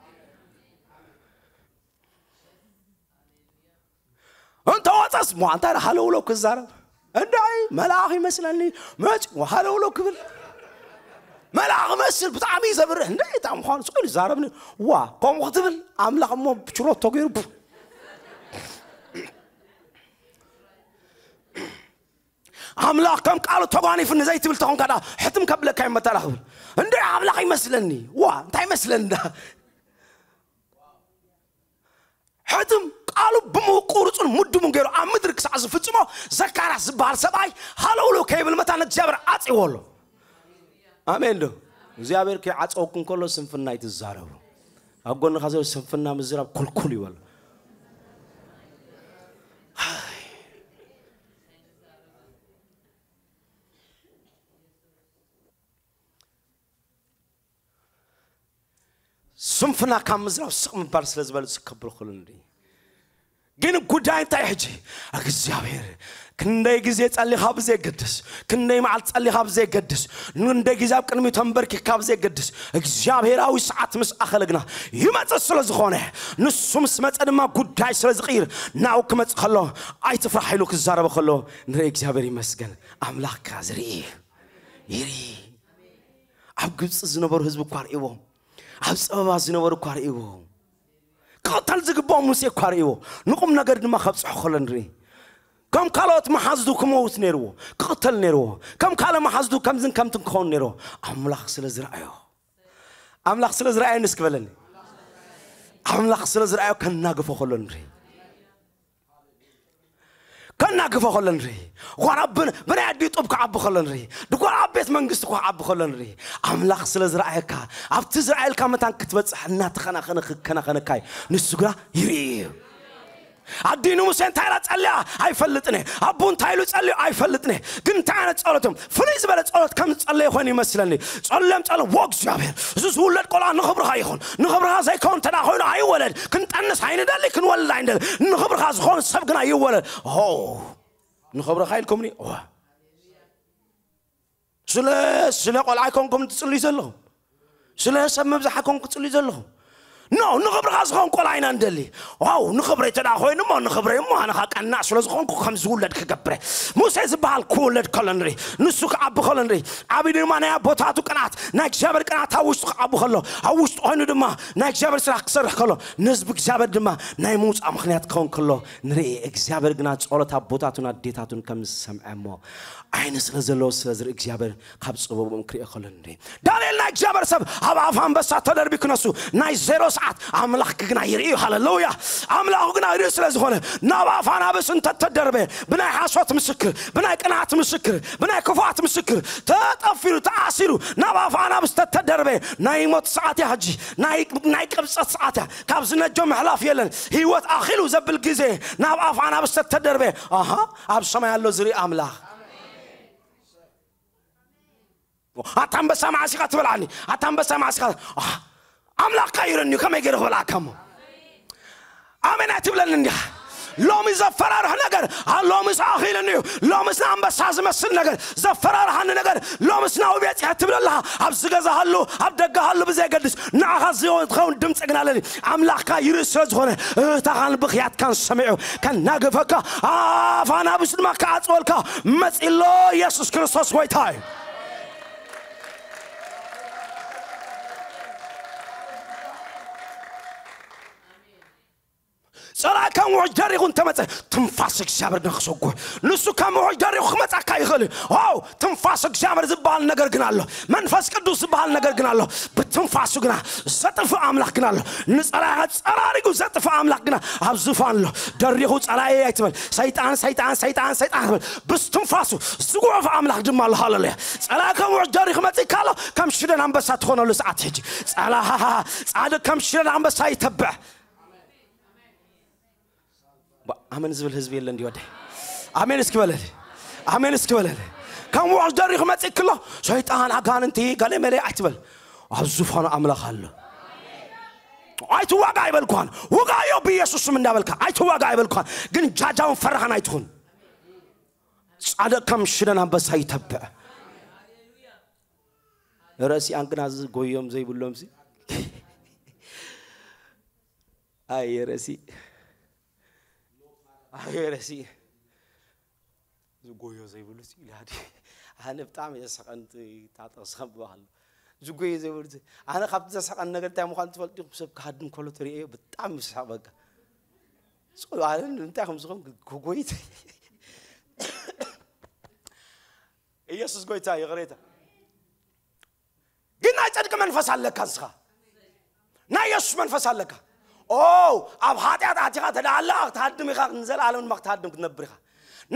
እንተ ወፀስ ሞ እንታይ ሃለውለው ክዛረብ እንታይ መልኣኽ ይመስለኒ መፅ ሃለውለው ክብል መልኣኽ መስል ብጣዕሚ ዘብርህ እንደ እታ ምዃኑ ስቕ ኢሉ ይዛረብኒ። ዋ ከምኡ ክትብል ኣምላኽ እሞ ብችሮት ተገይሩ ቡ ኣምላኽ ከም ቃሉ ተጓኒፉ ንዘይትብል ተኾንካ ዳ ሕትም ከብለካ ይመተላ ክብል እንደ ኣምላኽ ይመስለኒ። ዋ እንታይ ይመስለኒ ዳ ሕትም ቃሉ ብምቁርፁን ምድሙን ገይሩ ኣብ ምድሪ ክሳዕ ዝፍፅሞ ዘካርያስ ዝበሃል ሰብኣይ ሃለውለው ከይብል መታን እግዚኣብሔር ዓፅዎ ኣሎ። ኣሜን ዶ? እግዚኣብሔር ከይዓፀወኩም ከሎ ስንፍና ኣይትዛረቡ። ኣብ ጎንኻ ዘሎ ስንፍና ምዝራብ ኩልኩል ይበሎ። ስንፍና ካብ ምዝራብ ስቕ ምባል ስለ ዝበልፅ ክብር ኩሉ እንዲ ግን ጉዳይ እንታይ ሕጂ እግዚኣብሔር ክንደይ ግዜ ጸሊኻ ብዘይገድስ ክንደይ መዓልቲ ጸሊኻ ብዘይገድስ ንንደይ ግዜ ኣብ ቅድሚ ተንበርኪካ ብዘይገድስ እግዚኣብሔራዊ ሰዓት ምስ ኣኸለ ግና ይመጽእ ስለ ዝኾነ ንሱ ምስ መጸ ድማ ጉዳይ ስለ ዝቕይር ናው ክመጽእ ከሎ ኣይትፍራሕ ኢሉ ክዛረበ ከሎ ንርኢ እግዚኣብሔር ይመስገን ኣምላኽካ ዝርኢ ይርኢ ኣብ ግብፂ ዝነበሩ ህዝቢ እኳ ርእይዎም፣ ኣብ ፀበባ ዝነበሩ እኳ ርእይዎም፣ ክቕተል ዝግብኦም ሙሴ እኳ ርእይዎ፣ ንቁም ነገር ድማ ከብፅሖ ከሎ ንርኢ። ከም ካልኦት መሓዝዱ ክመውት ነይርዎ፣ ክቕተል ነይርዎ፣ ከም ካልእ መሓዝዱ ከምዝን ከምትን ክኸውን ነይርዎ። ኣምላኽ ስለ ዝረኣዮ፣ ኣምላኽ ስለ ዝረኣዮ ንስክበለኒ፣ ኣምላኽ ስለ ዝረኣዮ ከናግፎ ከሎ ንርኢ። ከናግፎ ከሎ ንርኢ። ጓል ኣብ ብን- ብናይ ኣዲኡ ጡብ ክዓቢ ከሎ ንርኢ። ድጓል ኣብ ቤት መንግስቲ ክዓቢ ከሎ ንርኢ። ኣምላኽ ስለ ዝረኣየካ፣ ኣብቲ ዝረኣየልካ መታን ክትበጽሕ እናተኸናኸነ ክከናኸነካ እዩ። ንሱ ግና ይርኢ እዩ። ኣዲኡ ንሙሴ እንታይ ኢላ ጸልያ ኣይፈልጥን እየ። ኣቦ እንታይ ኢሉ ጸልዩ ኣይፈልጥን እየ። ግን እንታይ ዓይነት ጸሎት እዮም? ፍልይ ዝበለ ጸሎት ከም ዝጸለየ ኮይኑ ይመስለኒ። ጸልዮም ጸሎ፣ "ዎ እግዚኣብሔር፣ እዚ ዝውለድ ቆልዓ ንኽብርኻ ይኹን። ንኽብርኻ ዘይከውን እንተ ደኣ ኮይኑ ኣይወለድ። ክንጠንስ ኣይንደሊ፣ ክንወልድ ኣይንደሊ። ንኽብርኻ ዝኾን ሰብ ግና ይወለድ." ሆ፣ ንኽብርኻ ኢልኩምኒ? እዋ። ስለ፣ ስለ ቆልዓ ኣይኮንኩም ትጽልዩ ዘለኹም። ስለ ሰብ ምብዛሕ ኣይኮንኩ ትጽልዩ ዘለኹም። ኖ፣ ንኽብርኻ ዝኾን ቆልዓ ኢና ንደሊ። ዋው፣ ንኽብረይ ተዳ ኮይኑ እሞ፣ ንኽብረይ እሞ፣ ኣነ ኸዓ ቀናእ ስለ ዝኾንኩ ከም ዝውለድ ክገብረ። ሙሴ ዝበሃል ክውለድ ከሎ ንርኢ። ንሱ ክዓቢ ከሎ ንርኢ። ዓቢ ድማ ናይ ኣቦታቱ ቅንዓት፣ ናይ እግዚኣብሔር ቅንዓት ኣብ ውሽጡ ክዓቢ ከሎ፣ ኣብ ውሽጡ ኮይኑ ድማ ናይ እግዚኣብሔር ስራሕ ክሰርሕ ከሎ፣ ንህዝቢ እግዚኣብሔር ድማ ናይ ምውጻእ ምኽንያት ክኸውን ከሎ ንርኢ። እግዚኣብሔር ግና ጸሎት ኣቦታቱን ኣዴታቱን ከም ዝሰምዐ እሞ፣ ዓይኒ ስለ ዘለዎ ስለ ዝርኢ እግዚኣብሔር ካብ ጸበብኦም ክርኢ ከሎ ንርኢ። ዳንኤል ናይ እግዚኣብሔር ሰብ ኣብ ኣፍ ኣንበሳ ተደርቢ ክነሱ ናይ ዜሮ ሰዓት ኣምላኽ ግና ይርኢ እዩ። ሃሌሉያ! ኣምላኹ ግና ይርኢ ስለ ዝኾነ ናብ ኣፍ ኣናብስ እንተተደርበ ብናይ ሓሶት ምስክር፣ ብናይ ቅንዓት ምስክር፣ ብናይ ክፉኣት ምስክር ተጠፊሩ ተኣሲሩ ናብ ኣፍ ኣናብስ ተተደርበ ናይ ሞት ሰዓት እያ። ሕጂ ናይ፣ ናይ ቅብጸት ሰዓት እያ። ካብ ዝነጆ ምሕላፍ የለን። ህይወት ኣኺሉ ዘብል ግዜ ናብ ኣፍ ኣናብስ ተተደርበ፣ ኣሃ፣ ኣብ ሰማይ ኣሎ ዝርኢ ኣምላኽ። ኣታ ኣንበሳ መዓስ ኢኻ ትበልዓኒ? ኣታ ኣንበሳ መዓስ ኢኻ? ኣህ፣ ኣምላኽካ ይረኒ እዩ፣ ከመይ ገይረ ክበልዓካ እሞ? ኣሜን ኣይትብለኒ እንዲያ? ሎሚ ዘፈራርሕ ነገር፣ ኣ፣ ሎምስ ኣኺሉኒ እዩ፣ ሎምስ ንኣንበሳ ዝመስል ነገር፣ ዘፈራርሓኒ ነገር፣ ሎምስ ናብኡ በጺሐ ትብል ኣለኻ። ኣብ ዝገዛሃሉ፣ ኣብ ደገሃሉ ብዘየገድስ፣ ንዓኻ ዝኸውን ድምፂ ግን ኣለኒ። ኣምላኽካ ይርኢ ስለ ዝኾነ፣ እህታኻን ብኽያትካን ሰሚዑ ከናግፈካ፣ ኣፍ ኣናብስ ድማ ክዓጽወልካ መጺሎ። ኢየሱስ ክርስቶስ ጎይታ እዩ። ጸላኢ ከም ውሑጅ ደሪኹ እንተመጸ፣ ትንፋስ እግዚኣብሔር ንኽሰጉ፣ ንሱ ከም ውሑጅ ደሪኹ ክመጻካ ይኽእል እዩ። ዋው! ትንፋስ እግዚኣብሔር ዝበሃል ነገር ግን ኣሎ። መንፈስ ቅዱስ ዝበሃል ነገር ግን ኣሎ። ብትንፋሱ ግና ዘጥፍእ ኣምላኽ ግን ኣሎ። ንጸላኢኻ ጸራሪጉ ዘጥፍእ ኣምላኽ ግና ኣብ ዙፋን ኣሎ። ደሪኹ ጸላኢ ኣይትበል። ሰይጣን፣ ሰይጣን፣ ሰይጣን፣ ሰይጣን ኣይትበል። ብትንፋሱ ዝጉዕፍ ኣምላኽ ድማ ኣሎ። ሃሌሉያ! ጸላኢ ከም ውሑጅ ደሪኹ መጺእካ ኣሎ። ከም ሽደን ኣንበሳ ትኾነሉ ሰዓት ሕጂ። ጸላ-፣ ጻድቅ ከም ሽደን ኣንበሳ ይተብዕ። ባ-፣ ኣመን ዝብል ህዝቢ የለን ድዩ ወደይ? ኣሜን እስኪ በለል። ኣሜን እስኪ በለል። ከም ውሑጅ ደሪኹ መጺእክ ኣሎ። ሰይጣን፣ ኣጋንንቲ፣ ገለ መለ ኣይትበል። ኣብ ዙፋኑ ኣምላኽ ኣሎ። ኣይትዋጋ ኣይበልኳን። ውጋዮ ብኢየሱስ ስም እንዳበልካ። ኣይትዋጋ ኣይበልኳን። ግን ጃጃውን ፈራህን ኣይትኹን። ጻድቅ ከም ሽደን ኣንበሳ ይተብዕ። ረሲኣን ግና ዝጎዮም ዘይብሎም ሲ። ኣየ ረሲ። ኣየ ረሲ። ዝጎዮ ዘይብሉ ሲ ኢላዲ። ኣነ ብጣዕሚ እየ ዝስሕቀን እቲ ታጠቕ ዝኸንብብ ኣሎ። ዝጎዮ ዘይብሉ ሲ። ኣነ ካብቲ ዘስሕቀን ነገር እንታይ ምዃኑ ትፈልጡ ኢኹም? ሰብ ክሃድም ከሎ ተርእዮ ብጣዕሚ ምስሓቕ በቃ። ሶ ኣነ እንታይ ከም ዝኾን ክጎይት። ኢየሱስ ጎይታ ይቕሬታ። ግን ናይ ጽድቂ መንፈስ ኣለካ ንስኻ። ናይ የሱስ መንፈስ ኣለካ። ኦ፣ ኣብ ሓጢኣት ኣቲኻ ተደኣ ኣለኻ ክትሃድም ኢኻ፣ ንዘለኣለም ድማ ክትሃድም ክትነብር ኢኻ።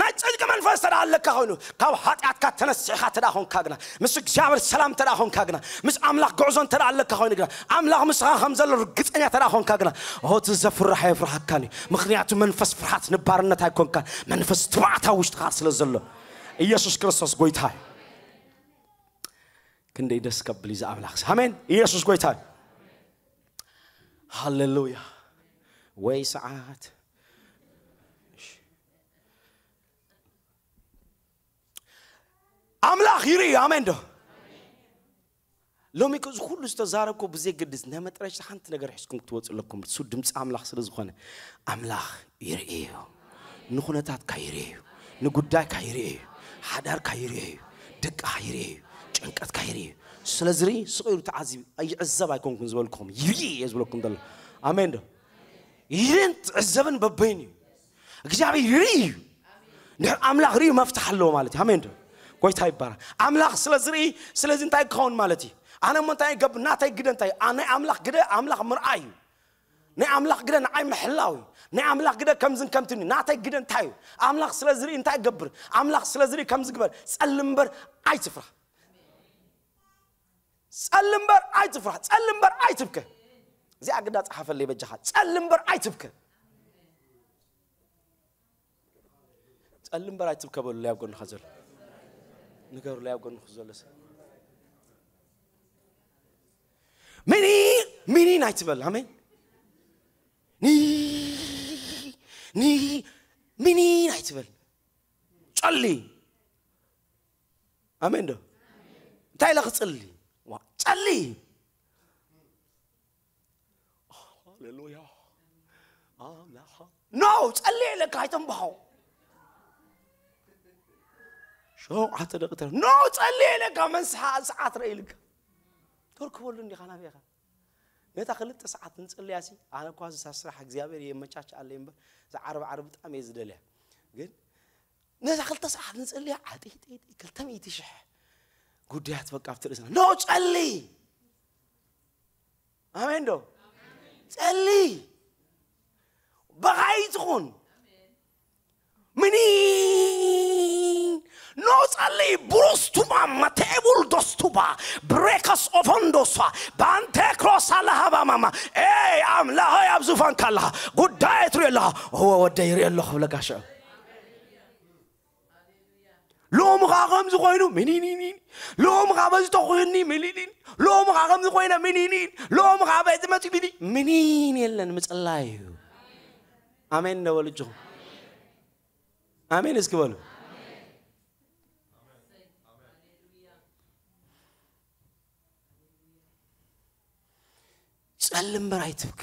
ናይ ጽድቂ መንፈስ ተደኣ ኣለካ ኮይኑ፣ ካብ ሓጢኣትካ ተነሲሕካ ተደኣ ኾንካ ግና፣ ምስ እግዚኣብሔር ሰላም ተደኣ ኾንካ ግና፣ ምስ ኣምላኽ ጉዕዞ እንተ ደኣ ኣለካ ኮይኑ ግና፣ ኣምላኽ ምስኻ ከም ዘሎ ርግጸኛ ተደኣ ኾንካ ግና፣ ኦ፣ እቲ ዘፍርሕ ኣየፍርሃካን እዩ። ምኽንያቱ መንፈስ ፍርሃት ንባርነት ኣይኮንካን። መንፈስ ትብዓት ኣብ ውሽጥኻ ስለ ዘሎ። ኢየሱስ ክርስቶስ ጎይታ እዩ። ክንደይ ደስ ከብል እዚ ኣምላኽ። ኣሜን። ኢየሱስ ጎይታ እዩ። ሃሌሉያ። ወይ ሰዓት። ኣምላኽ ይርኢ እዩ። ኣሜን ዶ? ሎሚ እኮ እዚ ኩሉ ዝተዛረብኩ ብዘይ ግድስ ናይ መጥረሽታ ሓንቲ ነገር ሒዝኩም ክትወፁ ኣለኩም። እሱ ድምፂ ኣምላኽ ስለ ዝኾነ ኣምላኽ ይርኢ እዩ። ንኹነታትካ ይርኢ እዩ። ንጉዳይካ ይርኢ እዩ። ሓዳርካ ይርኢ እዩ። ደቅኻ ይርኢ እዩ። ጭንቀትካ ይርኢ እዩ። ስለ ዝርኢ ስቕ ኢሉ ተዓዚቡ ይዕዘብ ኣይኮንኩን ዝበልኩም፣ ይርኢ እየ ዝበለኩም ዘሎ። ኣሜን ዶ? ይርእን ትዕዘብን በበይኑ እዩ። እግዚኣብሔር ይርኢ እዩ። ድሕር ኣምላኽ ርእዩ መፍትሕ ኣለዎ ማለት እዩ። ኣሜን ዶ? ጎይታ ይባረክ። ኣምላኽ ስለ ዝርኢ፣ ስለዚ እንታይ ክኸውን ማለት እዩ? ኣነ እሞ እንታይ ይገብር? ናተይ ግደ እንታይ እዩ? ኣ- ናይ ኣምላኽ ግደ ኣምላኽ ምርኣይ እዩ። ናይ ኣምላኽ ግደ ንዓይ ምሕላው እዩ። ናይ ኣምላኽ ግደ ከምዝን ከምትን እዩ። ናተይ ግደ እንታይ እዩ? ኣምላኽ ስለ ዝርኢ እንታይ ይገብር? ኣምላኽ ስለ ዝርኢ ከምዚ ግበር። ጸልም እምበር ኣይትፍራ። ጸልም እምበር ኣይትፍራ። ጸልም እምበር ኣይትብከ። እዚኣ ግዳ ጸሓፈለይ በጃኻ። ጸልም እምበር ኣይትብከ። ጸልም እምበር ኣይትብከ በሉ። ለያብ ጎንኻ ዘሎ ንገሩ። ለያብ ጎንኹ ዘሎ ሰብ ምኒ ምኒን ኣይትበል። ኣሜን። ኒ ኒ ምኒን ኣይትበል። ጸሊ። ኣሜን ዶ? እንታይ ኢለ ክጽሊ? ዋ፣ ጸሊ። ሃሌሉያ። ኣምላኽ። ኖ፣ ጸሊ ኢለካ ኣይተንብሖ። ሸውዓተ ደቂ ተረ-፣ ኖ፣ ጸሊ ኢለካ መን ሰዓ-፣ ሰዓት ርእ ኢልካ። ተርክበሉ እንዲኻ ናበይኻ? ነታ ክልተ ሰዓት ንጽልያ ሲ፣ ኣነ እኳ እዛ ስራሕ እግዚኣብሔር የመቻችኣለይ እምበር፣ እዛ ዓርቢ ዓርቢ ብጣዕሚ እየ ዝደልያ። ግን ነዛ ክልተ ሰዓት ንጽልያ፣ ዓጢጢጢ፣ ክልተ ሚእቲ ሽሕ ጉዳያት በቃ ኣብቲ ርእስና። ኖ፣ ጸሊ። ኣሜን ዶ? ጸሊ። በኻይ ትኹን። ምኒ ኖ ጸሊ። ብሩስቱማ ማቴቡል ዶስቱባ ብሬከስ ኦፎንዶሷ ባንቴ ክሮሳ ለሃባ ማማ። ኤይ ኣምላኸይ ኣብ ዙፋንካ ኣለኻ። ጉዳይ ትሪኦ ኣለኻ። እወ ወደይ ይሪኦ ኣለኹ ብለካ ሽዑ። ሎሚ ኸዓ ከምዚ ኮይኑ ምኒኒኒ፣ ሎሚ ኸዓ በዚ ተኾይኒ ምኒኒን፣ ሎሚ ኸዓ ከምዚ ኮይነ ምኒኒን፣ ሎሚ ኸዓ በዚ መፂ ምኒ-፣ ምኒን የለን፣ ምፅላይ እዩ። ኣሜን እንዶ በሉ እጅኹም። ኣሜን እስኪ በሉ። ጸልም እምበር ኣይትብከ።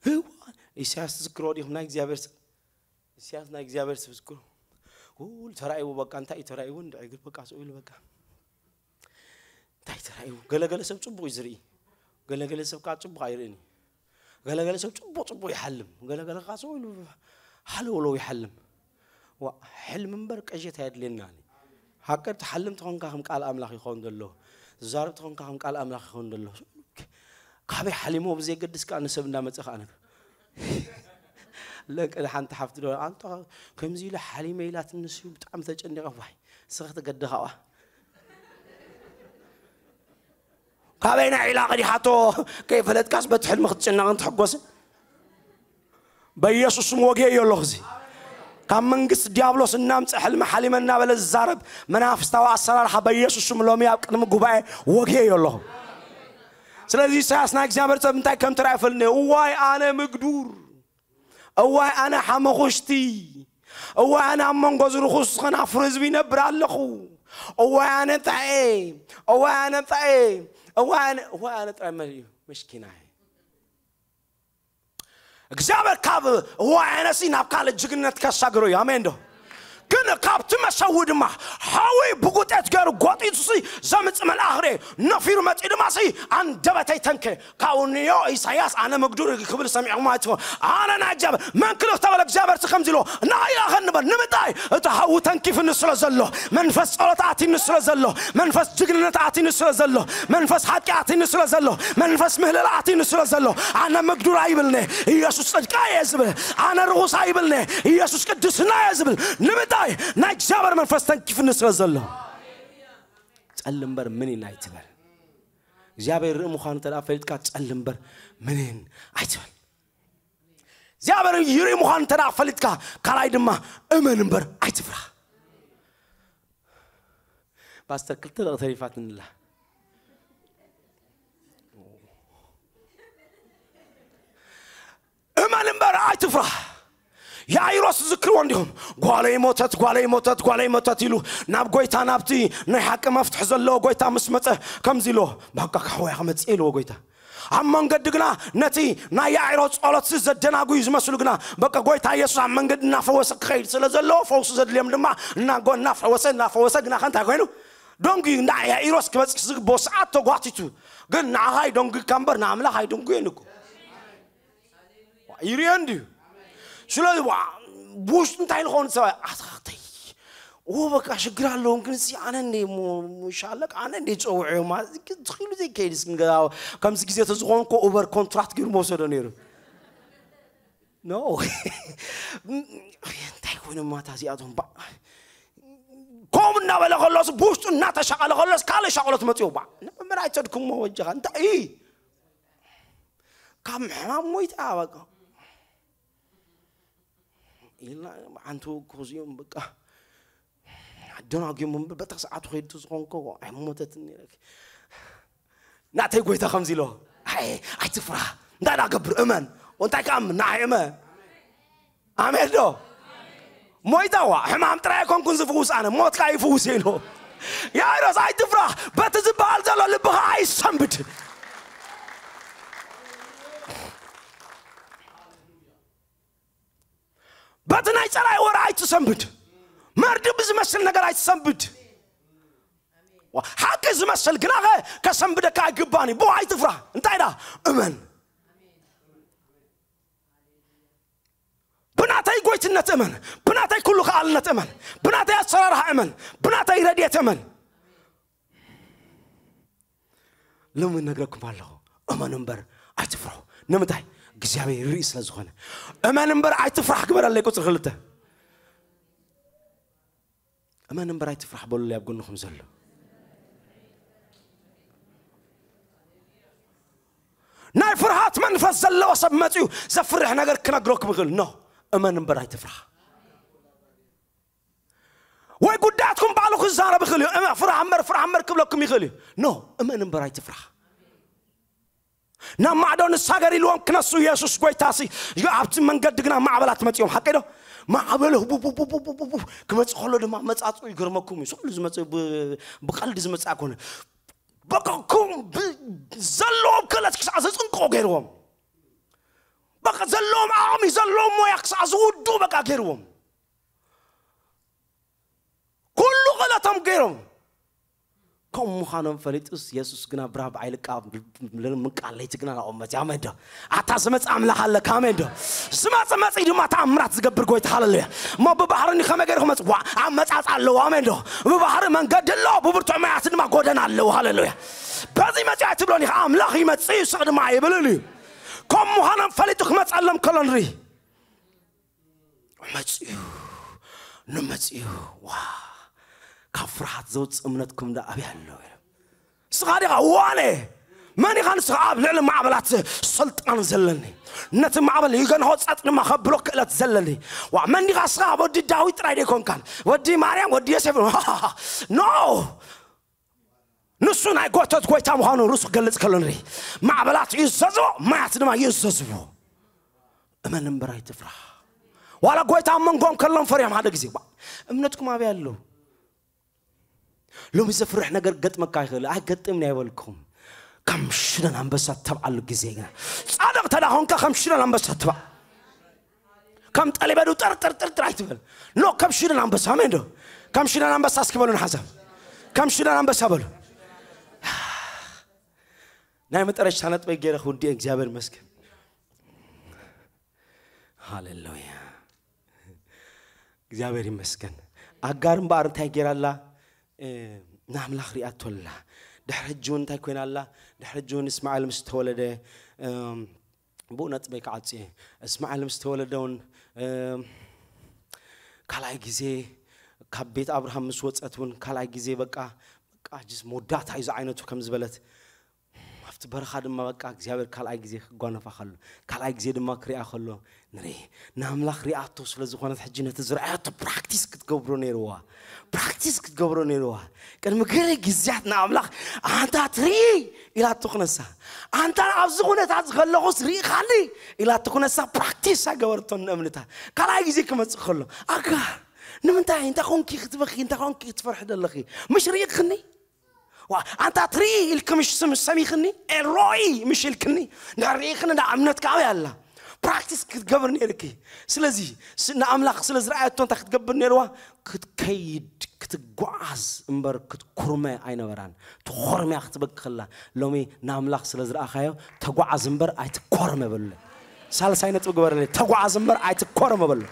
እዋ፣ ኢሳያስ ትዝክሮ ዲኹም? ናይ እግዚኣብሔር ሰብ፣ ኢሳያስ ናይ እግዚኣብሔር ሰብ ዝክሮ። ኩሉ ተራእይዎ በቃ፣ እንታይ እዩ ተራእይዎ? እንድዒ ግን በቃ ስቕ ኢሉ በቃ። እንታይ ተራእይዎ? ገለገለ ሰብ ጽቡቕ እዩ ዝርኢ። ገለገለ ሰብ ከዓ ጽቡቕ ኣይርእን እዩ። ገለገለ ሰብ ጽቡቕ ጽቡቕ ይሓልም። ገለገለ ከዓ ስቕ ኢሉ ሃለውለው ይሓልም። ዋ፣ ሕልሚ እምበር ቅዠት ኣየድልየናን እዩ። ሓቂ ትሓልም ተኾንካ ከም ቃል ኣምላኽ ይኸውን ዘሎ። ትዛረብ ተኾንካ ከም ቃል ኣምላኽ ይኸውን ዘሎ። ካበይ ሓሊሞ ብዘየገድስ ከዓ ንሰብ እንዳመጸ ከዓ ነገር። ለቀ ሓንቲ ሓፍቲ ዶ፣ ኣንታ ከምዚ ኢለ ሓሊመ ኢላትኒ ንሱ ብጣዕሚ ተጨኒቐ፣ ዋይ፣ ስኻ ተገደኻዋ። ካበይና ኢላ ቀዲሓቶ ከይፈለጥካስ በቲ ሕልሚ ክትጭነቕን ትሕጎስን? በኢየሱስ ስም ወግየዮ ኣለኹ። እዚ ካብ መንግስቲ ዲያብሎስ እናምፀ ሕልሚ ሓሊመ እናበለ ዝዛረብ መናፍስታዊ ኣሰራርሓ በኢየሱስ ስም ሎሚ ኣብ ቅድሚ ጉባኤ ወግየዮ ኣለኹ። ስለዚ ኢሳያስ ናይ እግዚኣብሔር ሰብ እንታይ ከም ትርኣ ይፈልኒ። እዋይ ኣነ ምግዱር፣ እዋይ ኣነ ሓመኹሽቲ፣ እዋይ ኣነ ኣብ መንጎ ዝርኹስ ከናፍር ህዝቢ ይነብር ኣለኹ። እዋይ ኣነ እንታይ እየ፣ እዋይ ኣነ እንታይ እየ፣ እዋይ ኣነ፣ እዋይ ኣነ ጥራይ መ-፣ እዩ፣ ምስኪና እየ። እግዚኣብሔር ካብ እዋይ ኣነሲ ናብ ካልእ ጅግንነት ከሻግሮ እዩ። ኣሜን ዶ? ግን ካብቲ መሰዊ ድማ ሓዊ ብጉጤት ገይሩ ጎጢቱ ሲ ዘምጽእ መልኣኽ ርኤ። ነፊሩ መጺኡ ድማ ሲ ኣንደበተይ ተንከ። ካብኡ ንዮ ኢሳያስ ኣነ ምግዱር ክብል ሰሚዕኹም ኣይትኾን። ኣነ ናይ እግዚኣብሔር መን ክልኽ ተበለ እግዚኣብሔር ሲ ከምዚ ኢልዎ ንኣይ ኣኸ ንበል። ንምንታይ? እቲ ሓዊ ተንኪፍኒ ስለ ዘሎ፣ መንፈስ ጸሎት ኣትኒ ስለ ዘሎ፣ መንፈስ ጅግንነት ኣትኒ ስለ ዘሎ፣ መንፈስ ሓቂ ኣትኒ ስለ ዘሎ፣ መንፈስ ምህለላ ኣትኒ ስለ ዘሎ፣ ኣነ ምግዱር ኣይብልነ፣ ኢየሱስ ጽድቃ እየ ዝብል፣ ኣነ ርኹስ ኣይብልነ፣ ኢየሱስ ቅድስና እየ ዝብል። ንምንታይ? ናይ እግዚኣብሔር መንፈስ ተንኪፍኒ ስለ ዘሎ። ጸልም እምበር ምኒን ኣይትበል። እግዚኣብሔር ርኢ ምዃኑ እንተ ደኣ ፈሊጥካ ጸልም እምበር ምኒን ኣይትበል። እግዚኣብሔር ይርኢ ምዃኑ እንተ ደኣ ፈሊጥካ፣ ካልኣይ ድማ እመን እምበር ኣይትፍራ። ፓስተር ክልተ ደቂ ተሪፋትንላ። እመን እምበር ኣይትፍራ። ያኢሮስ ዝክርዎ እንዲኹም ጓለይ ሞተት፣ ጓለይ ሞተት፣ ጓለይ ሞተት ኢሉ ናብ ጎይታ ናብቲ ናይ ሓቂ መፍትሒ ዘለዎ ጎይታ ምስ መጸ ከምዚ ኢልዎ፣ በቃ ካሕወያ ክመጽእ ኢልዎ ጎይታ። ኣብ መንገዲ ግና ነቲ ናይ ያኢሮ ጸሎት ዘደናጉዩ ዝመስሉ ግና በቃ ጎይታ ኢየሱስ ኣብ መንገዲ እናፈወሰ ክኸይድ ስለ ዘለዎ ፈውሱ ዘድልዮም ድማ እናጎ እናፈወሰ እናፈወሰ ግና ከ እንታይ ኮይኑ ደንጉዩ እንዳ ያኢሮስ ክበጽሕ ዝግብኦ ሰዓት ተጓቲቱ። ግን ንዓኻ ኣይደንጉካ እምበር ንኣምላኽ ኣይደንጉዮን እኮ። ይርዮ እንድዩ። ስለዚ ዋ፣ ብውሽጡ እንታይ ንኸውን ሰብኣይ ኣታኽተይ። ኦ በቃ ሽግር ኣለዎም ግን እዚ ኣነ እንደ ሞ-፣ ሞ-፣ ሻለቃ ኣነ እንደ ጸውዕዮም። ማ-፣ ትኽሉ ዘይከይድ እስኪ ንገዛ ከምዚ ግዜ ተዝኾን እኮ ኡበር ኮንትራት ገይሩ መውሰዶ ነይሩ። ኖ። እንታይ ኮይኖም ማታ እዚኣቶም ባ-፣ ከምኡ እናበለ ከሎስ ብውሽጡ እናተሻቐለ ከሎስ ካልእ ሻቕሎት መፅዮ ባ፣ ንመምህር ኣይተድክሞ ወጀኻ እንታይ እዩ? ካብ ሕማም ሞይታ በቃ ኢልና። ሓንቲ እኮ እዚኦም በቃ ኣደናጊዮም እምበር በታ ሰዓቱ ከይዱ ዝኾንኮ ኣይሞተትን ነይረ። ናተይ ጎይታ ከምዚ ኢሎ፣ ኣይ ኣይትፍራ፣ እንታይ ዳገብር እመን። እንታይ ከኣምን ንዓይ እመን። ኣሜን ዶ? ሞይታዋ ሕማም ጥራይ ኣይኮንኩን ዝፍውስ ኣነ፣ ሞት ከኣ ይፍውስ ኢሎ። ያይሮስ ኣይትፍራህ፣ በቲ ዝበሃል ዘሎ ልብኻ ኣይሰንብድ። በቲ ናይ ጸላይ ወረ ኣይትሰንብድ። መርዲ ብዝመስል ነገር ኣይትሰንብድ። ዋ፣ ሓቂ ዝመስል ግናኸ ከሰንብደካ ኣይግባን እዩ። ብኡ ኣይትፍራህ። እንታይ ዳ? እመን። ብናተይ ጎይትነት እመን። ብናተይ ኩሉ ከኣልነት እመን። ብናተይ ኣሰራርሓ እመን። ብናተይ ረድኤት እመን። ሎሚ ነግረኩም ኣለኹ፣ እመኑ እምበር ኣይትፍርሑ። ንምንታይ? እግዚኣብሔር ይርኢ ስለ ዝኾነ። እመን እምበር ኣይትፍራሕ ግበረለይ። ቁፅሪ ክልተ። እመን እምበር ኣይትፍራሕ በሉለይ ኣብ ጎንኹም ዘሎ። ናይ ፍርሃት መንፈስ ዘለዎ ሰብ መፅዩ ዘፍርሕ ነገር ክነግረኩም ይኽእል። ኖ፣ እመን እምበር ኣይትፍራሕ። ወይ ጉዳያትኩም ባዕሉ ክዛረብ ይኽእል እዩ። እመ-፣ ፍርሃ እምበር፣ ፍርሃ እምበር ክብለኩም ይኽእል እዩ። ኖ፣ እመን እምበር ኣይትፍራሕ። ናብ ማዕዶ ንሳገር ኢልዎም ክነሱ ኢየሱስ ጎይታሲ፣ ኣብቲ መንገዲ ግና ማዕበላት መጺኦም። ሓቂ ዶ? ማዕበል ቡ፣ ቡ፣ ቡ፣ ቡ፣ ቡ፣ ቡ፣ ቡ ክመጽእ ከሎ ድማ መጻጽኡ ይገርመኩም እዩ። ዝኹሉ ዝመጽእ ብ-፣ ብቐልዲ ዝመጽእ ኣይኮነ። በቃ ኩም ብ-፣ ዘለዎም ክእለት ክሳዕ ዘጽንቅቑ ገይርዎም። በቃ ዘለዎም ዓቕሚ፣ ዘለዎም ሞያ ክሳዕ ዝውድኡ በቃ ገይርዎም። ኩሉ ክእለቶም ገይሮም። ከም ምዃኖም ፈሊጡስ፣ የሱስ ግና ብራ ብዓይሊ ቃ-፣ ምቃል ለይቲ ግና ናብኦም መጺኡ። ኣሜን ዶ? ኣታ ዝመጽእ ኣምላኽ ኣለካ። ኣሜን ዶ? ዝመጽእ መጺኡ ድማ ተኣምራት ዝገብር ጎይታ። ሃሌሉያ። እሞ ብባህሪ ከመይ ገይሩ ክመጽእ? ዋ፣ ኣመጻጽኣ ኣለዎ። ኣሜን ዶ? ብባህሪ መንገዲ ኣለዎ፣ ብብርቱዕ ማያት ድማ ጎደና ኣለዎ። ሃሌሉያ። በዚ መጺኡ ኣይትብሎን ኢኻ። ኣምላኽ ይመጽእ እዩ፣ ስቕ ድማ ኣይብልን እዩ። ከም ምዃኖም ፈሊጡ ክመጽኣሎም ከሎ ንርኢ። መጺኡ፣ ንመጺኡ። ዋ፣ ካብ ፍርሃት ዘውጽእ እምነትኩም ደኣ ኣበይ ኣሎ? ንስኻ ዲኻ ዋነ? መን ኢኻ ንስኻ ኣብ ልዕሊ ማዕበላት ስልጣን ዘለኒ? ነቲ ማዕበል ይገንሖ ጸጥ ድማ ከብሎ ክእለት ዘለኒ። ዋ፣ መን ዲኻ ንስኻ? ወዲ ዳዊት ጥራይ ደይኮንካን፣ ወዲ ማርያም፣ ወዲ ዮሴፍ። ኖ! ንሱ ናይ ጎይቶት ጎይታ ምዃኑ ርእሱ ክገልጽ ከሎ ንርኢ። ማዕበላት ይእዘዝዎ፣ ማያት ድማ ይእዘዝዎ። እመን እምበር ኣይትፍራህ። ዋላ ጎይታ ኣብ መንጎኦም ከሎም ፈሪሖም ሓደ ግዜ። ዋ፣ እምነትኩም ኣበይ ኣሎ? ሎሚ ዘፍርሕ ነገር ገጥመካ ይኽእል። ኣይገጥምን እየ ኣይበልኩም። ከም ሽደን ኣንበሳ ተብዓሉ ግዜ ግና። ጻድቕ ተዳ ኾንካ ከም ሽደን ኣንበሳ ተባዕ። ከም ጠሊበዱ ጥር ጥር ጥር ጥር ኣይትበል። ኖ፣ ከም ሽደን ኣንበሳ። ኣሜን ዶ? ከም ሽደን ኣንበሳ እስኪ በሉ ንሓሳብ። ከም ሽደን ኣንበሳ በሉ። ናይ መጠረሽታ ነጥበይ ገይረ ክውድእ እግዚኣብሔር ይመስገን። ሃሌሉያ። እግዚኣብሔር ይመስገን። ኣጋር እምበኣር እንታይ ገይራ ኣላ? እ፣ ንኣምላኽ ሪኣቶ ኣላ። ድሕሪ ሕጂ እውን እንታይ ኮይና ኣላ? ድሕሪ ሕጂ እውን እስማኤል ምስ ተወለደ፣ እም፣ ብኡ ነጥበይ ክዓጽ እየ። እስማኤል ምስ ተወለደ እውን፣ እም፣ ካልኣይ ግዜ ካብ ቤት ኣብርሃም ምስ ወጸት እውን ካልኣይ ግዜ በቃ፣ በቃ ጅስ መወዳእታ እዩ ዝዓይነቱ ከም ዝበለት ኣብቲ በረኻ ድማ በቃ እግዚኣብሔር ካልኣይ ግዜ ክጓነፋ ከሎ፣ ካልኣይ ግዜ ድማ ክሪኣ ከሎ ንርኢ። ንኣምላኽ ሪኣቶ ስለ ዝኾነት ሕጂ ነቲ ዝረኣያቶ ፕራክቲስ ክትገብሮ ነይርዋ። ፕራክቲስ ክትገብሮ ነይርዋ። ቅድሚ ገለ ግዜያት ንኣምላኽ ኣንታ ትርኢ ኢላቶ ክነሳ። ኣንታ ኣብዚ ኩነታት ከለኹስ ርኢኻኒ ኢላቶ ክነሳ ፕራክቲስ ኣይገበረቶን ንእምንታ። ካልኣይ ግዜ ክመጽእ ከሎ፣ ኣጋ፣ ንምንታይ፣ እንታይ ኾንኪ ክትበኺ፣ እንታይ ኾንኪ ክትፈርሒ ደለኺ? ምሽ ርኢኽኒ? ዋ፣ ኣንታ ትርኢ ኢልኪ ምሽ ስም-፣ ሰሚኽኒ? ኤልሮኢ ምሽ ኢልክኒ? እንድሕር ርኢኽኒ፣ እንዳ እምነትካ ኣበይ ኣላ? ፕራክቲስ ክትገብር ነይርኪ። ስለዚ፣ ስ-፣ ንኣምላኽ ስለ ዝረኣየቶ እንታይ ክትገብር ነይርዋ? ክትከይድ ክትጓዓዝ እምበር ክትኩርመ ኣይነበራን። ትኾርምያ ክትበክ ከላ ሎሚ ንኣምላኽ ስለ ዝረኣኻዮ ተጓዓዝ እምበር ኣይትኮርመ በሉለይ። ሳልሳይ ነጥቢ ግበረለይ። ተጓዓዝ እምበር ኣይትኮርመ በሉ።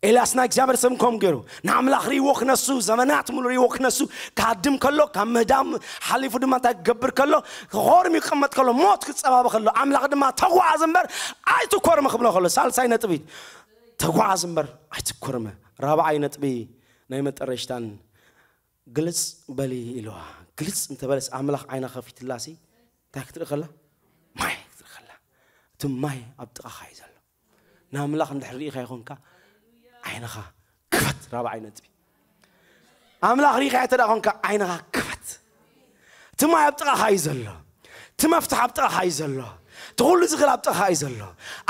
ኤልያስ ናይ እግዚኣብሔር ሰብ ከም ገይሩ ንኣምላኽ ርእይዎ ክነሱ፣ ዘመናት ሙሉ ርእይዎ ክነሱ፣ ክሃድም ከሎ፣ ካብ ምህዳም ሓሊፉ ድማ እንታይ ክገብር ከሎ፣ ክኾርም ይቀመጥ ከሎ፣ ሞት ክጸባበ ከሎ፣ ኣምላኽ ድማ ተጓዓዝ እምበር ኣይትኮርም ክብሎ ከሎ፣ ሳልሳይ ነጥቢ ተጓዓዝ እምበር ኣይትኮርመ። ራብዓይ ነጥቢ ናይ መጠረሽታን ግልጽ በሊ ኢልዋ። ግልጽ እንተበለስ ኣምላኽ ዓይና ከፊትላሲ እንታይ ክትርኢ ከላ? ማይ ክትርኢ ከላ። እቲ ማይ ኣብ ጥቓኻ እዩ ዘሎ። ንኣምላኽ እንድሕር ርኢኻ ይኾንካ ዓይንኻ ክፈት። ራብዓይ ነጥቢ ኣምላኽ ርኢኻ እንተ ደኣ ኾንካ ዓይንኻ ክፈት። እቲ ማይ ኣብ ጥቓኻ እዩ ዘሎ። እቲ መፍትሕ ኣብ ጥቓኻ እዩ ዘሎ። እቲ ኩሉ ዝኽእል ኣብ ጥቓኻ እዩ ዘሎ።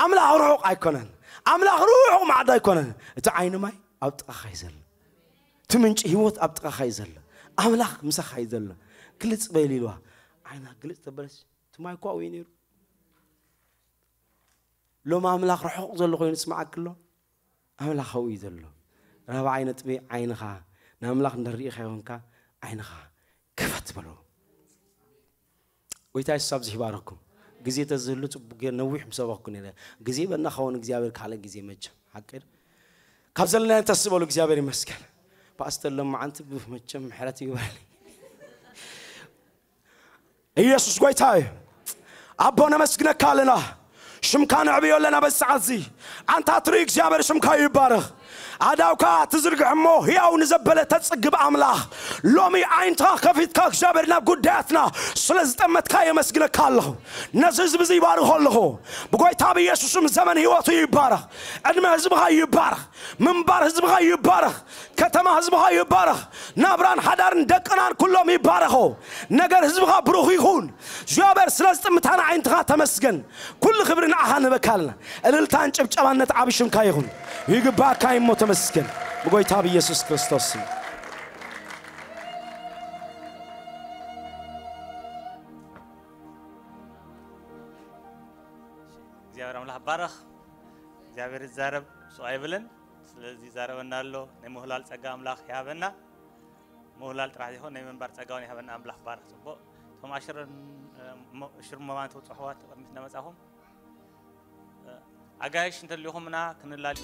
ኣምላኽ ርሑቕ ኣይኮነን። ኣምላኽ ርሑቕ ማዕዶ ኣይኮነን። እቲ ዓይኒ ማይ ኣብ ጥቓኻ እዩ ዘሎ። እቲ ምንጪ ህይወት ኣብ ጥቓኻ እዩ ዘሎ። ኣምላኽ ምሳኻ እዩ ዘሎ። ግልጽ በል ኢልዋ። ዓይና ግልጽ ተበለስ እቲ ማይ እኳ እዩ ነይሩ። ሎም ኣምላኽ ርሑቕ ዘሎ ኮይኑ ስማዓክ ኣሎ። ኣምላኽ ኣብኡ እዩ ዘሎ። ራብዓይ ነጥቢ ዓይንኻ ንኣምላኽ እንድሕር ርኢኻ ይኾንካ ዓይንኻ ክፈት በሎ። ጎይታ የሱስ ኣብዚ ይባረኩም። ግዜ ተዝህሉ ጽቡቅ ጌር ነዊሕ ምሰበኩ ነይረ። ግዜ በና ኸውን እግዚኣብሔር ካልእ ግዜ መቸም ሓቂ ዶ? ካብ ዘለና ተስበሉ እግዚኣብሔር ይመስገን። ፓስተር ለማዓንቲ መቸም ምሕረት ይግበረልኝ። ኢየሱስ ጎይታ እዩ። ኣቦ ነመስግነካ ኣለና። ሽምካ ነዕብዮ ኣለና በዚ ሰዓት እዚ። ኣንታ ትርኢ እግዚኣብሔር ሽምካ ይባረኽ። ኣዳውካ ትዝርግሕ እሞ ህያው ንዘበለ ተጽግብ ኣምላኽ ሎሚ ዓይንትኻ ከፊትካ እግዚኣብሔር ናብ ጉዳያትና ስለ ዝጠመትካ የመስግነካ ኣለኹ። ነዚ ህዝቢ እዚ ይባርኾ ኣለኹ። ብጎይታ ብኢየሱስም ዘመን ህይወቱ ይባረኽ። ዕድመ ህዝብኻ ይባረኽ። ምንባር ህዝብኻ ይባረኽ። ከተማ ህዝብኻ ይባረኽ። ናብራን ሓዳርን ደቅናን ኩሎም ይባረኹ። ነገር ህዝብኻ ብሩኽ ይኹን። እግዚኣብሔር ስለ ዝጥምታና ዓይንትኻ ተመስገን። ኩሉ ክብሪ ንዓኻ ንህበካ ኣለና። እልልታን ጭብጨባን ነቲ ዓቢ ሽምካ ይኹን። ይግባእካ እሞ ተመስገን። ብጎይታ ብኢየሱስ ክርስቶስ ስም። እግዚኣብሔር ኣምላኽ ባረኽ። እግዚኣብሔር ይዛረብ ስቕ ኣይብልን። ስለዚ ይዛረበና ኣሎ። ናይ ምህላል ጸጋ ኣምላኽ ይሃበና። ምህላል ጥራሕ ዘይኮን ናይ ምንባር ጸጋ እውን ይሃበና ኣምላኽ ባረኽ። ጽቡቕ። እቶም ኣሽርን፣ እሞ-፣ ሽር መባን ተውጽሕዋ ቅድሚት እናመጻኹም፣ ኣጋይሽ እንተልዩኹምና ክንላል